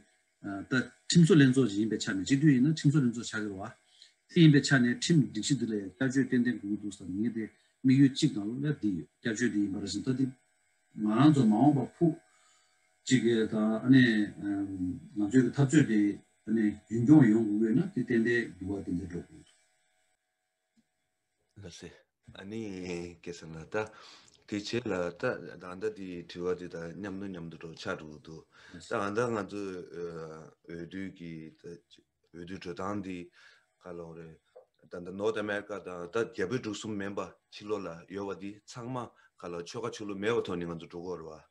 ད་ཁྲིམས་བཟོ་ལྷན་ཚོགས་ཅིག་ཡིན་པའི་ཆ་ནས་སྤྱི་འཐུས་ཡིན་ན་ཁྲིམས་བཟོ་ལྷན་ཚོགས་ཆགས་ཀྱི་རེད་བ། དེ་ཡིན་པའི་ཆ་ནས་ཁྲིམས་སྒྲིག་གཞི་འདི་ལ་ཡང་བསྐྱར་བཅོས་ཏན་ཏན་དགོས་ཀྱི་འདུག་བསམ། ངས་དེ་དམིགས་ཡུལ་གཅིག་ནང་ལ་འདི་ཡོད། བསྐྱར་བཅོས་འདི་ཡིན་པ་རེད་ཟེར། ད་འདི་ང་རང་ཚོ་མ་འོངས་པ་ཕུགས་གཅིག་གི་ད་ཨ་ནི་ང་ཚོའི་གི་འཐབ་རྩོད་དེ་ཨ་ནི་རྒྱུན་སྐྱོང་ཡོང་དགོས་ན་དེ་ཏན་ཏན་འགྱུར་བ་ཏན་ཏན་འགྲོ་དགོས་འདུག་ལགས་སེ། ཨ་ནི་སྐལ་བཟང་ལགས། ད་དེ་རྗེས་ལ་ད་ད་ལྟ་དེ་དྲི་བ་དེ་ད་མཉམ་དུ་མཉམ་དུ་འགྲོ་ཆགས་འགྲོ་གི་འདུག་ད་ད་ལྟ་ང་ཚོ་འོས་བསྡུ་གི་ད་འོས་བསྡུ་འགྲོ་སྟངས་དེ་ག་ལབ་དགོས་རེད། ད་ད་North America དང་ད་རྒྱ་བོད་འབྲུག་གསུམ་མིན་པ་ཕྱི་ལོགས་ལ་ཡོད་པ་དེ་ཚང་མ་ག་ལབ་ཆོལ་ཁ་ཆོས་ལུགས་མེད་པའི་ཐོག་ནས་ང་ཚོ་འགྲོ་གི་ཡོད་རེད་བ།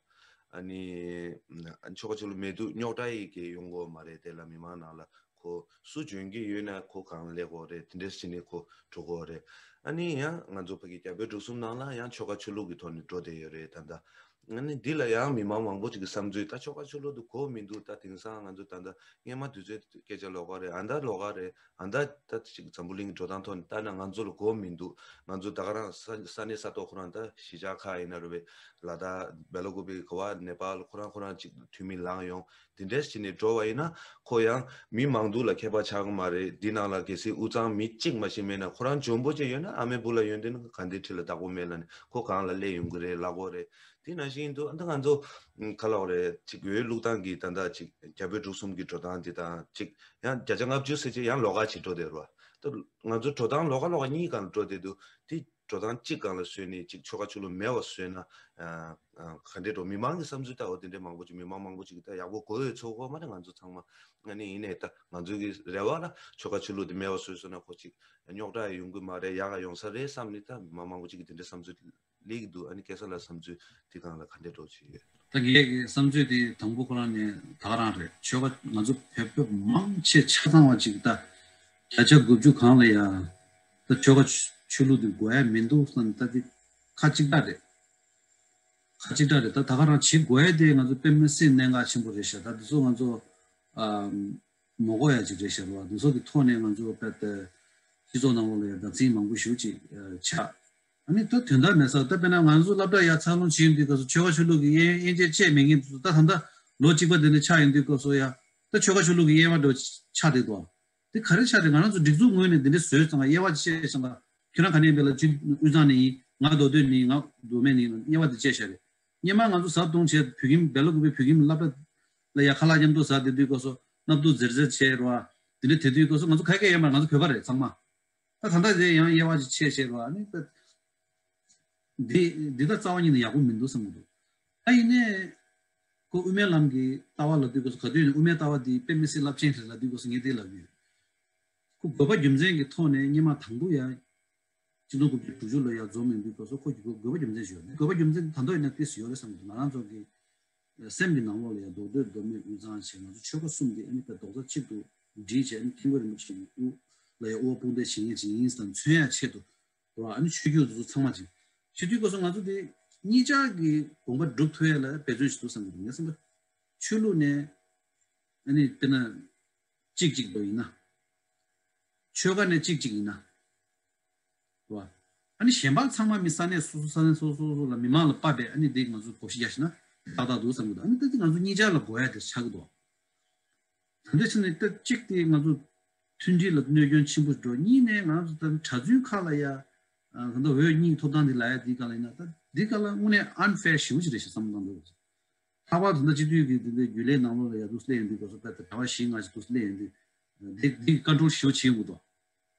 ཨ་ནི་ཆོལ་ཁ་ཆོས་ལུགས་མེད་དུས་རྙོག་དྲ་ཡི་གེ་ཡོང་གི་ཡོད་མ་རེད། དེ་ལ་མི་མང་ནང་ལ། ཁོ་སུ་འཇོན་གྱི་ཡོད་ན་ཁོ་གང་ལ་སླེབས་དགོས་རེད། དེ་འདྲས་བྱས་ནས་ཁོ་འགྲོ་དགོས་རེད། ཨ་ནི་ཡང་ང་ཚོ་ཕ་གི་རྒྱ་བོད་འབྲུག་གསུམ་ནང་ལ་ཡང་ཆོལ་ཁ་ཆོས་ལུགས་ཀྱི་ཐོག་ནས་འགྲོ་བསྡད་ཡོད་རེད་ད་ལྟ། ཨ་ནི་འདི་ལ་ཡང་མི་མང་མང་པོ་ཅིག་གི་བསམ་ཚུལ་ད་ཆོལ་ཁ་ཆོས་ལུགས་དེ་དགོས་མི་འདུག་ད་དེང་སང་ང་ཚོ་ད་ལྟ་སྔོན་མ་དུས་ཚོད་སྐད་ཆ་ལོགས་ཀ་རེད། ཨ་ད་ལོགས་ཀ་རེད། ཨ་ད་ད་ཅིག་འཛམ་བུ་གླིང་གི་འགྲོ་སྟངས་ཐོག་ནས་ལྟ་ན་ང་ཚོ་ལ་དགོས་མི་འདུག་ང་ཚོ་ད་ག་རང་ས་ས་གནས་ས་ཐོག་ཁོ་རང་ད་གཞིས་ཆགས་ཁག་ཡིན་ན་རེད་པས། ལ་དྭགས་སྦེལ་ཀོབ་ག་བ་ནེ་པཱལ་ཁོ་རང་ཁོ་རང་ཅིག་འཐུས་མི་ལངས་ཡོང་། དེ་འདྲས་བྱས་ནས་འགྲོ་བ་ཡིན་ན་ཁོ་ཡང་མི་མང་འདུ་ལ་ཁྱད་པར་ཆགས་ཀྱི་མ་རེད། འདི་ནང་ལ་གལ་སྲིད་དབུས་གཙང་མི་གཅིག་མ་ཞིག་མེད་ན་ཁོ་རང་འཇོན་པོ་ཅིག་ཡོད་ན་ཨ་མའི་བུ་ལ་ཡོན་ཏན་ག་འདི་ཁྲི་ལ་བདག་པོ་མེད་ལ་ནི་ཁོ་གང་ལ་སླེབས་ཡོང་གི་རེད་ལབ་དགོས་རེད། དེ་ནང་བཞིན་དུ་ཨ་ད་ང་ཚོ་ག་ལབ་དགོས་རེད། ཅིག་འོས་བླུག་སྟངས་ཀྱི་ད་ལྟ་ཅིག་རྒྱ་བོད་འབྲུག་གསུམ་གྱི་འགྲོ་སྟངས་འདི་དང་ཅིག་ཡང་བརྒྱ་ཆ་ལྔ་བཅུ་ཟེར་ཅིག་ཡང་ལོགས་ཀ་ཅིག་འགྲོ་བསྡད་རེད་བ། ད་ང་ཚོ་འགྲོ་སྟངས་ལོགས་ཀ་ལོགས་ཀ་གཉིས་སྒང་ལ་འགྲོ་བསྡད་འདུག་དེ་འགྲོ་སྟངས་གཅིག་སྒང་ལ་བཟོས་ནས་གཅིག་ཆོལ་ཁ་ཆོས་ལུགས་མེད་པ་བཟོས་ན། ཨ་ཨ་ག་འདྲས་འགྲོ། མི་མང་གི་བསམ་ཚུལ་ལྟ་བུ་དེ་འདྲས་མང་པོ་ཅིག་མི་མང་མང་པོ་ཅིག་གིས་ད་ཡག་པོ་གོ་ཡོད་ཚོད་གོ་མ་རེད། ང་ཚོ་ཚང་མ་ཨ་ནི་ཡིན་ནའི་ད་ང་ཚོ་གི་རེ་བ་ལ་ཆོལ་ཁ་ཆོས་ལུགས་དེ་མེད་པ་བཟོས་སོང་ན་ཁོ་ཅིག་རྙོག་དྲ་ཡོང་གི་མ་རེད། ཡག་ག་ཡོང་ས་རེད་བསམ་ནས་ད་མི་མང་མང་པོ་ཅིག་གིས་དེ་འདྲས་བསམ་ཚུལ་སླེབས་ཀྱི་འདུག་ཨ་ནི་སྐལ་བཟང་ལགས་བསམ་ཚུལ་དེ་སྒང་ལ་ག་འདྲས་འགྲོ་བྱེད་ཡོད། ད་ངའི་གི་བསམ་ཚུལ་དེ་དང་པོ་ཁོ་རང་ནས་ད་ག་རང་རེད། ཆོལ་ཁ་ང་ཚོ་བོད་པ་མང་ཆེ་ཆ་ཚང་བ་ཅིག་ད་བརྒྱ་ཆ་དགུ་བཅུ་སྒང་ལ་ཡ་ད་ཆོལ་ཁ་ཆོས་ལུགས་དེ་དགོས་ཡ་མི་འདུག་བསམ་ད་དེ་ཁ་གཅིག་གྲགས་རེད། ཁ་གཅིག་གྲགས་རེད། ད་ད་ག་རང་བྱེད་དགོས་ཡ་དེ་ང་ཚོ་དཔེ་མི་སྲིད་གནད་འགག་ཆེན་པོ་རེད་ཤག་ད་དེ་ཚོ་ང་ཚོ་ཨ་མ་གོ་ཡ་ཅིག་རེད་ཤག་རེད་བ། དེ་ཚོ་གི་ཐོག་ནས་ང་ཚོ་དཔེ་ད་སྤྱི་ཚོགས་ནང་ལོགས་ལ་ཡ་བདག་འཛིན་མང་པོ་ཞེ་པོ་ཅིག་ཆགས། ཨ་ནི་ད་དོན་དག་མེད་ས་ད་དཔེར་ན་ང་ཚོ་སློབ་གྲྭ་ཡར་འཚར་ལོངས་བྱེད་ཡོང་དུས་སྐབས་སུ་ཆོལ་ཁ་ཆོས་ལུགས་ཀྱི་དབྱེ་དབྱེ་འབྱེད་བྱས་མེད་མཁན་དེ་ཚོ་ད་ད་ལྟ་ལོ་གཅིག་པ་དེ་འདྲ་ཆགས་ཡོང་དུས་སྐབས་སུ་ཡ་ད་ཆོལ་ཁ་ཆོས་ལུགས་ཀྱི་དབྱེ་བ་འདྲ་བོ་ཆགས་བསྡད་འདུག་དེ་ག་རེ་ཆགས་ཏེ་ང་རང་ཚོ་སྒྲིག་འཛུགས་ངོས་ནས་འདི་འདྲ་བཟོས་ཙང་དབྱེ་བ་བྱས་ཙང་ཁྱོད་རང་ག་ནས་ཡིན་པས་ལ་ཅིག་དབུས་གཙང་ནས་ཡིན། ང་མདོ་སྟོད་ནས་ཡིན། ང་མདོ་སྨད་ནས་ཡིན་དབྱེ་བ་འདི་བྱས་བཞག་རེད། སྔོན་མ་ང་ཚོ་ཟབ་གཏོང་བྱས་བོད་ཁྱིམ་སྦེལ་ཀོབ་བོད་ཁྱིམ་སློབ་གྲྭ་ལ་ཡ་ཁ་ལག་མཉམ་དུ་ཟ་བསྡད་དུས་སྐབས་སུ་སྣབས་དུག་འཛེར་འཛེར་བྱས་རོ། དེ་འདྲ་དེ་དུས་སྐབས་སུ་ང་ཚོ་ག་གེ་ཡོད་མ་རེད། ང་ཚོ་བོད་པ་རེད་ཚང་མ། ད་ད་ལྟ་དེ་ཡང་དབྱེ་བ་ཅིག་ཕྱེ་བྱས་རོ། ཨ་ནི་ད་འདི་འདི་ད་རྩ་བ་ཉིད་ནས་ཡག་པོ་མི་འདུག་བསམ་གྱི་འདུག་ད་ཡིན་ནའི་ཁོ་དབུ་མའི་ལམ་གྱི་ལྟ་བ་ལབ་དུས་སྐབས་སུ་ག་དུས་ནས་དབུ་མའི་ལྟ་བ་འདི་དཔེ་མི་སྲིད་རླབས་ཆེན་རེད་ལབ་དུས་སྐབས་སུ་ངས་འདི་ལབ་ཀྱི་ཡོད། ཁོ་དགོས་པ་རྒྱུ་མཚན་གྱི་ཐོག་ནས་སྔོན་མ་དང་པོ་ཡང་གཅིག་སྟོང་དགུ་བརྒྱ་དྲུག་ཅུ་ལོ་ཡར་འཛོམས་ཡོང་དུས་སྐབས་སུ་ཁོ་གི་དགོས་པ་རྒྱུ་མཚན་ཞིག་ཡོད་རེད། དགོས་པ་རྒྱུ་མཚན་ད་དུང་ཡིན་ན་ཏོག་ཙམ་ཡོད་རེད་བསམ་གྱི་འདུག་ང་རང་ཚོ་གི་སེམས་ཀྱི་ནང་ལོགས་ལ་ཡང་མདོ་སྟོད་མདོ་སྨད་དབུས་གཙང་བྱས་ང་ཚོ་ཆོལ་ཁ་གསུམ་དེ་ཨ་ནི་དཔེ་རྡོག་རྩ་གཅིག་ཏུ་སྒྲིལ་བྱས་ཨ་ནི་སྐྱབས་མགོན་རིན་པོ་ཆེ་གི་དབུ་ལ་ཡང་དབུ་བ་དཔུང་འདེགས་བྱེད་མཁན་ཅིག་ཡིན་བསམ་མཚོན་ཡ་ཆེད་དུ་རོ། ཨ་ནི་ཆོས་བརྒྱུད་དེ་ཚོ་ཚང་མ་ཅིག་བྱེད་དུས་སྐབས་སུ་ང་ཚོ་དེ་གཉིས་ཆར་གྱི་དགོངས་པ་སྒྲུབ་ཐུབ་ཡ་ལ་འབད་བརྩོན་ཞིག་འདུག་བསམ་གྱི་འདུག་ངས་བསམ་པ་ཆོས་ལུགས་ནས་ཨ་ནི་དཔེར་ན་གཅིག་གཅིག་འདྲ་ཡིན་ན། ཆོལ་ཁ་ནས་གཅིག་གཅིག་ཡིན་ན། རེད་བ། ཨ་ནི་གཞན་པ་ཚང་མ་མི་ས་གནས་སོ་སོ་ས་གནས་སོ་སོ་སོ་ལ་མི་མང་ལ་དཔག་པའི་ཨ་ནི་འདི་ང་ཚོ་བགོ་བཤའ་རྒྱག་ཤེས་ན་ ཏག་ཏག་འདུག་བསམ་གྱི་འདུག་ཨ་ནི་ད་དེ་ང་ཚོ་གཉིས་ཆར་ལ་དགོས་ཡ་དེ་ཆགས་ཀྱི་འདུག་ད་འདི་ཕྱིན་ནས་ད་གཅིག་དེ་ང་ཚོ་མཐུན་སྒྲིལ་ལ་གནོད་སྐྱོན་ཆེན་པོ་འགྲོ། གཉིས་ནས་ང་ཚོ་ད་གྲྭ་བཙུན་ཁག་ལ་ཡ་ད་ལྟ་འོས་གཉིས་ཐོབ་ཐང་འདི་ལ་ཡ་འདི་ག་ལ་ཡིན་ན་ད་འདི་ག་ལ་དངོས་གནས་unfair་ཞེ་པོ་ཅིག་རེད་ཞེས་བསམ་བློ་བཏང་འདུག་ལྷག་པར་དུ་ད་སྤྱི་འཐུས་ཀྱི་འདི་འདྲའི་རྒྱུན་ལས་ནང་ལོགས་ལ་ཡ་འདུག་སླེབས་ཡོང་དུས་སྐབས་སུ་ད་གྲྭ་པ་བཞི་ལྔ་ཞིག་འདུག་སླེབས་ཡོང་དུས་འདི་འདི་ཀོན་ཊོལ་ཞེ་པོ་བྱེད་ཡོང་གི་འདུག་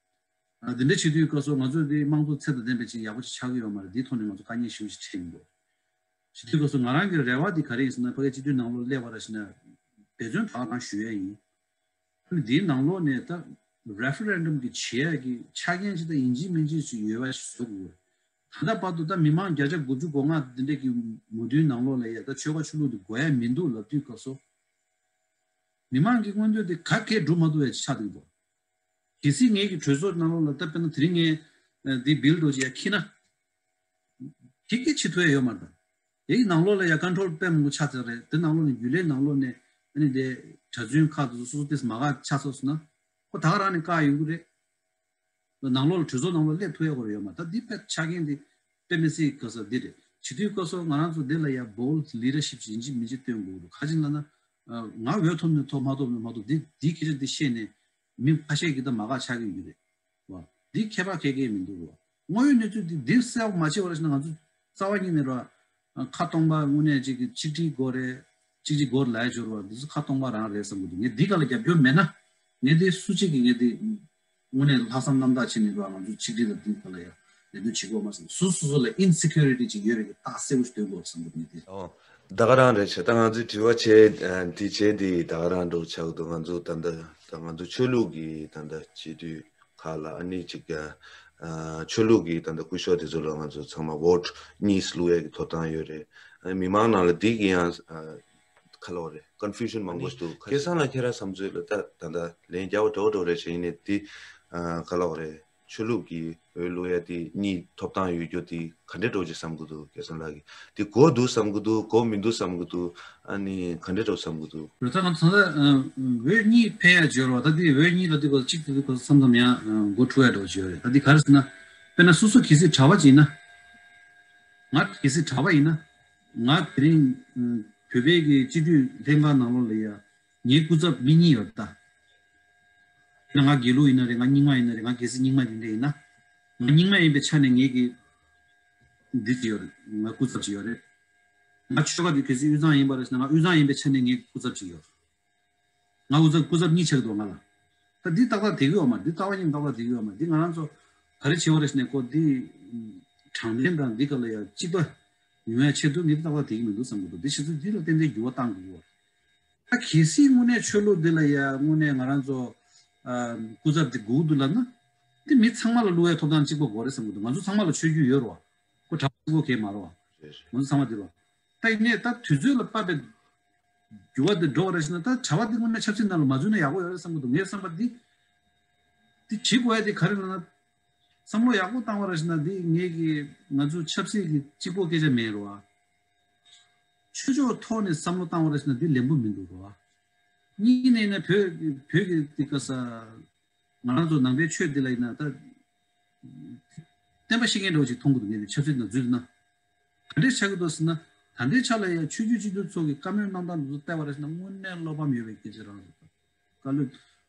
ཨ། འདི་འདྲ་བྱེད་དུས་སྐབས་སུ་ང་ཚོས་འདི་དམངས་གཙོ་ཚད་དང་ལྡན་པའི་ཅིག་ཡག་པོ་ཅིག་ཆགས་ཀྱི་ཡོད་མ་རེད། འདིའི་ཐོག་ནས་ང་ཚོ་དཀའ་ངལ་ཞེ་པོ་ཅིག་འཕྲད་ཀྱི་འདུག་བྱེད་དུས་སྐབས་སུ་ང་རང་གི་རེ་བ་འདི་ག་རེ་ཡིན་ཟེར་ན་ཕ་གི་སྤྱི་འཐུས་ནང་ལོགས་སླེབས་པ་ར་ཞིག་ན་འབད་བརྩོན་ད་ག་རང་ཞུ་ཡ་ཡིན། ཨ་ནི་འདིའི་ནང་ལོགས་ནས་ད་རེ་ཕ་རན་ཌམ་གི་བྱེད་ཡ་གི་ཆ་རྐྱེན་ཅིག་ད་ཡིན་གཅིག་མིན་གཅིག་ཅིག་ཡོད་པ་ཞིག་བཟོ་དགོས། ད་ལྟ་བར་དུ་ད་མི་མང་བརྒྱ་ཆ་དགུ་བཅུ་གོ་ལྔ་འདི་འདྲས་ཀྱི་མོས་མཐུན་ནང་ལོགས་ལ་ཡ་ད་ཆོལ་ཁ་ཆོས་ལུགས་འདི་དགོས་ཡ་མི་འདུག་ལབ་དུས་སྐབས་སུ། མི་མང་གི་མངོན་འདོད་དེ་ག་གེ་སྒྲུབ་མ་ཐུབ་ཡ་ཆགས་འདུག་གོ། གལ་སྲིད་ངེད་ཀྱི་གྲོས་ཚོགས་ནང་ལོགས་ལ་ད་དཔེར་ན་དེ་རིང་ངས་འདི་བིལ་འདྲ་ཅིག་ཡ་འཁྱེར་ན། གེ་གེ་བྱེད་ཐུབ་ཡ་ཡོད་མ་རེད། དེ་ཡི་ནང་ལོགས་ལ་ཡ་ཀོན་ཊོལ་དཔེ་མང་པོ་ཆགས་ཚར་རེད། དེ་ནང་ལོགས་ནས་རྒྱུན་ལས་ནང་ལོགས་ནས་ཨ་ནི་དེ་གྲྭ་བཙུན་ཁག་དེ་ཚོ་སོ་སོ་ཏོག་ཙམ་མ་དགའ་ཆགས་སོང་ཟེར་ན། ཁོ་ད་ག་རང་ནས་བཀག་ཡོང་གི་རེད། ནང་ལོགས་ལ་གྲོས་ཚོགས་ནང་ལོགས་སླེབས་ཐུབ་ཡ་ཁོ་རང་ཡོད་མ་རེད། ད་འདི་དཔེ་ཆ་རྐྱེན་འདི་དཔེ་མི་སྲིད་ག་ས་འདི་རེད། བྱེད་དུས་སྐབས་སུ་ང་རང་ཚོ་འདི་ལ་ཡ་བོལ་ཌི་ལི་ཌར་ཤིབ་ཅིག་ཡིན་གཅིག་མིན་གཅིག་སྟོན་དགོས་རེད། ག་ཅིག་ལབ་ན། ང་འོས་ཐོབ་ནས་ཐོབ་མ་ཐོབ་ནས་མ་ཐོབ་འདི་འདི་སྐད་ཆ་འདི་བཤད་ནས་མི་ཁ་ཤས་ཀྱིས་ད་མ་དགའ་ཆགས་ཀྱི་ཡོད་རེད། བ། འདི་ཁྱད་པར་ག་གེ་མི་འདུག་རོ། དངོས་ཡོད་གནས་ཚུལ་འདི་འདི་གསལ་པོ་མ་བྱས་པ་ར་ཞིག་ན་ང་ཚོ་རྩ་བ་ཉིད་ནས་རོ། ཁ་སྟོང་པ་དངོས་གནས་ཅིག་གི་ཆིག་སྒྲིལ་དགོས་རེད། གཅིག་གཅིག་དགོས་ལ་ཡ་འབྱོར་བ་འདི་ཚོ་ཁ་སྟོང་པ་རང་རེད་བསམ་གི་འདུག་ངས་འདི་ག་ལ་རྒྱབ་སྐྱོར་མེད་ན། ངས་འདི་སུ་གཅིག་གིས་ངས་འདི་དངོས་གནས་ལྷག་བསམ་རྣམ་དག་བྱས་ནས་རོ་ང་ཚོ་ཆིག་སྒྲིལ་ལ་འདི་ག་ལ་ཡ་ལས་དོན་བྱེད་དགོས་མ་བསམ། སུ་སོ་སོ་ལ་ཨིན་སི་ཁུ་རི་ཊི་ཅིག་ཡོད་རེད་གི་རྟགས་གསལ་པོ་ཞིག་སྟོན་དགོས་བསམ་གི་འདུག་ངས་འདི། ཨོ། ད་ག་རང་རེད་ཆེ། ད་ང་ཚོའི་དྲི་བ་བྱས་དེ་བྱས་འདི་ད་ག་རང་འགྲོ་ཆགས་འདུག་ང་ཚོ་ད་ལྟ་ད་ང་ཚོ་ཆོས་ལུགས་ཀྱི་ད་ལྟ་སྤྱི་འཐུས་ཁག་ལ་ཨ་ནི་ཅིག་ཨ་ཆོས་ལུགས་ཀྱི་ད་ལྟ་སྐུ་ཞབས་དེ་ཚོ་ལ་ང་ཚོ་ཚང་མ་ཝོ་ཊི་གཉིས་བླུག་ཡས་ཀྱི་ཐོབ་ཐང་ཡོད་རེད། ཨ་མི་མང་ནང་ལ་འདི་གི་ཡང་ཨ་ཁ་ལོ་རེད། ཀོན་ཕུ་ཤན་མང་པོ་ཞིག་འདུག་སྐལ་བཟང་ལགས་ཁྱེད་རང་བསམ་ཚུལ་ལ་ད་ད་ལྟ་ལན་རྒྱག་པ་འགྲོ་འགྲོ་རེད་བྱས་ཡིན་ནའི་འདི་ཨ་ཁ་ལོ་རེད། ཆོས་ལུགས་ཀྱི་འོས་བླུག་ཡ་དེ་གཉིས་ཐོབ་ཐང་ཡོད་རྒྱུ་དེ་ག་འདྲས་འགྲོ་ཅིག་བསམ་གི་འདུག་སྐལ་བཟང་ལགས་ཀྱིས་དེ་དགོས་འདུག་བསམ་གི་འདུག་དགོས་མི་འདུག་བསམ་གི་འདུག་ཨ་ནི་ག་འདྲས་འགྲོ་བསམ་གི་འདུག་རེད། ད་ང་ཚོ་ད་འོས་གཉིས་ཕན་ཡ་བྱོས་རོགས། ད་དེ་འོས་གཉིས་ལ་དེ་གོ་གཅིག་དེ་དེ་གོ་བསམ་བསམ་ཡ་འགོ་འཁྲུ་ཡ་འགྲོ་བྱོས་རེད། ད་དེ་ག་རེ་ཟེར་ན། དཔེར་ན་སོ་སོ་གལ་སྲིད་གྲྭ་པ་ཅིག་ཡིན་ན། ང་གལ་སྲིད་གྲྭ་པ་ཡིན་ན། ང་དེ་རིང་བོད་པའི་གི་སྤྱི་འཐུས་ལྷན་ཁང་ནང་ལོགས་ལ་ཡ། ངའི་སྐུ་ཚབ་མི་གཉིས་ཡོད་ད། ང་དགེ་ལུགས་ཡིན་ན་རེད། ང་རྙིང་མ་ཡིན་ན་རེད། ང་གལ་སྲིད་རྙིང་མ་དེ་འདྲ་ཡིན་ན། ང་རྙིང་མ་ཡིན་པའི་ཆ་ནས་ངེད་ཀྱི་འདི་ཅིག་ཡོད་རེད། ང་སྐུ་ཚབ་ཅིག་ཡོད་རེད། ང་ཆོལ་ཁ་དེ་གལ་སྲིད་དབུས་གཙང་ཡིན་པ་རེད་ཟེར་ན་ང་དབུས་གཙང་ཡིན་པའི་ཆ་ནས་ངེད་ཀྱི་སྐུ་ཚབ་ཅིག་ཡོད་རེད། ང་སྐུ་ཚབ་སྐུ་ཚབ་གཉིས་ཆགས་འདུག་ང་ལ། ད་འདི་ཏག་ཏག་བསྡད་ཀྱི་ཡོད་མ་རེད། འདི་ལྟ་བ་ཡིན་ཏག་ཏག་བསྡད་ཀྱི་ཡོད་མ་རེད། འདི་ང་རང་ཚོ་ག་རེ་བྱེད་པ་རེད་ཟེར་ནས་ཁོ་འདི་དྲང་བདེན་དང་འདི་ག་ལ་ཡ་སྤྱི་པ་ཡོང་ཡ་ཆེད་དུ་ངེད་འདི་ཏག་ཏག་བསྡད་ཀྱི་མི་འདུག་བསམ་གྱི་འདུག་འདི་བྱེད་ཚུལ་འདི་ལ་ཏན་ཏན་འགྱུར་བ་གཏང་དགོས་ཀྱི་ཡོད་རེད། ད་གལ་སྲིད་དངོས་གནས་ཆོས་ལུགས་འདི་ལ་ཡ་དངོས་གནས་ང་རང་ཚོ་ཨ་སྐུ་ཚབ་འདི་དགོས་འདུག་ལབ་ན། འདི་མི་ཚང་མ་ལ་བླུག་ཡ་ཐོབ་ཐང་གཅིག་པ་དགོས་རེད་བསམ་གྱི་འདུག་ང་ཚོ་ཚང་མ་ལ་ཆོས་བརྒྱུད་ཡོད་རེད་བ། ཁོ་གྲྭ་པ་གཅིག་པོ་གས་མ་རེད་བ། རེད་རེད། ང་ཚོ་ཚང་མ་འདི་རེད་བ། ད་ཡིན་ནའི་ད་དུས་ཚོད་ལ་བབས་པའི་འགྱུར་བ་འདི་འགྲོ་བ་རེད་ཟེར་ན། ད་གྲྭ་པ་འདི་དངོས་གནས་ཆབ་སྲིད་ནང་ལ་མ་འཛུལ་ན་ཡག་པོ་ཡོད་རེད་བསམ་གྱི་འདུག་ངའི་བསམ་པ་འདི། འདི་བྱེད་དགོས་ཡ་དེ་ག་རེ་ལབ་ན། བསམ་བློ་ཡག་པོ་བཏང་བ་རེད་ཟེར་ན་འདི་ངེད་ཀྱི་ང་ཚོ་ཆབ་སྲིད་ཀྱི་གཅིག་པོ་སྐད་ཆ་མེད་རེད་བ། ཆོས་ཕྱོགས་ཐོག་ནས་བསམ་བློ་བཏང་བ་རེད་ཟེར་ན་འདི་ལན་པོ་མི་འདུག་རེད་བ། གཉིས་ནས་ནས་བོད་བོད་ཀྱི་འདི་ག་ས། ང་རང་ཚོ་ནང་པའི་ཆོས་འདི་ལ་ཡིན་ན་ད། བསྟན་པ་བཤིག་མཁན་འདྲ་བོ་ཞིག་མཐོང་གི་འདུག་ངས་ནི་ཆབ་སྲིད་ནང་འཛུལ་ན། ག་འདྲས་ཆགས་ཀྱི་འདུག་ཟེར་ན། ད་ལྟའི་ཆ་ལ་ཡང་ཆོས་བརྒྱུད་སྤྱི་འཐུས་ཚོ་གི་བཀའ་མོལ་གནང་སྟངས་འདི་ཚོ་བལྟས་པ་རེད་ཟེར་ན་དངོས་གནས་བློ་ཕམ་ཡོད་པའི་སྐད་ཆ་རང་རེད། བཀའ་སློབ་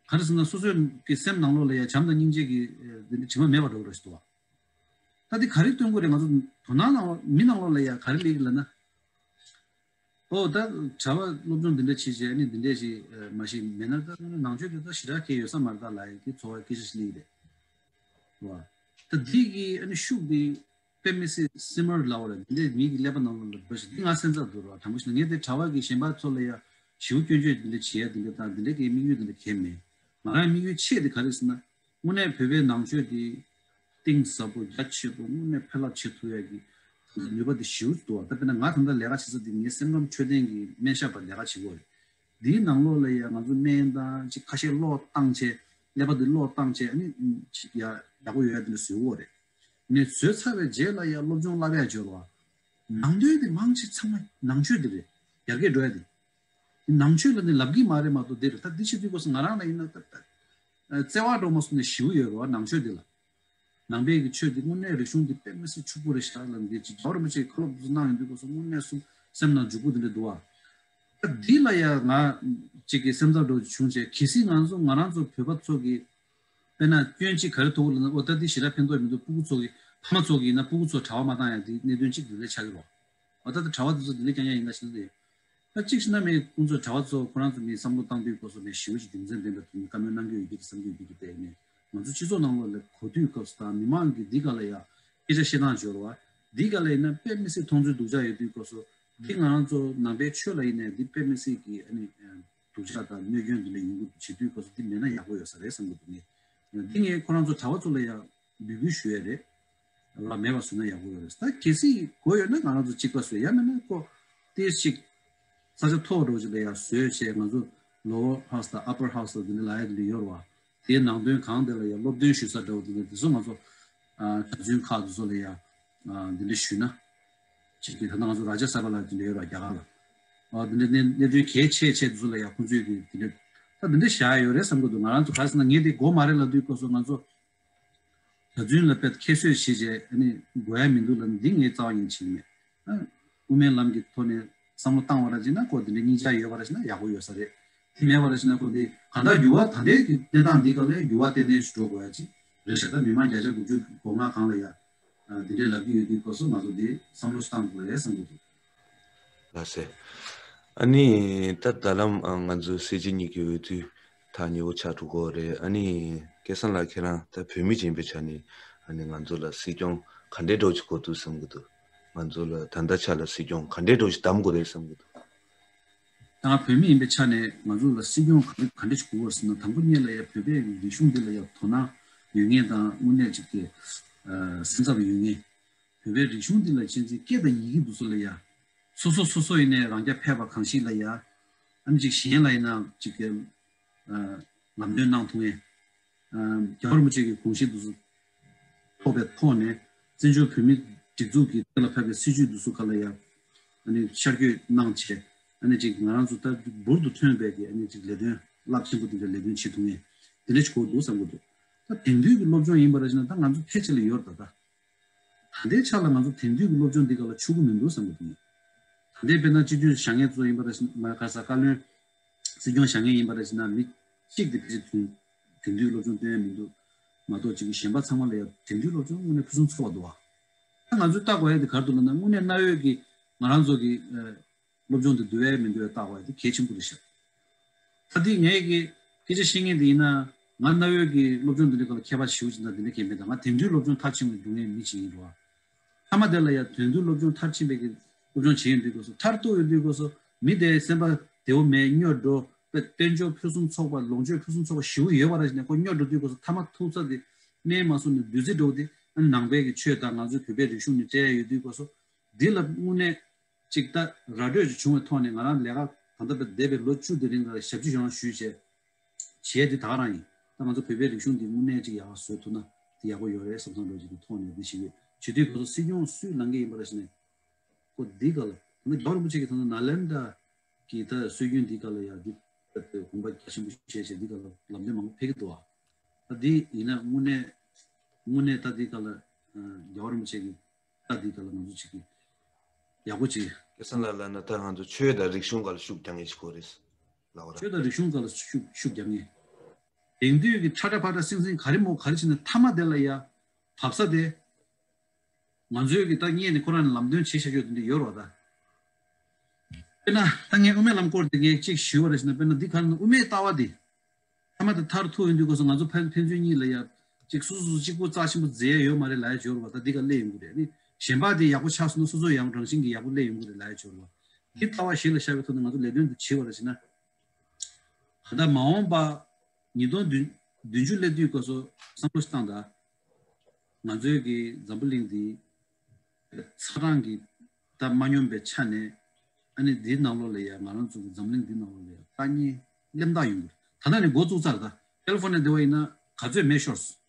ག་རེ་ཟེར་ན་སོ་སོའི་གི་སེམས་ནང་ལོགས་ལ་ཡང་བྱམས་དང་སྙིང་རྗེ་གི་འདི་འདྲ་དྲི་མ་མེད་པ་འདྲ་བོ་རེད་ཟེར་བ། ད་འདི་ག་རེ་སྟོན་དགོས་རེད། ང་ཚོ་དོ་སྣང་ནང་མི་ནང་ལོགས་ལ་ཡང་ག་རེ་སླེབས་ཀྱི་ལབ་ན། ཨོ་ད་གྲྭ་པ་སློབ་སྦྱོང་འདི་འདྲ་བྱེད་བྱས་ཨ་ནི་འདི་འདྲ་ཞིག་མ་ཤེས་མེད་ན་ད་ནང་ཆོས་འདི་ད་ཞེ་དྲག་གལ་ཡོད་ས་མ་རེད་ད་ལབ་ཡ་གི་ཚོར་བ་སྐད་ཆ་ཞིག་སླེབས་ཀྱི་རེད། ད་འདི་གི་ཨ་ནི་ཤུགས་འདི་དཔེ་མི་སྲིད་སི་མར་ལབ་པ་རེད། འདི་འདྲའི་མི་གི་ཀླད་པ་ནང་ལོགས་ལ་འགྲོ་ཞིག་འདི་ང་སེམས་ཚབ་འདུག་ར། དྲང་པོ་ཞིག་ན་ངས་དེ་གྲྭ་པ་གི་གཞན་པ་ཚོ་ལ་ཡ་ཞེ་པོ་སྐྱོན་བརྗོད་འདི་འདྲ་བྱེད་ཡ་འདི་འདྲ་དང་འདི་འདྲ་གི་དམིགས་ཡུལ་འདི་འདྲ་གས་མེད། ང་རང་དམིགས་ཡུལ་ཆེ་འདི་ག་རེ་ཟེར་ན། དངོས་གནས་བོད་པའི་ནང་ཆོས་འདི་གཏིང་ཟབ་པོ་རྒྱ་ཆེ་པོ་དངོས་གནས་ཕན་རླབས་ཆེ་ཐུབ་ཡ་གི་ནུས་པ་འདི་ཞེ་པོ་འདུག་ད་དཔེར་ན་ང་ད་ལྟ་ལས་ཀ་བྱེད་ས་འདི་ངའི་སེམས་ཁམས་འཕྲོད་བསྟེན་གྱི་སྨན་ཞབས་པ་ལས་ཀ་བྱེད་ཀྱི་ཡོད་རེད། འདིའི་ནང་ལོགས་ལ་ཡ་ང་ཚོ་སྨན་དང་ཅིག་ཁ་ཤས་གློག་བཏང་བྱས་ཀླད་པ་འདི་གློག་བཏང་བྱས་ཨ་ནི་ཅིག་ཡ་ཡག་པོ་ཡོད་ཡ་འདི་འདྲ་བཟོས་ཀྱི་ཡོད་རེད། ནས་བཟོས་ཚར་བའི་རྗེས་ལ་ཡ་སློབ་སྦྱོང་བསླབ་ཡ་འབྱོར་བ། ནང་དོན་དེ་མང་ཆེ་ཚང་མ་ནང་ཆོས་དེ་རེད། ཡར་རྒྱས་འགྲོ་ཡ་དེ། ནང་ཆོས་ལ་ནི་ལབ་ཀྱི་མ་རེད་མ་གཏོགས་དེ་རེད། ད་འདི་བྱེད་དུས་སྐབས་སུ་ང་རང་ལ་ཡིན་ན་ད་ད་བརྩེ་བ་འགྲོ་མ་སོང་ནས་ཞེ་པོ་ཡོད་རེད་བ་ནང་ཆོས་དེ་ལ། ནང་པའི་གི་ཆོས་དེ་དངོས་གནས་རིག་གཞུང་དེ་དཔེ་མི་སྲིད་ཕྱུག་པོ་རེད་ཤག་ལབ་འདི་ཅིག་རྒྱལ་བ་རིན་པོ་ཆེས་བཀའ་སློབ་དེ་ཚོ་གནང་ཡོང་དུས་སྐབས་སུ་དངོས་གནས་སུ་ སེམས་ནང་འཇུག་པོ་དེ་འདྲ་འདུག་བ། ད་འདི་ལ་ཡ་ང་གཅིག་གི་སེམས་འཚབ་འདྲ་བོ་བྱུང་བྱས། གལ་སྲིད་ང་ཚོ་ང་རང་ཚོ་བོད་པ་ཚོ་གི་དཔེར་ན་སྐྱོན་གཅིག་ག་རེ་ཐུག་ལབ་ན། འོ་ད་འདི་ཞེ་དྲག་ཕན་ཐོགས་མི་འདུག་ཕྲུ་གུ་ཚོ་གི་ཕ་མ་ཚོ་གི་ཡིན་ན་ཕྲུ་གུ་ཚོ་གྲྭ་པ་མ་བཏང་ཡ་འདི་གནད་དོན་གཅིག་འདི་ལས་ཆགས་ཀྱི་རེད། འོ་ད་ད་གྲྭ་པ་འདི་ཚོ་འདི་ལས་རྐྱང་རྐྱང་ཡིན་ན་ཞེ་ན་འདི། ད་གཅིག་བྱས་ན་མི་ཁོང་ཚོ་གྲྭ་པ་ཚོ་ཁོ་རང་ཚོ་མི་བསམ་བློ་བཏང་དུས་སྐབས་སུ་མི་ཞེ་པོ་ཅིག་རྒྱུ་མཚན་ལྡན་པའི་ཐོག་ནས་བཀའ་མོལ་གནང་གི་ཡོད་ཀྱི་བསམ་གྱི་ཡོད་ཀྱི་དེ་ནས། ང་ཚོ་སྤྱི་ཚོགས་ནང་ལོགས་ལ་གོ་དུས་སྐབས་སུ་དང་མི་མང་གིས་འདི་ག་ལ་ཡ་སྐད་ཆ་བཤད་སྟངས་སྦྱོར་བ་འདི་ག་ལ་ཡིན་ན་དཔེ་མི་སྲིད་མཐོང་ཚུལ་སྡུག་ཅག་ཡོད་དུས་སྐབས་སུ། འདི་ང་རང་ཚོ་ནང་པའི་ཆོས་ལ་ཡིན་ནའི་འདི་དཔེ་མི་སྲིད་ཀྱི་ཨ་ནི་སྡུག་ཅག་དང་གནོད་སྐྱོན་འདི་འདྲ་ཡོང་གི་འདུག་བྱེད་དུས་སྐབས་སུ་འདི་མེད་ན་ཡག་པོ་ཡོད་ས་རེད་བསམ་གྱི་འདུག་ངས། འདི་ངས་ཁོ་རང་ཚོ་གྲྭ་པ་ཚོ་ལ་ཡ་འབོད་སྐུལ་ཞུ་ཡ་རེད། ལ་མེད་པ་བཟོས་ན་ཡག་པོ་ཡོད་རེད། ད་གལ་སྲིད་དགོས་ཡོད་ན་ང་རང་ཚོ་གཅིག་པ་བཟོས། ཡང་མིན་ན་ཁོ་ཏོག་ཙམ་ས་ཆ་མཐོ་བ་འདྲ་བོ་ཅིག་ལ་ཡ་བཟོས་བྱས། ང་ཚོ་lower house་དང་upper house་ལ་འདི་འདྲ་ལབ་ཡ་འདི་འདྲ་ཡོད་རེད་བ། དེའི་ནང་དོན་གང་དེ་ལ་ཡ་སློབ་སྟོན་ཞུ་ས་འདྲ་བོ་འདི་འདྲ། དེ་ཚོ་ང་ཚོ་ཨ་གྲྭ་བཙུན་ཁག་དེ་ཚོ་ལ་ཡ་ཨ་འདི་འདྲ་ཞུས་ན། ཅིག་གི་ད་ལྟ་ང་ཚོ་རཱ་ཇ་ས་བྷ་ལ་འདི་འདྲ་ཡོད་རེད་བ། རྒྱ་གར་ལ། ཨ་འདི་འདྲ་གནད་གནད་དོན་གལ་ཆེ་ཆེ་དེ་ཚོ་ལ་ཡ་ཁོང་ཚོས་ཀྱི་འདི་འདྲ་ད་འདི་འདྲ་བཞག་ཡ་ཡོད་རེད་བསམ་གྱི་འདུག་ང་རང་ཚོ་ག་རེ་ཟེར་ན་ངས་དེ་དགོས་མ་རེད་ལབ་དུས་སྐབས་སུ་ང་ཚོ་གྲྭ་བཙུན་ལ་དཔེ་ཁྱད་གསོད་བྱེད་བྱས་ཨ་ནི་དགོས་ཡ་མི་འདུག་ལབ་ནས། འདི་ངས་རྩ་བ་ཉིད་ནས་བྱེད་ཀྱི་མེད། ཨ་དབུ་མའི་ལམ་གྱི་ཐོག་ནས་བསམ་བློ་བཏང་བ་ར་བྱས་ན་ཁོ་འདི་འདྲའི་གཉིས་ཆ་ཡོད་པ་ར་བྱས་ན་ཡག་པོ་ཡོད་ས་རེད། དེ་མེད་པ་ར་བྱས་ན་ཁོ་འདི་གང་ལྟར་འགྱུར་བ་ད་ལྟའི་གི་གནས་སྟངས་འདི་ག་ལ་འགྱུར་བ་ཏན་ཏན་ཞིག་འགྲོ་དགོས་ཡ་ཅིག་རེད་ཤག་ད་མི་མང་བརྒྱ་ཆ་དགུ་བཅུ་གོ་ལྔ་སྒང་ལ་ཡ་ཨ་འདི་འདྲའི་ལབ་ཀྱི་ཡོད་དུས་སྐབས་སུ་ང་ཚོ་འདི་བསམ་བློ་ཞིག་བཏང་དགོས་རེད་བསམ་གྱི་འདུག་ལགས་སེ། ཨ་ནི་ད་ད་ལམ་ཨ་ང་ཚོ་སྲིད་སྤྱི་གཉིས་ཀྱི་འོས་བསྡུ་ཐག་ཉེ་བོ་ཆགས་འགྲོ་གི་རེད། ཨ་ནི་སྐལ་བཟང་ལགས་ཁྱེད་རང་ད་བོད་མི་ཅིག་ཡིན་པའི་ཆ་ནས་ཨ་ནི་ང་ཚོ་ལ་སྲིད་སྐྱོང་ག་འདྲའི་འདྲ་བོ་ཅིག་དགོས་འདུག་བསམ་གྱི་འདུག་ང་ཚོ་ལ་ད་ལྟ་ཆ་ལ་སྲིད་སྐྱོང་ག་འདྲའི་འདྲ་བོ་ཅིག་གདམ་དགོས་རེད་བསམ་གྱི་འདུག་ད་ང་བོད་མི་ཡིན་པའི་ཆ་ནས་ང་ཚོ་ལ་སྲིད་སྐྱོང་ག་འདྲ་ག་འདྲ་ཞིག་དགོས་པ་ཟེར་ན། དང་པོ་ཉིད་ལ་ཡ་བོད་པའི་རིག་གཞུང་འདི་ལ་ཡ་དོ་སྣང་ཡོད་མཁན་དང་དངོས་གནས་ཅིག་གི་ཨ་སེམས་འཚབ་ཡོད་མཁན། བོད་པའི་རིག་གཞུང་འདི་ལ་གཅེས་འཛིན། སྐད་དང་ཡི་གེ་འདི་ཚོ་ལ་ཡ་སོ་སོ་སོ་སོ་ཡིན་ནའི་རང་རྐྱ་འཕེར་བ་གང་ཞིག་ལ་ཡ་ཨ་ནི་ཅིག་གཞན་ལ་ཡིན་ན་ཅིག་གི་ཨ་ལམ་སྟོན་གནང་ཐུབ་མཁན། ཨ་རྒྱལ་བ་རིན་པོ་ཆེ་གི་དགོངས་གཞི་འདི་ཚོ་ཐོབ་པའི་ཐོག་ནས་བཙན་བྱོལ་བོད་མིའི་སྒྲིག་འཛུགས་ཀྱི་ཐད་ལ་ཕབ་པའི་སྲིད་བྱུས་འདི་ཚོ་སྒང་ལ་ཡ་ཨ་ནི་ཤར་བསྐྱོད་གནང་བྱས། ཨ་ནི་ཅིག་ང་རང་ཚོ་ད་འབུར་དུ་ཐོན་པའི་གི་ཨ་ནི་ཅིག་ལས་དོན་རླབས་ཆེན་པོ་འདི་འདྲའི་ལས་དོན་བྱེད་ཐུབ་མཁན་འདི་འདྲ་ཞིག་དགོས་འདུག་བསམ་གྱི་འདུག་ད་དེང་དུས་ཀྱི་སློབ་སྦྱོང་ཡིན་པ་ར་བྱས་ན་ད་ང་ཚོ་ཕལ་ཆེར་ལ་ཡོད་རེད། ད་ད་ད་ལྟའི་ཆ་ལ་ང་ཚོ་དེང་དུས་ཀྱི་སློབ་སྦྱོང་འདི་སྒང་ལ་ཆུག་གི་མི་འདུག་བསམ་གྱི་འདུག་ད་ལྟའི་དཔེར་ན་སྤྱི་འཐུས་བཞེངས་མཁན་ཚོ་ཡིན་པ་ར་བྱས་ན། མ་ག་ས་བཀའ་བློན་སྲིད་སྐྱོང་བཞེངས་མཁན་ཡིན་པ་ར་བྱས་ན་མི་གཅིག་དེ་ཕལ་ཆེར་དེང་དེང་དུས་སློབ་སྦྱོང་སྟོན་ཡ་མི་འདུག་མ་གཏོགས་ཅིག་གི་གཞན་པ་ཚང་མ་ལ་ཡ་དེང་དུས་སློབ་སྦྱོང་དངོས་གནས་ཕུན་སུམ་ཚོགས་པ་འདུག་བ། ད་ང་ཚོས་བལྟ་དགོས་ཡ་དེ་ག་རེ་འདུག་ལབ་ན། དངོས་གནས་གནའ་བོའི་གི་ང་རང་ཚོ་གི་ཨ་སློབ་སྦྱོང་དེ་འདུལ་བས་མི་འདུལ་བས་བལྟ་དགོས་ཡ་དེ་གལ་ཆེན་པོ་རེད་ཤག་ད་དེ་ངས་གི་སྐད་ཆ་བཤད་མཁན་དེ་ཡིན་ན། ང་གནའ་བོའི་གི་སློབ་སྦྱོང་དེ་འདྲའི་སྒང་ལ་མཁས་པ་ཞེ་པོ་ཅིག་དང་དེ་འདྲ་གལ་མེད། ད་ང་དེང་དུས་སློབ་སྦྱོང་མཐར་ཕྱིན་པའི་སྡུག་བསྔལ་མི་ཅིག་ཡིན་རེད་བ། མཐའ་མ་དེ་ལ་ཡ་དེང་དུས་སློབ་སྦྱོང་མཐར་ཕྱིན་པའི་གི་སློབ་སྦྱོང་བྱེད་ཡོང་དུས་སྐབས་སུ། མཐར་གཏུགས་ཡོང་དུས་སྐབས་སུ་མི་དེ་སེམས་པ་བདེ་བོ་མེད། སྨྱོ་འགྲོ། དཔེ་དཔལ་འབྱོར་ཕུན་སུམ་ཚོགས་པ། ལོངས་སྤྱོད་ཕུན་སུམ་ཚོགས་པ་ཞེ་པོ་ཡོད་པ་ར་བྱས་ནས་ཁོ་སྨྱོ་འགྲོ་དུས་སྐབས་སུ་མཐའ་མ་ཐུག་ས་དེ་སྨན་མ་བཟོ་ནས་བདུད་རྩི་འདྲ་བོ་དེ་ཨ་ནི་ནང་པའི་གི་ཆོས་དང་ང་ཚོའི་བོད་པའི་རིག་གཞུང་ནས་སྤྲད་ཡ་ཡོད་དུས་སྐབས་སུ། འདི་ལ་དངོས་གནས་ཅིག་ད་ར་སྤྲོད་ཅིག་བྱུང་བའི་ཐོག་ནས་ང་རང་ལས་ཀ་ད་ལྟ་བར་འདས་པའི་ལོ་བཅུ་དེ་རིང་ལ་ཞབས་ཕྱི་ཡང་ཞུས་བྱས། བྱས་དེ་ད་ག་རང་ཡིན། ད་ང་ཚོ་བོད་པའི་རིག་གཞུང་འདི་དངོས་གནས་ཅིག་ཡག་པ་བཟོ་ཐུབ་ན་དེ་ཡག་པོ་ཡོད་རེད་བསམ་བསམ་འདྲ་ཅིག་གི་ཐོག་ནས་འདི་ཞིག་ཡོད། བྱེད་དུས་ཁོ་ཚོ་སྲིད་སྐྱོང་སུས་ལངས་ཀྱི་ཡིན་པ་རེད་ཟེར་ནས། ཁོ་འདི་ག་ལ་ད་ལྟ་རྒྱལ་བ་རིན་པོ་ཆེ་གི་ད་ལྟ་ནཱ་ལེནྡྲ་གི་ད་སྲོལ་རྒྱུན་འདི་ག་ལ་ཡ་འདི་དགོངས་པ་རྒྱ་ཆེན་པོ་བཞེས་བྱས་འདི་ག་ལ་ལམ་སྟོན་མང་པོ་ཕེབས་ཀྱི་འདུག་ཨ། ད་འདི་ཡིན་ན་དངོས་གནས་དངོས་གནས་ད་འདི་ག་ལ་རྒྱལ་བ་རིན་པོ་ཆེ་གི་ད་འདི་ག་ལ་ང་ཚོ་ཅིག་གི་ཡག་པོ་ཅིག་སྐལ་བཟང་ལགས་ལབ་ན་ད་ང་ཚོ་ཆོས་དང་རིག་གཞུང་སྒང་ལ་ཤུགས་རྒྱག་མཁན་ཞིག་དགོས་རེད་ལབ་པ་ར། ཆོས་དང་རིག་གཞུང་སྒང་ལ་ཤུགས་ཤུགས་རྒྱག་མཁན། དེང་དུས་ཀྱི་ཁྲ་ཁྲ་ཕ་ཁྲ་སིང་སིང་ག་རེ་མོ་ག་རེ་བྱས་ནས་མཐའ་མ་དེ་ལ་ཡ་བབས་ས་དེ། ང་ཚོའི་གི་ད་སྔས་ནས་ཁོ་རང་ནས་ལམ་སྟོན་བྱེད་བཞག་ཡོད་དེ་འདྲ་ཡོད་རེད་བ་ད། དཔེར་ན་ད་ངས་དབུ་མའི་ལམ་སྐོར་དེ་ངས་གཅིག་ཞུས་པ་རེད་ཟེར་ན། དཔེར་ན་འདི་ག་རེ་ན་དབུ་མའི་ལྟ་བ་དེ། མཐའ་མ་དེ་མཐར་ཐུག་ཡོང་དུས་སྐབས་སུ་ང་ཚོ་ཕན་ཕན་ཚུན་གཉིས་ལ་ཡ་ཅིག་སོ་སོ་སོ་གཅིག་པོ་རྩ་ཆེན་པོ་མཛད་ཡ་ཡོད་མ་རེད་ལབ་ཡ་ཅིག་ཡོད་རེད་བ། ད་འདི་ག་སླེབས་ཡོང་གི་རེད། ཨ་ནི་གཞན་པ་དེ་ཡག་པོ་ཆགས་སོང་ན་སོ་སོ་ཡང་རང་བཞིན་གྱིས་ཡག་པོ་སླེབས་ཡོང་གི་རེད་ལབ་ཡ་ཅིག་ཡོད་རེད་བ། འདི་ལྟ་བ་གཞི་ལ་བཞག་པའི་ཐོག་ནས་ང་ཚོ་ལས་དོན་དུ་བྱེད་པ་རེད་ཟེར་ན། ད་ལྟ་མ་འོངས་པ་ཉིས་སྟོང་བདུན་བདུན་ཅུ་སླེབས་དུས་སྐབས་སུ་བསམ་བློ་ཞིག་བཏང་དང་། ང་ཚོའི་གི་འཛམ་བུ་གླིང་འདི་ཚ་གྲང་གི་ད་མ་སྙོམས་པའི་ཆ་ནས། ཨ་ནི་འདིའི་ནང་ལོགས་ལ་ཡ་ང་རང་ཚོ་གི་འཛམ་གླིང་འདིའི་ནང་ལོགས་ལ་ཡ་ལྟ་ངན་སླེབས་ཐག་ཡོང་གི་རེད། ད་ལྟ་ནས་འགོ་བཙུགས་ཚར། ད་ཀལ་ཧྥོ་ནི་ཡ་འདི་བ་ཡིན་ན་ག་ཚོད་མེ་ཤོར་སོང་།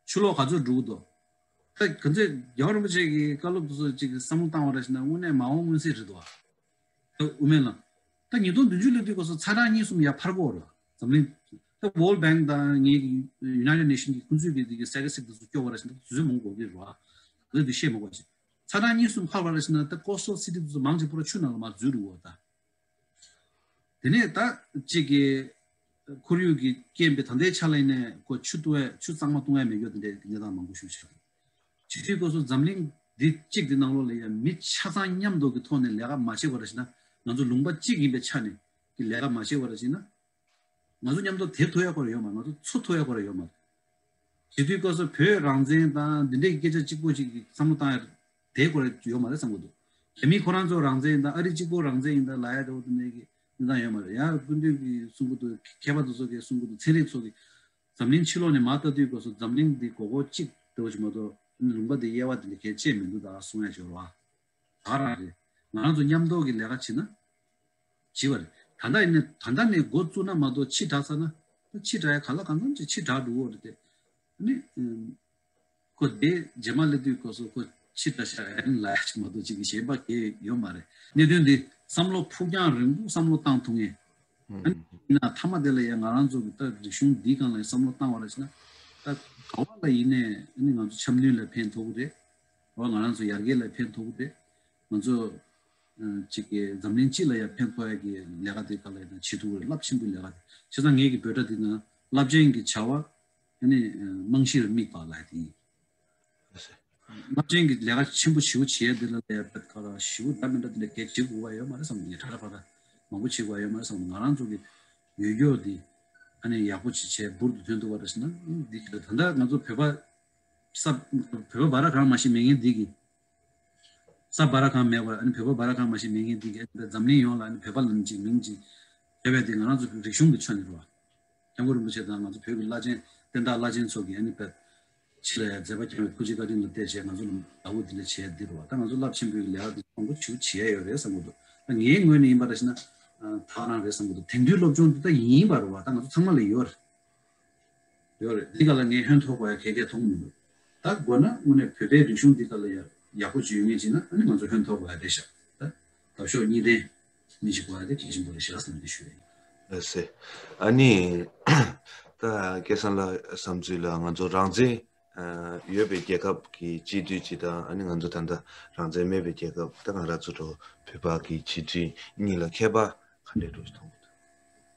ཆུ་ལོག་ག་ཚོད་འགྲོ་གི་འདུག་ད་ག་ཚོད་རྒྱལ་བ་རིན་པོ་ཆེ་གི་བཀའ་སློབ་དེ་ཚོ་ཅིག་བསམ་བློ་བཏང་བ་རེད་ཟེར་ན་དངོས་གནས་མ་འོངས་མངོན་གསལ་རེད་འདུག་ད་དབུ་མའི་ལམ། ད་ཉིས་སྟོང་བདུན་ཅུ་སླེབས་དུས་སྐབས་སུ་ཚ་གྲང་གཉིས་གསུམ་ཡར་འཕར་གྱི་ཡོད་རེད། འཛམ་གླིང་ད་World Bank་དང་ངའི་United Nation་གི་ཁོང་ཚོས་ཀྱི་དེ་གི་statistics་དེ་ཚོ་སྐྱོར་བ་རེད་ཟེར་ན་དུས་ཚོད་མང་པོ་འགོར་གྱི་རེད་བ། ད་དེ་བཤད་མ་དགོས་ཤིག་ཚ་གྲང་གཉིས་གསུམ་འཕར་བ་རེད་ཟེར་ན་ད་ཀོ་སི་ཊལ་སི་ཊི་དེ་ཚོ་མང་ཆེ་པོ་ར་ཆུ་ནང་ལ་མར་འཛུལ་འགྲོ་གི་ཡོད་ད། དེ་ནས་ད་གཅིག་གི་ཁོར་ཡུག་གི་རྐྱེན་པས་ད་ལྟའི་ཆ་ལ་ཡིན་ནའི་ཁོ་ཆུ་བཏུང་ཡ་ཆུ་གཙང་མ་བཏུང་ཡ་མེད་རྒྱུ་དེ་འདྲའི་གནས་སྟངས་མང་པོ་ཞིག་ཆགས་འདུག་བྱེད་དུས་སྐབས་སུ་འཛམ་གླིང་འདི་གཅིག་འདི་ནང་ལོགས་ལ་ཡང་མི་ཆ་ཚང་མཉམ་དུ་གི་ཐོག་ནས་ལས་ཀ་མ་བྱེད་པ་ར་ཞིག་ན་ང་ཚོ་ལུང་པ་གཅིག་ཡིན་པའི་ཆ་ནས་གི་ལས་ཀ་མ་བྱེད་པ་ར་ཞིག་ན། ང་ཚོ་མཉམ་དུ་དེབ་ཐུབ་ཡ་ཁོ་ར་ཡོད་མ་རེད། ང་ཚོ་འཚོ་ཐུབ་ཡ་ཁོ་ར་ཡོད་མ་རེད། བྱེད་དུས་སྐབས་སུ་བོད་རང་བཙན་དང་འདི་འདྲའི་སྐད་ཆ་གཅིག་པོ་ཞིག་གི་བསམ་བློ་བཏང་ཡ་དེ་ཁོ་ར་ཡོད་མ་རེད་བསམ་གྱི་འདུག་རྒྱ་མི་ཁོ་རང་ཚོ་རང་བཙན་ཡིན་ད་ཨ་རི་གཅིག་པོ་རང་བཙན་ཡིན་ད་ལབ་ཡ་འདྲ་བོ་དེ་འདྲའི་གི་གནས་སྟངས་ཡོད་མ་རེད། ཡང་སྐུ་མདུན་གྱིས་གསུང་གི་འདུག་མཁས་པ་དེ་ཚོ་གིས་གསུང་གི་འདུག་ཚན་རིག་ཚོ་གིས་འཛམ་གླིང་ཕྱི་ལོགས་ནས་མར་ལྟ་དུས་སྐབས་སུ་འཛམ་གླིང་འདི་སྒོར་སྒོར་གཅིག་འདྲ་བོ་ཞིག་མ་གཏོགས་ལུང་པ་འདི་དབྱེ་བ་དེ་འདྲ་གལ་ཆེ་མི་འདུག་ད་གསུང་ཡ་ཅིག་ཡོད་རེད་བ། ད་རང་རེད། ང་རང་ཚོ་མཉམ་དུ་གི་ལས་ཀ་བྱེད་ན། བྱེད་པ་རེད། ད་ལྟ་ཡིན་ན་ད་ལྟ་ནས་འགོ་བཙུགས་ན་མ་གཏོགས་ཕྱི་དྲགས་ཚར་ན། ཕྱི་དྲགས་ཡ་ག་ལ་གང་འཚམ་ཅིག་ཕྱི་དྲགས་འགྲོ་གི་རེད་དེ། ཨ་ནི། ཁོ་དེ་རྗེས་མ་སླེབས་དུས་སྐབས་སུ་ཁོ་ཕྱི་དྲགས་ཤག་ཨ་ནི་ལབ་ཡ་ཅིག་མ་གཏོགས་ཅིག་གི་ཞེན་པ་གང་ཡང་ཡོད་མ་རེད། གནད་དོན་འདི་བསམ་བློ་ཕུགས་རྒྱང་རིང་པོ་བསམ་བློ་བཏང་ཐུབ་མཁན། ཨ་ནི་ཡིན་ན་མཐའ་མ་དེ་ལ་ཡང་ང་རང་ཚོ་གི་ད་རིག་གཞུང་འདིའི་སྒང་ལ་ཡང་བསམ་བློ་བཏང་བ་རེད་ཟེར་ན། ད་ག་བ་ལ་ཡིན་ནའི་ཨ་ནི་ང་ཚོ་འཆམ་མཐུན་ལ་ཕན་ཐོགས་ཀྱི་རེད། འོ་ང་རང་ཚོ་ཡར་རྒྱས་ལ་ཕན་ཐོགས་ཀྱི་རེད། ང་ཚོ་ཨ་གཅིག་གི་འཛམ་གླིང་སྤྱི་ལ་ཡང་ཕན་ཐོགས་ཡ་གི་ལས་ཀ་དེ་ག་ལ་ཡིན་ན་བྱེད་ཐུབ་ཀྱི་རེད། རླབས་ཆེན་པོའི་ལས་ཀ་དེ། བྱས་ཙང་ངེད་ཀྱི་འབོད་སྒྲ་འདི་ནི་རླབས་ཆེན་གྱི་བྱ་བ་ཨ་ནི་རྨང་གཞིར་དམིགས་པ་ལབ་ཡ་དེ་ཡིན། རླབས་ཆེན་གྱི་ལས་ཀ་ཆེན་པོ་ཞེ་པོ་བྱེད་ཡ་འདི་ལ་ལས་ཀ་ག་ལ་ཞེ་པོ་འདྲ་མི་འདྲ་འདི་ལ་གལ་བྱེད་དགོས་པ་ཡོད་མ་རེད་བསམ་གྱི། ཡ་ཁྲ་ཁྲ་ཕ་ཁ་མང་པོ་བྱེད་དགོས་པ་ཡོད་མ་རེད་བསམ་གྱི། ང་རང་ཚོ་གི་ཡོད་རྒྱུ་འདི་ཨ་ནི་ཡག་པོ་ཅིག་བྱས་འབུར་དུ་ཐོན་ཐུབ་པ་རེད་ཟེར་ན་འདི་གི་ད་ལྟ་ང་ཚོ་བོད་པ་ས་བོད་པ་སྦ་ར་གང་མ་ཤེས་མེད་མཁན་འདི་གི་ས་སྦ་ར་གང་མེད་པ་ཨ་ནི་བོད་པ་སྦ་ར་གང་མ་ཤེས་མེད་མཁན་འདི་གི་ཨ་ནི་འཛམ་གླིང་ཡོངས་ལ་ཨ་ནི་བོད་པ་ལབ་ནས་ཅིག་མིང་ཅིག་བརྗོད་པའི་འདི་ང་རང་ཚོ་གི་རིག་གཞུང་གི་ཕྱོགས་ནས་རེད་བ། སྐྱབས་མགོན་རིན་པོ་ཆེ་དང་ང་ཚོ་བོད་ཀྱི་བླ་ཆེན་བསྟན་བདག་བླ་ཆེན་ཚོ་གིས་ཨ་ནི་དཔེ་ཕྱི་ལ་ཡང་མཛད་པ་བསྐྱངས་པའི་ཐུགས་རྗེ་བཀའ་དྲིན་ལ་བརྟེན་བྱས་ང་ཚོ་ལ་ལྟ་བུ་འདི་འདྲ་བྱས་འདི་རུ་བ། ད་ང་ཚོ་རླབས་ཆེན་པོའི་ལས་ཀ་འདི་མང་པོ་ཞིག་བྱས་ཡོད་རེད་བསམ་གྱི་འདུག་ད་ངའི་ངོས་ནས་ཡིན་པ་རེད་ཟེར་ན་ད་ག་རང་རེད་བསམ་གྱི་འདུག་དེང་དུས་སློབ་སྦྱོང་འདི་ད་ཡིན་པ་རེད་བ། ད་ང་ཚོ་ཚང་མ་ལ་ཡོད་རེད། ཡོད་རེད། འདི་ག་ལ་ངས་ཧོན་ཐོར་དགོས་ཡ་གལ་གལ་མཐོང་གི་མི་འདུག་ད་དགོས་ན་དངོས་གནས་བོད་པའི་རིག་གཞུང་འདི་ག་ལ་ཡ་ཡག་པོ་ཅིག་ཡོད་ངེས་ཅིག་ན་ཨ་ནི་ང་ཚོ་ཧོན་ཐོར་དགོས་ཡ་རེད་ཤག་ད་འདབ་གཤོག་གཉིས་ལྡན་མི་ཞིག་དགོས་ཡ་དེ་གལ་ཆེན་པོ་རེད་ཤག་བསམ་གྱི་ཞུ་ཡ་ཡིན། ལགས་སེ། ཨ་ནི་ད་སྐལ་བཟང་ལགས་བསམ་ཚུལ་ལ་ང་ཚོ་རང་བཙན་ཡོད་པའི་རྒྱལ་ཁབ་ཀྱི་སྤྱི་འཐུས་ཅིག་དང་ཨ་ནི་ང་ཚོ་ད་ལྟ་རང་བཙན་མེད་པའི་རྒྱལ་ཁབ་ད་ང་རང་ཚོ་བོད་པ་གི་སྤྱི་འཐུས་གཉིས་ལ་ཁྱད་པར་ག་འདྲས་འདུག་མཐོང་གི་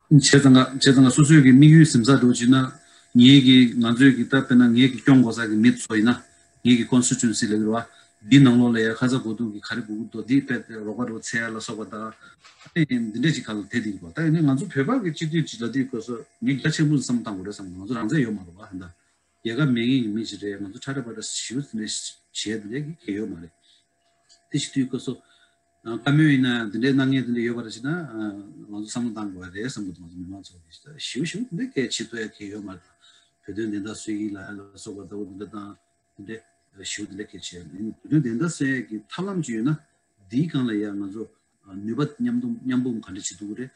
འདུག་བྱས་ཙང་ང་བྱས་ཙང་ང་སོ་སོའི་གི་དམིགས་ཡུལ་ཟིན་ཚར་འགྲོ་བྱས་ན་ངེད་ཀྱི་ང་ཚོའི་གི་ད་དཔེར་ན་ངེད་ཀྱི་སྐྱོང་དགོས་ས་གི་མི་ཚོ་ཡིན་ན་ངེད་ཀྱི་ཀོན་སི་ཊི་ཊུ་ཨེན་སི་ལབ་ཀྱི་རེད་བ། འདིའི་ནང་ལོགས་ལ་ཡ་ཁ་ཚ་དགོས་གཏུགས་ཀྱི་ག་རེ་དགོས་ཀྱི་འདུག་འདི་དཔེ་རོགས་པ་རོགས་འཚོལ་ཡ་ལ་སོགས་པ་དང་ཨ་ནི་འདི་འདྲ་ཅིག་ག་ལ་དེ་འདི་གོ་ད་ཡིན་ན་ང་ཚོ་བོད་པ་གི་སྤྱི་འཐུས་ཅིག་ལ་དེའི་སྐོར་སོ་ངས་རྒྱ་ཆེན་པོ་བསམ་བཏང་དགོས་རེད་བསམ་གི། ང་ཚོ་རང་བཙན་ཡོད་མ་རེད་བ། ཧན་ད་རྒྱལ་ཁབ་མེད་མཁན་གྱི་མི་ཞིག་རེད། ང་ཚོ་ཁྲ་ཁྲ་པ་ཏྲ་ཞིབ་འདི་འདྲ་བྱས་འདི་འདྲ་གི་གལ་ཡོད་མ་རེད། དེ་ཞིག་དུས་སྐབས་སུ། བཀའ་མོལ་ཡིན་ན་འདི་འདྲའི་གནང་མཁན་འདི་འདྲ་ཡོད་པ་རེད་ཟེར་ན། ང་ཚོ་བསམ་བློ་གཏང་དགོས་པ་རེད་བསམ་གྱི་འདུག་ང་ཚོ་མི་མང་ཚོ་གིས་ཞིབ་ཞིབ་འདི་གལ་ཆེ་ཐུབ་ཡ་གལ་ཡོད་མ་རེད། བོད་དོན་བདེན་མཐའ་གསོལ་གྱི་ལ་ལ་སོགས་པ་ལྟ་བུ་འདི་འདྲ་དང་འདི་འདྲ་ཞིབ་འདི་འདྲ་གལ་ཆེ་ཡ་མིན། བོད་དོན་བདེན་མཐའ་གསོལ་ཡ་གི་ཐབས་ལམ་ཅིག་ཡོད་ན་འདིའི་སྒང་ལ་ཡ་ང་ཚོ་ནུས་པ་མཉམ་འདོམས་མཉམ་སྤུངས་ག་འདྲ་བྱེད་ཐུབ་ཀྱི་རེད།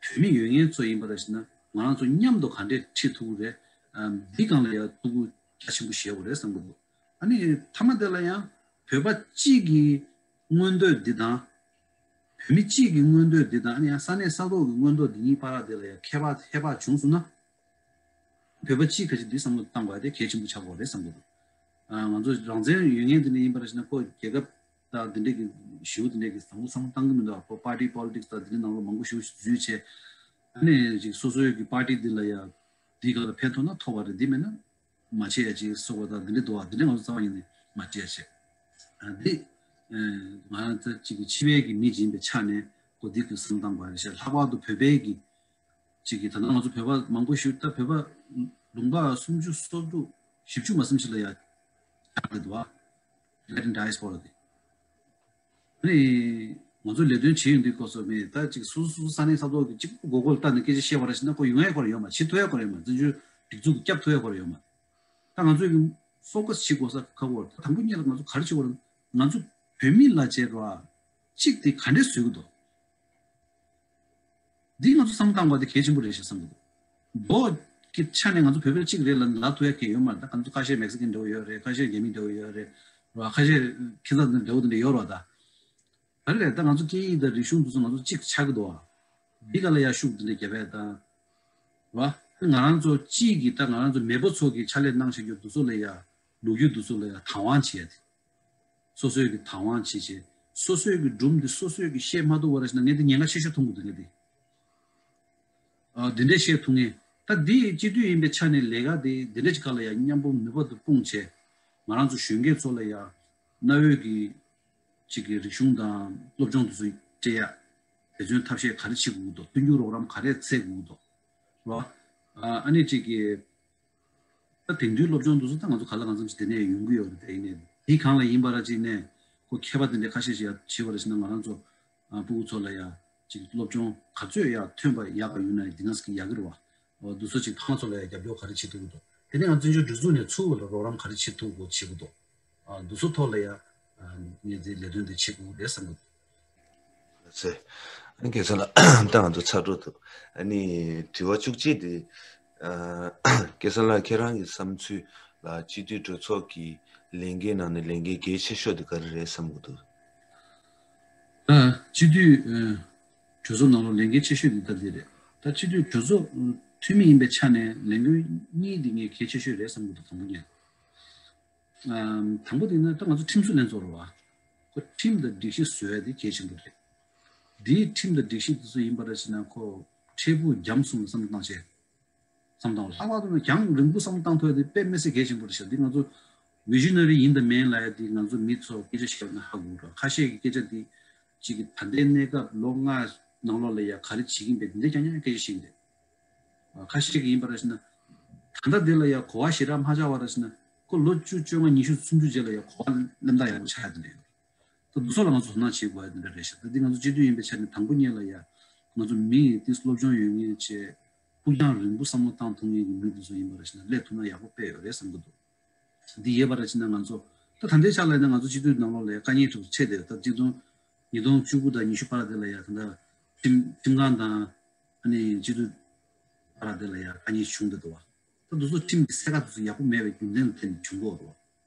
བོད་མི་ཡོད་མཁན་ཚོ་ཡིན་པ་རེད་ཟེར་ན་ང་རང་ཚོ་མཉམ་དུ་ག་འདྲས་ཁྲིད་ཐུབ་ཀྱི་རེད། འདིའི་སྒང་ལ་ཡ་ཐུགས་ཁུར་རྒྱ་ཆེན་པོ་བཞེས་དགོས་རེད་བསམ་གྱི་འདུག་ཨ་ནི་མཐའ་མ་དེ་ལ་ཡང་བོད་པ་གཅིག་གི་མངོན་འདོད་འདི་དང་། བོད་མི་གཅིག་གི་མངོན་འདོད་འདི་དང་ཨ་ནི་ཡང་ས་གནས་ས་ཐོག་གི་མངོན་འདོད་འདི་གཉིས་བར་དེ་ལ་ཡང་ཁྱད་པར་ཧེ་བག་བྱུང་སོང་ན། བོད་པ་གཅིག་ཁ་ཅིག་འདི་བསམ་བློ་བཏང་དགོས་ཡ་དེ་གལ་ཆེན་པོ་ཆགས་དགོས་རེད་བསམ་གྱི་འདུག་ཨ་ང་ཚོ་རང་བཙན་ཡོད་མཁན་འདི་ནས་ཡིན་པ་རེད་ཟེར་ན་ཁོ་རྒྱལ་ཁབ་དང་འདི་འདྲས་ཀྱི་ཞེ་པོ་འདི་འདྲས་ཀྱི་བསམ་བློ་བསམ་བློ་བཏང་གི་མི་འདུག་ཁོ་པར་ཊི་པོ་ལི་ཊིག་སི་དང་འདི་འདྲས་ནང་ལོགས་མང་པོ་ཞེ་པོ་འཛུལ་བྱས། ཨ་ནི་ཅིག་སོ་སོའི་གི་པར་ཊི་འདི་ལ་ཡ་འདིའི་སྒང་ལ་ཕན་ཐོགས་ན་ཐོགས་པ་རེད། འདི་མེད་ན། མ་བྱེད་ཡ་ཅིག་སོགས་པ་དང་འདི་འདྲ་འདུག་བ། འདི་འདྲ་ང་ཚོ་རྩ་བ་ཉིད་ནས་མ་བྱེད་ཡ་བྱེད། ཨ་འདི་ང་རང་ཚོ་གཅིག་གི་ཕྱི་པའི་གི་མི་ཡིན་པའི་ཆ་ནས་ཁོ་འདི་ཁོས་བསམ་བཏང་དགོས་རེད་ཤག་ལྷག་པར་དུ་བོད་པའི་གི་གཅིག་གི་ད་ལྟ་ང་ཚོ་བོད་པ་མང་པོ་ཞིག་ད་བོད་པ་ལུང་པ་སུམ་ཅུ་སོ་དྲུག་བཞི་བཅུ་མ་ཟིན་ཞིག་ལ་ཡ་ཆགས་བསྡད་འདུག་བ། Latin diaspora དེ། ཨ་ནི་ང་ཚོ་ལས་དོན་བྱེད་ཡོང་དུས་སྐབས་སུ་མི་ད་ཅིག་སོ་སོ་སོ་སོ་ས་གནས་ས་ཐོག་གི་གཅིག་པུ་མགོ་སྐོར་བཏང་ནས་སྐད་ཆ་བཤད་པ་རེད་ཟེར་ན་ཁོ་ཡོང་ཡ་ཁོ་ར་ཡོད་མ་རེད། བྱེད་ཐུབ་ཡ་ཁོ་ར་ཡོད་མ་རེད། བཙན་བྱོལ་སྒྲིག་འཛུགས་ཀྱིས་སྐྱོབ་ཐུབ་ཡ་ཁོ་ར་ཡོད་མ་རེད། ད་ང་ཚོ་གི་ཕོ་ཀ་སི་བྱེད་དགོས་ས་ཁག་པོ་རེད། ད་དང་པོ་ཉིད་ལ་ང་ཚོ་ག་རེ་བྱེད་དགོས་རེད། ང་ཚོ་བོད་མི་ལ་བྱས་རོགས་གཅིག་དེ་ག་འདྲས་བཟོས་གི་འདུག་འདི་ང་ཚོ་བསམ་བློ་བཏང་དགོས་དེ་གལ་ཆེན་པོ་རེད་ཞེས་བསམ་གི་འདུག་མདོ་གི་ཆ་ནས་ང་ཚོ་བོད་པ་གཅིག་རེད་ལབ་ལབ་ཐུབ་ཡ་གལ་ཡོད་མ་རེད། ད་ང་ཚོ་ཁ་ཤས་མེག་སི་ཀན་འདྲ་བོ་ཡོད་རེད། ཁ་ཤས་རྒྱ་མི་འདྲ་བོ་ཡོད་རེད། ར་ཁ་ཤས་ཁྱད་མཚར་འདྲ་བོ་དེ་འདྲ་ཡོད་རེད། ད་ག་རེ་རེད། ད་ང་ཚོ་སྐད་ཡིག་དང་རིག་གཞུང་དེ་ཚོ་ང་ཚོ་གཅིག་ཆགས་ཀྱི་འདུག་ཨ། འདི་ག་ལ་ཡ་ཤུགས་དེ་འདྲ་རྒྱབ་ཡ་དང་། ར་ང་རང་ཚོ་གཅིག་གི་ད་ང་རང་ཚོ་མེས་པོ་ཚོ་གི་ཕྱག་ལས་གནང་བཞིན་རྒྱུ་དེ་ཚོ་ལ་ཡ་ལོ་རྒྱུས་དེ་ཚོ་ལ་ཡ་དང་བ་བྱེད་ཡ་དེ། སོ་སོའི་གི་བདག་དབང་བྱེད་བྱེད། སོ་སོའི་གི་སྒྲུང་འདི་སོ་སོའི་གི་བཤད་མ་ཐུབ་པ་རེད་ཟེར་ན། ངས་འདི་ཉེན་ཁ་ཆེ་ཤོས་མཐོང་གི་འདུག་ངས་འདི། ཨ། འདི་འདྲས་བཤད་ཐུབ་ངེས། ད་འདི་སྤྱི་འཐུས་ཡིན་པའི་ཆ་ནས་ལས་ཀ་འདི་འདི་འདྲས་ཀྱི་སྒང་ལ་ཡང་མཉམ་སྤུངས་ནུས་པ་འདི་སྤུངས་བྱས། ང་རང་ཚོ་གཞོན་སྐྱེས་ཚོ་ལ་ཡང་གནའ་བོའི་གི་གཅིག་གི་རིག་གཞུང་དང་སློབ་སྦྱོང་འདི་ཚོ་སྤྲད་ཡ། དེ་ཚོའི་ཐབས་ཤེས་ག་རེ་བྱེད་དགོས་ཀྱི་འདུག་མཐུན་འགྱུར་རོགས་རམ་ག་རེ་འཚོལ་དགོས་ཀྱི་འདུག་རེད་བ། ཨ་ནི་གཅིག་གི་ད་དེང་དུས་སློབ་སྦྱོང་འདི་ཚོ་ད་ང་ཚོ་གང་ལ་གང་འཚམ་ཞིག་དེ་ནས་ཡོང་གི་ཡོད་རེད། དེ་ཡིན་ནའི་འདི་སྒང་ལ་ཡིན་པ་ར་གཅིག་ནས་ཁོ་མཁས་པ་དེ་འདྲས་ཁ་ཤས་ཤིག་ཡ་བྱེད་པ་རེད་ཟེར་ན། ང་རང་ཚོ་ཨ་ཕྲུ་གུ་ཚོ་ལ་ཡ་གཅིག་སློབ་སྦྱོང་ག་ཚོད་ཡ་ཐོན་པ་ཡག་པ་ཡོད་ན་ཡང་འདི་ང་ཚོ་གི་ཡག་གི་རེད་བ། འོ་འདི་ཚོ་གཅིག་ཕ་མ་ཚོ་ལ་ཡ་རྒྱབ་སྐྱོར་ག་རེ་བྱེད་ཐུབ་ཀྱི་འདུག་དེ་ནས་ང་བཙན་བྱོལ་སྒྲིག་འཛུགས་ནས་ཚུར་ལ་རོགས་རམ་ག་རེ་བྱེད་ཐུབ་དགོས་བྱེད་དགོས་འདུག་ཨ། འདི་ཚོ་ཐོག་ལ་ཡ་ཨ་ངས་འདི་ལས་དོན་འདི་བྱེད་དགོས་རེད་བསམ་གི་འདུག་ལགས་སེ། ཨ་ནི་སྐལ་བཟང་ལགས། ད་ང་ཚོ་ཚར་འགྲོ་འདུག་ཨ་ནི་དྲི་བ་བཅུ་གཅིག་དེ། ཨ། སྐལ་བཟང་ལགས་ཁྱེད་རང་གི་བསམ་ཚུལ་ལ་སྤྱི་འཐུས་གྲོས་ཚོགས་ཀྱི་ལས་འགན་ནང་ནས་ལས་འགན་གལ་ཆེ་ཤོས་དེ་ག་རེ་རེད་བསམ་གི་འདུག་ད་སྤྱི་འཐུས་ཨ་གྲོས་ཚོགས་ནང་ལ་ལས་འགན་ཆེ་ཤོས་དེ་ད་འདི་རེད། ད་སྤྱི་འཐུས་གྲོས་ཚོགས་འཐུས་མི་ཡིན་པའི་ཆ་ནས་ལས་འགན་གཉིས་དེ་ངས་གལ་ཆེ་ཤོས་རེད་བསམ་གི་འདུག་དང་པོ་ཉིད། ཨམ། དང་པོ་དེ་ནི་ད་ང་ཚོ་ཁྲིམས་བཟོ་ལྷན་ཚོགས་རེད་བ། ཁོ་ཁྲིམས་དང་སྒྲིག་གཞི་བཟོ་ཡ་དེ་གལ་ཆེན་པོ་རེད། འདིའི་ཁྲིམས་དང་སྒྲིག་གཞི་དེ་ཚོ་ཡིན་པ་རེད་ཟེར་ན། ཁོ་འཕྲལ་ཕུགས་རྒྱ་མཚོ་བསམ་བློ་བཏང་བྱས། བསམ་བཏང་བ་ལྷག་པར་དུ་ན་རྒྱང་རིང་པོ་བསམ་བློ་བཏང་ཐུབ་ཡ་དེ་དཔེ་མི་སྲིད་གལ་ཆེན་པོ་རེད་ཤག་འདི་ང་ཚོ་བི་ཞི་ན་རི་ཡིན་དང་མིན་ལབ་ཡ་དེ་ང་ཚོ་མི་ཚོ་སྐད་ཆ་བཤད་ན་ཧ་གོ་ར། ཁ་ཤས་ཀྱི་སྐད་ཆ་དེ་གཅིག་གི་ད་ལྟའི་གནས་སྐབས་ལོ་ལྔ་ནང་ལོགས་ལ་ཡ་ག་རེ་བྱེད་ཀྱིན་པས་འདི་འདྲ་རྐྱང་རྐྱང་སྐད་ཆ་བཤད་ཀྱིན་རེད། ཁ་ཤས་ཀྱིས་ཡིན་པ་རེད་ཟེར་ན། ད་ལྟ་འདི་ལ་ཡ་གོ་བ་ཞེ་དྲག་མ་ཆགས་པ་རེད་ཟེར་ན། ཁོ་ལོ་བཅུ་བཅོ་ལྔ་ཉི་ཤུ་སུམ་ཅུ་རྗེས་ལ་ཡ་གོ་བ་རྣམ་དག་ཡག་པོ་ཆགས་ཡ་དེ་འདྲ་ཡོད། ད་འདི་ཚོ་ལ་ང་ཚོ་དོ་སྣང་བྱེད་དགོས་ཡ་དེ་འདྲ་རེད་ཤག་ད་འདི་ང་ཚོ་སྤྱི་འཐུས་ཡིན་པའི་ཆ་ནས་དང་པོ་ཉིད་ལ་ཡ། ང་ཚོ་མི་ཡི་ཏིས་སློབ་སྦྱོང་ཡོད་མཁན་བྱས། ཕུགས་རྒྱང་རིང་པོ་བསམ་བློ་བཏང་ཐུབ་མཁན་གྱི་མི་འདི་ཚོ་ཡིན་པ་རེད་ཟེར་ན། སླེབས་ཐུབ་ན་ཡག་པོ་དཔེ་ཡོད་རེད་བསམ་གྱི་འདུག་འདི་ཡོད་པ་རེད་ཟེར་ན། ང་ཚོ་ད་ད་ལྟའི་ཆ་ལ་ཡིན་ན་ང་ཚོ་སྤྱི་འཐུས་ནང་ལོགས་ལ་ཡ་དཀའ་ངལ་ཅིག་འཕྲད་བསྡད་ཡོད། ད་སྤྱི་འཐུས་ཉིས་སྟོང་བཅུ་དགུ་དང་ཉི་ཤུ་བར་དེ་ལ་ཡ་ད་ལྟ་ཁྲིམས་ཁྲིམས་ཁང་དང་ཨ་ནི་སྤྱི་འཐུས་བར་དེ་ལ་ཡ་དཀའ་ངལ་བྱུང་བསྡད་འདུག་བ། ད་འདི་ཚོ་ཁྲིམས་ཀྱི་སེལ་ཀ་དེ་ཚོ་ཡག་པོ་མེད་པའི་རྒྱུ་མཚན་ལ་བརྟེན་ནས་བྱུང་གི་ཡོད་རེད་བ།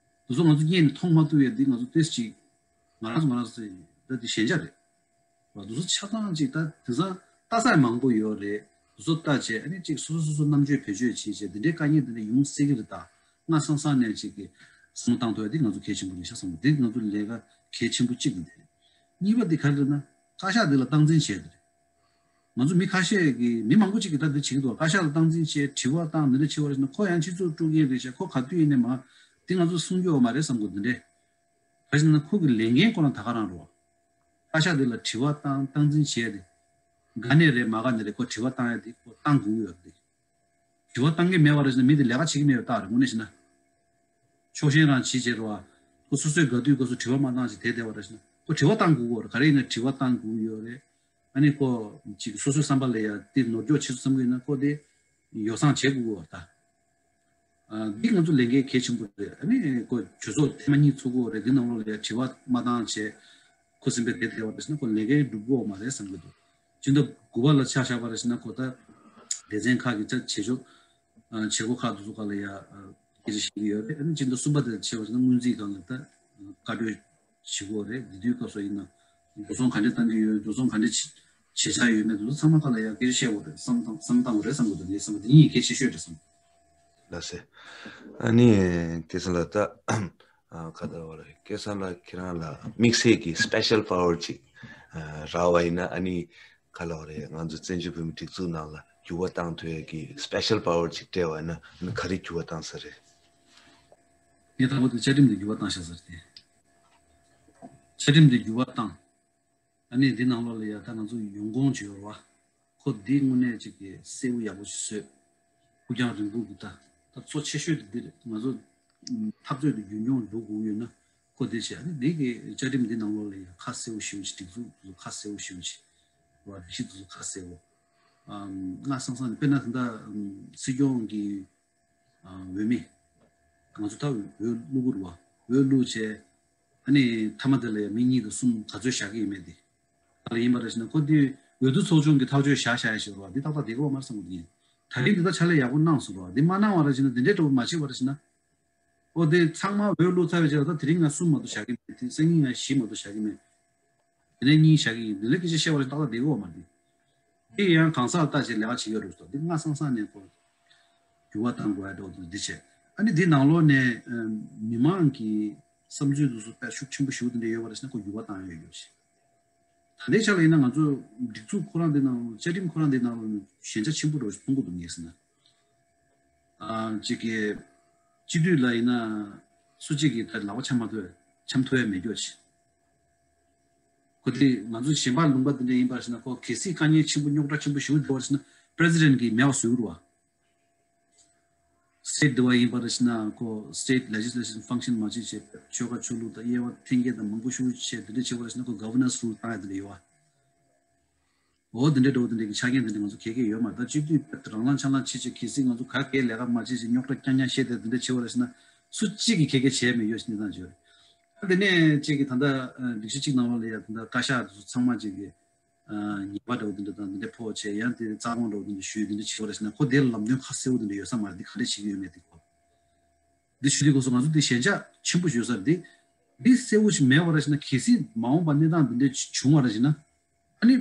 འདི་ཚོ་ང་ཚོ་གཉིས་ནས་མཐོང་མ་ཐུབ་ཡ་འདི་ང་ཚོ་ཏོག་ཙམ་ཅིག་ང་རང་ཚོ་ང་རང་ཚོ་ད་འདི་ཞན་ཆ་རེད། འདུག་སེ་ཆ་ཚང་ཅིག་ད་དེང་སང་ལྟ་ས་མང་པོ་ཡོད་རེད། འདུག་སེ་ལྟ་བྱས། ཨ་ནི་ཅིག་སོ་སོ་སོ་སོ་རྣམ་དཔྱོད་བེད་སྤྱོད་བྱས་བྱས་འདི་འདྲའི་དཀའ་ངལ་འདི་འདྲ་ཡོང་སྲིད་ཀྱི་རེད། ད་སྔ་སང་སང་ནས་ཅིག་གི་བསམ་བློ་བཏང་ཐུབ་ཡ་འདི་ང་ཚོ་གལ་ཆེན་པོ་རེད་ཤག་བསམ། འདི་ང་ཚོ་ལས་ཀ་གལ་ཆེན་པོ་གཅིག་འདི་རེད། གཉིས་པ་འདི་ག་རེ་རེད་ན། བཀའ་ཤག་འདི་ལ་སྟངས་འཛིན་བྱས་འདི་རེད། ང་ཚོ་མི་ཁ་ཤས་ཀྱིས་མི་མང་པོ་ཅིག་གིས་ད་འདི་བྱེད་ཀྱི་འདུག་བཀའ་ཤག་ལ་སྟངས་འཛིན་བྱས་དྲི་བ་བཏང་འདི་འདྲ་བྱེད་པ་རེད་ན། ཁོ་ཡང་སྤྱི་ཚོགས་དཀྲུག་མཁན་རེད་ཤག་ཁོ་ག་དུས་ཡིན་ནའི་མ་འདི་ང་ཚོ་སྲུང་སྐྱོབ་མ་རེད་བསམ་གྱི་འདུག་འདི་འདྲས། ག་ཞིག་ན་ཁོ་གི་ལས་འགན་ཁོ་རང་ད་ག་རང་རེད་བ། བཀའ་ཤག་འདི་ལ་དྲི་བ་བཏང་སྟངས་འཛིན་བྱས་ཏེ། དགའ་ནས་རེད་མ་དགའ་ནས་རེད། ཁོ་དྲི་བ་བཏང་ཡ་དེ་ཁོ་བཏང་དགོས་ཀྱི་ཡོད་རེད། དྲི་བ་བཏང་གི་མེད་པ་རེད་ཟེར་ན་མི་དེ་ལས་ཀ་བྱེད་ཀྱི་མེད་པའི་རྟགས་རེད། དངོས་གནས་བྱས་ན། ཕྱོགས་ཞེན་རང་བྱེད་བྱེད་རེད་བ། ཁོ་སོ་སོའི་དགའ་དུས་སྐབས་སུ་དྲི་བ་མ་བཏང་ཞིག་དེ་བསྡད་པ་རེད་ཟེར་ན། ཁོ་དྲི་བ་བཏང་དགོས་ཀྱི་ཡོད་རེད། ག་རེ་ཡིན་ན་དྲི་བ་བཏང་དགོས་ཀྱི་ཡོད་རེད། ཨ་ནི་ཁོ་ཅིག་སོ་སོའི་བསམ་པ་ལ་ཡ་དེ་ནོར་འཁྱོག་བྱེད་སོང་བསམ་གྱི་ཡོད་ན་ཁོ་དེ་ཡོ་བསྲང་བྱེད་དགོས་ཀྱི་ཡོད་རེད་ད། ཨ། འདི་ང་ཚོ་ལས་འགན་གལ་ཆེན་པོ་རེད། ཨ་ནི་ཁོ་གྲོས་ཚོགས་ཐེངས་མ་གཉིས་ཚུགས་ཀྱི་ཡོད་རེད། འདི་ནང་ལོགས་ལ་ཡ་དྲི་བ་མ་བཏང་བྱས་ཁོ་ཟིན་པའི་དེ་བསྡད་པ་རེད་ཟེར་ན་ཁོ་ལས་འགན་འགྲུབ་ཀྱི་ཡོད་མ་རེད་བསམ་གྱི་འདུག་སྤྱི་ཟླ་དགུ་པ་ལ་ཆ་བཞག་པ་རེད་ཟེར་ན་ཁོ་ད་སྡེ་ཚན་ཁག་གི་ཆ་བྱེད་ཕྱོགས། ཨ། བྱེད་སྒོ་ཁག་དེ་ཚོ་སྒང་ལ་ཡ། ཨ། སྐད་ཆ་བཤད་ཀྱི་ཡོད་རེད། ཨ་ནི་སྤྱི་ཟླ་གསུམ་པ་དེ་ལ་ཕྱིན་པ་ཡིན་ན་སྔོན་རྩིས་སྒང་ལ་ད་བཀའ་གྲོས་བྱེད་ཀྱི་ཡོད་རེད། དེ་དུས་སྐབས་སུ་ཡིན་ན་འགྲོ་སོང་ག་འདྲས་གཏང་གི་ཡོད། འགྲོ་སོང་ག་འདྲས་བྱེད་བྱེད་འཆར་ཡོད་མེད་དེ་ཚོ་ཚང་མ་སྒང་ལ་ཡ་སྐད་ཆ་བཤད་དགོས་རེད། བསམ་བཏང་བསམ་བཏང་དགོས་རེད་བསམ་གྱི་འདུག་ངས་བསམ་པ་དེ་གཉིས་གལ་ཆེ་ཤོས་རེད་བསམ། ལགས་སེ། ཨ་ནི་སྐལ་བཟང་ལགས་ད། ཨ། ག་ལབ་དགོས་རེད། སྐལ་བཟང་ལགས་ཁྱེད་རང་ལ་དམིགས་བསལ་གྱི་སི་པེ་ཤལ་པ་ཝར་ཅིག་ཨ། རག་པ་ཡིན་ན། ཨ་ནི་ག་ལབ་དགོས་རེད། ང་ཚོ་བཙན་བྱོལ་བོད་མིའི་སྒྲིག་འཛུགས་ནང་ལ་འགྱུར་བ་བཏང་ཐུབ་ཡ་གི་སི་པེ་ཤལ་པ་ཝར་ཅིག་སྤྲད་པ་ཡིན་ན། ཨ་ནི་ག་རེ་འགྱུར་བ་བཏང་ས་རེད། ངས་དང་པོ་དེ་བཅའ་ཁྲིམས་དེ་འགྱུར་བ་བཏང་བཞག་ས་རེད་དེ། བཅའ་ཁྲིམས་དེ་འགྱུར་བ་བཏང་། ཨ་ནི་འདི་ནང་ལོགས་ལ་ཡ་ད་ང་ཚོ་ཡོང་ཁུངས་ཅིག་ཡོད་རེད་བ། ཁོ་འདི་དངོས་གནས་ཅིག་གི་གསལ་པོ་ཡག་པོ་ཞིག་བཟོས། ཕུགས་རྒྱང་རིང་པོ་གི་ད་ད་གཙོ་ཆེ་ཤོས་དེ་འདི་རེད། ང་ཚོ་འཐབ་རྩོད་དེ་རྒྱུན་འཁྱོངས་འགྲོ་དགོས་ཡོད་ན་ཁོ་འདི་བྱས། ཨ་ནི་འདི་གི་བཅའ་ཁྲིམས་འདི་ནང་ལོགས་ལ་ཡ་ཁ་གསལ་པོ་ཞེ་པོ་ཅིག་སྒྲིག་འཛུགས་དེ་ཚོ་ཁ་གསལ་པོ་ཞེ་པོ་ཅིག་རེད་བ། སྒྲིག་གཞི་དེ་ཚོ་ཁ་གསལ་པོ། ཨམ། སྔ་སང་སང་ནས་དཔེར་ན་ད་ལྟ་ཨམ། སྲིད་སྐྱོང་གི་ཨ། འོས་མི། ང་ཚོ་ད་འོས་བླུག་གི་རེད་བ། འོས་བླུག་བྱས། ཨ་ནི་མཐའ་མ་དེ་ལ་ཡང་མི་གཉིས་དང་གསུམ་ག་ཚོད་བཞག་གི་ཡོད་མེད་དེ། ད་ལ་ཡིན་པ་རེད་ཟེར་ན་ཁོ་དེ་འོས་བསྡུ་ཚོགས་ཆུང་གི་ཐག་གཅོད་བཞག་བཞག་ཡ་ཞིག་རེད་བ། འདི་ཏག་ཏག་བསྡད་ཀྱི་ཡོད་མ་རེད་བསམ་གྱི་འདུག་ད་རིང་འདི་ད་ཕྱག་ལས་ཡག་པོ་གནང་སོང་རེད་བ། འདི་མ་གནང་བ་རེད་ཟེར་ན། འདི་འདྲའི་གྲོགས་པོ་མ་བྱེད་པ་རེད་ཟེར་ན། ཨོ་དེ་ཚང་མ་འོས་བླུག་ཚར་བའི་རྗེས་ལ་ད་དེ་རིང་ང་གསུམ་མ་གཏོགས་བཞག་གི་མེད། དེ་སང་ཉིན་ང་བཞི་མ་གཏོགས་བཞག་གི་མེད། དེ་ནས་གཉིས་བཞག་གི་ཡིན། དེ་ལས་སྐད་ཆ་བཤད་པ་རེད། ཏག་ཏག་བསྡད་ཀྱི་ཡོད་མ་རེད། དེ་ཡང་གང་ཟག་ལ་བལྟས་བྱས་ལས་ཀ་བྱེད་ཀྱི་ཡོད་རེད་ཟེར། འདི་སྔ་སང་སང་ནས་ཁོ་འགྱུར་བ་གཏང་དགོས་ཡ་འདྲ་བོ་འདི་བྱས། ཨ་ནི་འདི་ནང་ལོགས་ནས་ཨ། མི་མང་གི་ བསམ་ཚུལ་དེ་ཚོ་དཔེ་ཤུགས་ཆེན་པོ་ཞེ་པོ་དེ་འདྲ་ཡོད་པ་རེད་ཟེར་ན་ཁོ་འགྱུར་བ་བཏང་ཡོད་ཡོད་ཞིག་ད་ལྟའི་ཆ་ལ་ཡིན་ན་ང་ཚོ་སྒྲིག་འཛུགས་ཁོ་རང་དེ་ནང་བཅའ་ཁྲིམས་ཁོ་རང་དེ་ནང་ཞན་ཆ་ཆེན་པོ་འདྲ་བོ་ཞིག་མཐོང་གི་འདུག་ངས་ཟེར་ན། ཨ་གཅིག་གི་སྤྱི་འཐུས་ལ་ཡིན་ན་སུ་གཅིག་གིས་ད་ལག་པ་འཆང་མ་ཐུབ་འཆང་ཐུབ་ཡ་མེད་རྒྱུ་ཞིག་ཁོ་དེ་ང་ཚོ་གཞན་པ་ལུང་པ་འདི་འདྲ་ཡིན་པར་ཞིག་ན་ཁོ་གལ་སྲིད་དཀའ་ངལ་ཆེན་པོ་རྙོག་དྲ་ཆེན་པོ་ཞིག་འདུག་པར་ཞིག་ན་President་གིས་མེད་པ་བཟོ་གི་རེད་བ། State་འདི་བ་ཡིན་པར་ཞིག་ན་ཁོ་State Legislation Function་མ་བྱེད་བྱེད་ཆོལ་ཁ་ཆོས་ལུགས་དང་དབྱེ་བ་འཐེན་འཁྱེར་དང་མང་པོ་ཞིག་བྱེད་འདི་འདྲ་བྱེད་པར་ཞིག་ན་ཁོ་Governance Rule་བཏང་ཡ་འདི་འདྲ་ཡོད་བ། འོ་འདི་འདྲའི་འགྲོ་འདི་འདྲའི་གི་ཆ་རྐྱེན་འདི་འདྲ་ང་ཚོ་གལ་གལ་ཡོད་མ་རེད། ད་སྤྱི་འཐུས་རང་ལངས་ཆ་ལངས་བྱེད་ཆེད་གལ་སྲིད་ང་ཚོ་ག་གེ་ལས་ཀ་མ་བྱེད་ཅིག་རྙོག་དྲ་རྐྱང་རྐྱང་བཤད་དེ་འདི་འདྲ་བྱེད་པ་རེད་ཟེར་ན་སུ་གཅིག་གིས་གལ་གལ་བྱས་མེད་ཡོད་ཟེར་གནས་སྟངས་ཅིག་ཡོད་རེད། ད་འདི་ནས་གཅིག་གིས་ད་ལྟ་ཨ་སྒྲིག་གཞི་གཅིག་ནང་ལོགས་ལ་ཡ་ད་ལྟ་བཀའ་ཤག་དེ་ཚོ་ཚང་མ་གཅིག་གིས་ཨ་ཉེས་པ་འདྲ་བོ་འདི་འདྲ་དང་འདི་འདྲ་ཕོག་བྱས་ཡང་དེ་རྩ་དགོངས་འདྲ་བོ་འདི་འདྲ་ཞུས་འདི་འདྲ་བྱེད་པ་རེད་ཟེར་ན་ཁོ་དེ་ལ་ལམ་སྟོན་ཁ་གསལ་བོ་འདི་འདྲ་ཡོད་ས་མ་རེད། འདི་ག་འདྲ་བྱེད་ཀྱི་ཡོད་མེད་དེ་ཁོ་འདི་ཞུ་དུས་སྐབས་སུ་ང་ཚོ་འདི་ཞན་ཆ་ཆེན་པོ་ཡོད་ས་རེད། འདི་འདི་གསལ་བོ་ཞིག་མེད་པ་རེད་ཟེར་ན་གལ་སྲིད་མ་འོངས་པ་གནས་སྟངས་འདི་འདྲ་བྱུང་བ་རེད་ཟེར་ན། ཨ་ནི།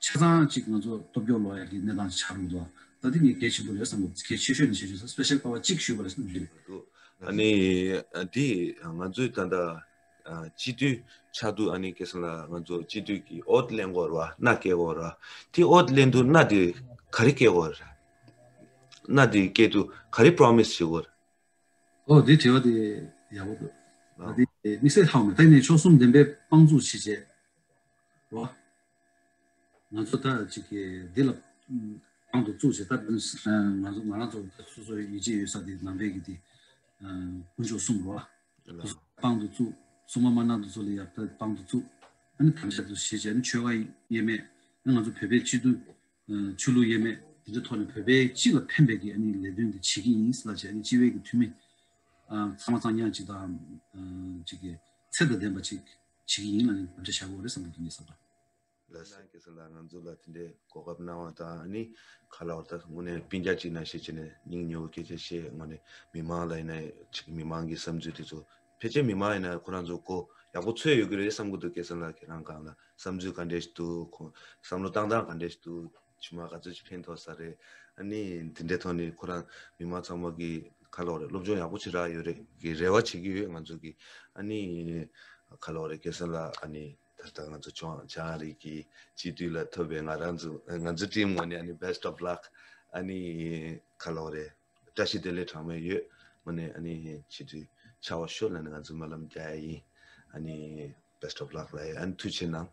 ཆ་ཚང་གཅིག་ང་ཚོ་སྟོབས་སྐྱོར་ལོག་ཡག་གི་གནས་སྟངས་ཆགས་འགྲོ་འདུག་ད་དེ་ངས་གལ་ཆེན་པོ་རེད་བསམ་གི་འདུག་གལ་ཆེ་ཤོས་ནས་ཆེ་ཤོས་སུ་སྤེ་ཤལ་པ་བ་གཅིག་ཞུས་པ་རེད་བསམ་གི་འདུག་ཨ་ནི་དེ་ང་ཚོའི་ད་ལྟ་སྤྱི་འཐུས་ཆགས་དུས་ཨ་ནི་སྐལ་བཟང་ལགས་ང་ཚོ་སྤྱི་འཐུས་ཀྱི་ཨོ་ཐི་ལེན་དགོས་རེད་བ། མནའ་སྐྱེལ་དགོས་རེད་བ། དེ་ཨོ་ཐི་ལེན་དུས་མནའ་དེ་ག་རེ་སྐྱེལ་དགོས་རེད། མནའ་དེ་སྐྱེལ་དུས་ག་རེ་པྲོ་མི་སི་བྱེད་དགོས་རེད། ཨོ་དེ་དྲི་བ་དེ་ཡག་པོ་འདུག་ད་དེ་དམིགས་བསལ་ཧ་གོ་མེད། ད་ཡིན་ནའི་ཆོལ་གསུམ་ལྡན་པའི་དཔང་བཙུགས་བྱེད་བྱེད་རོ། ང་ཚོ་ད་ཅིག་གི་འདི་ལ་དཔང་དུ་བཙུགས་བྱས་ད་ང་ཚོ་ང་རང་ཚོ་ད་སོ་སོའི་ཡིད་ཆེས་ཡོད་ས་དེ་ནང་པའི་གི་དེ་དཀོན་མཆོག་གསུམ་རོ། དཔང་དུ་བཙུགས། སྲུང་མ་དམར་ནག་དེ་ཚོ་ལ་ཡབ་ད་དཔང་དུ་བཙུགས། ཨ་ནི་དམ་བཅའ་དེ་ཚོ་བྱེད་བྱས་ཨ་ནི་ཆོལ་ཁ་དབྱེ་མེད་ཨ་ང་ཚོ་བོད་པའི་སྤྱི་འཐུས་ཆོས་ལུགས་དབྱེ་མེད་དེ་ཚོའི་ཐོག་ནས་བོད་པའི་སྤྱི་ལ་ཕན་པའི་གི་ཨ་ནི་ལས་དོན་དེ་བྱེད་ཀྱི་ཡིན་ལ་བྱས་ཨ་ནི་སྤྱི་པའི་གི་འཐུས་མི་ཚང་མ་ཚང་མཉམ་གཅིག་དང་གཅིག་གི་ཚད་དང་ལྡན་པ་ཅིག་བྱེད་ཀྱི་ཡིན་ལ་ནི་དམ་བཅའ་བཞག་དགོས་རེད་བསམ་གྱི་འདུག་ངས་བསམ་པ། ལགས་སོ། སྐལ་བཟང་ལགས་ང་ཚོ་ལ་དེ་འདྲའི་གོ་སྐབས་གནང་བ་དང་ཨ་ནི་ཁ་ལ་བར་ད་དངོས་གནས་སྤུན་ཀྱག་ཅིག་ནང་བཞིན་བྱས་ནས་སྙིང་ཉེ་བོ་སྐད་ཆ་བཤད། དངོས་གནས་མི་མང་ལ་ཡིན་ན་ཅིག་མི་མང་གི་བསམ་ཚུལ་དེ་ཚོ་ཕལ་ཆེར་མི་མང་ཡིན་ན་ཁོ་རང་ཚོ་གོ་ཡག་པོ་ཚོད་ཡོད་ཀྱི་རེད་བསམ་གྱི་འདུག་སྐལ་བཟང་ལགས་ཁྱེད་རང་སྒང་ལ་བསམ་ཚུལ་ག་འདྲས་ཞིག་འདུག་ཁོ་བསམ་བློ་བཏང་སྟངས་ག་འདྲས་ཞིག་འདུག་ཕྱི་མ་ག་ཚོད་ཅིག་ཕན་ཐོགས་ས་རེད། ཨ་ནི་དེ་འདྲའི་ཐོག་ནས་ཁོ་རང་མི་མང་ཚང་མ་གི་ཁ་ལོ་རེད་སློབ་སྦྱོང་ཡག་པོ་ཅིག་རག་ཡོད་རེད་གི་རེ་བ་བྱེད་ཀྱི་ཡོད། ང་ཚོ་གི་ཨ་ནི་ཁ་ལོ་རེད་སྐལ་བཟང་ལགས་ཨ་ནི་ད་ལྟ་ང་ཚོ་བྱང་བྱང་ཨ་རི་གི་སྤྱི་འཐུས་ལ་ཐོབ་པའི་ང་རང་ཚོ་ང་ཚོ་ཊིམ་ངོས་ནས་ཨ་ནི་best of luck ཨ་ནི་ཁ་ལོ་རེད་བཀྲ་ཤིས་བདེ་ལེགས་གྲངས་མེད་ཡོད། དངོས་གནས་ཨ་ནི་སྤྱི་འཐུས་ཆགས་པ་ཤོག་ལབ་ནས་ང་ཚོ་སྨོན་ལམ་རྒྱག་ཡ་ཡིན། ཨ་ནི་best of luck ལབ་ཡ་ཨ་ནི་ཐུགས་རྗེ་གནང་།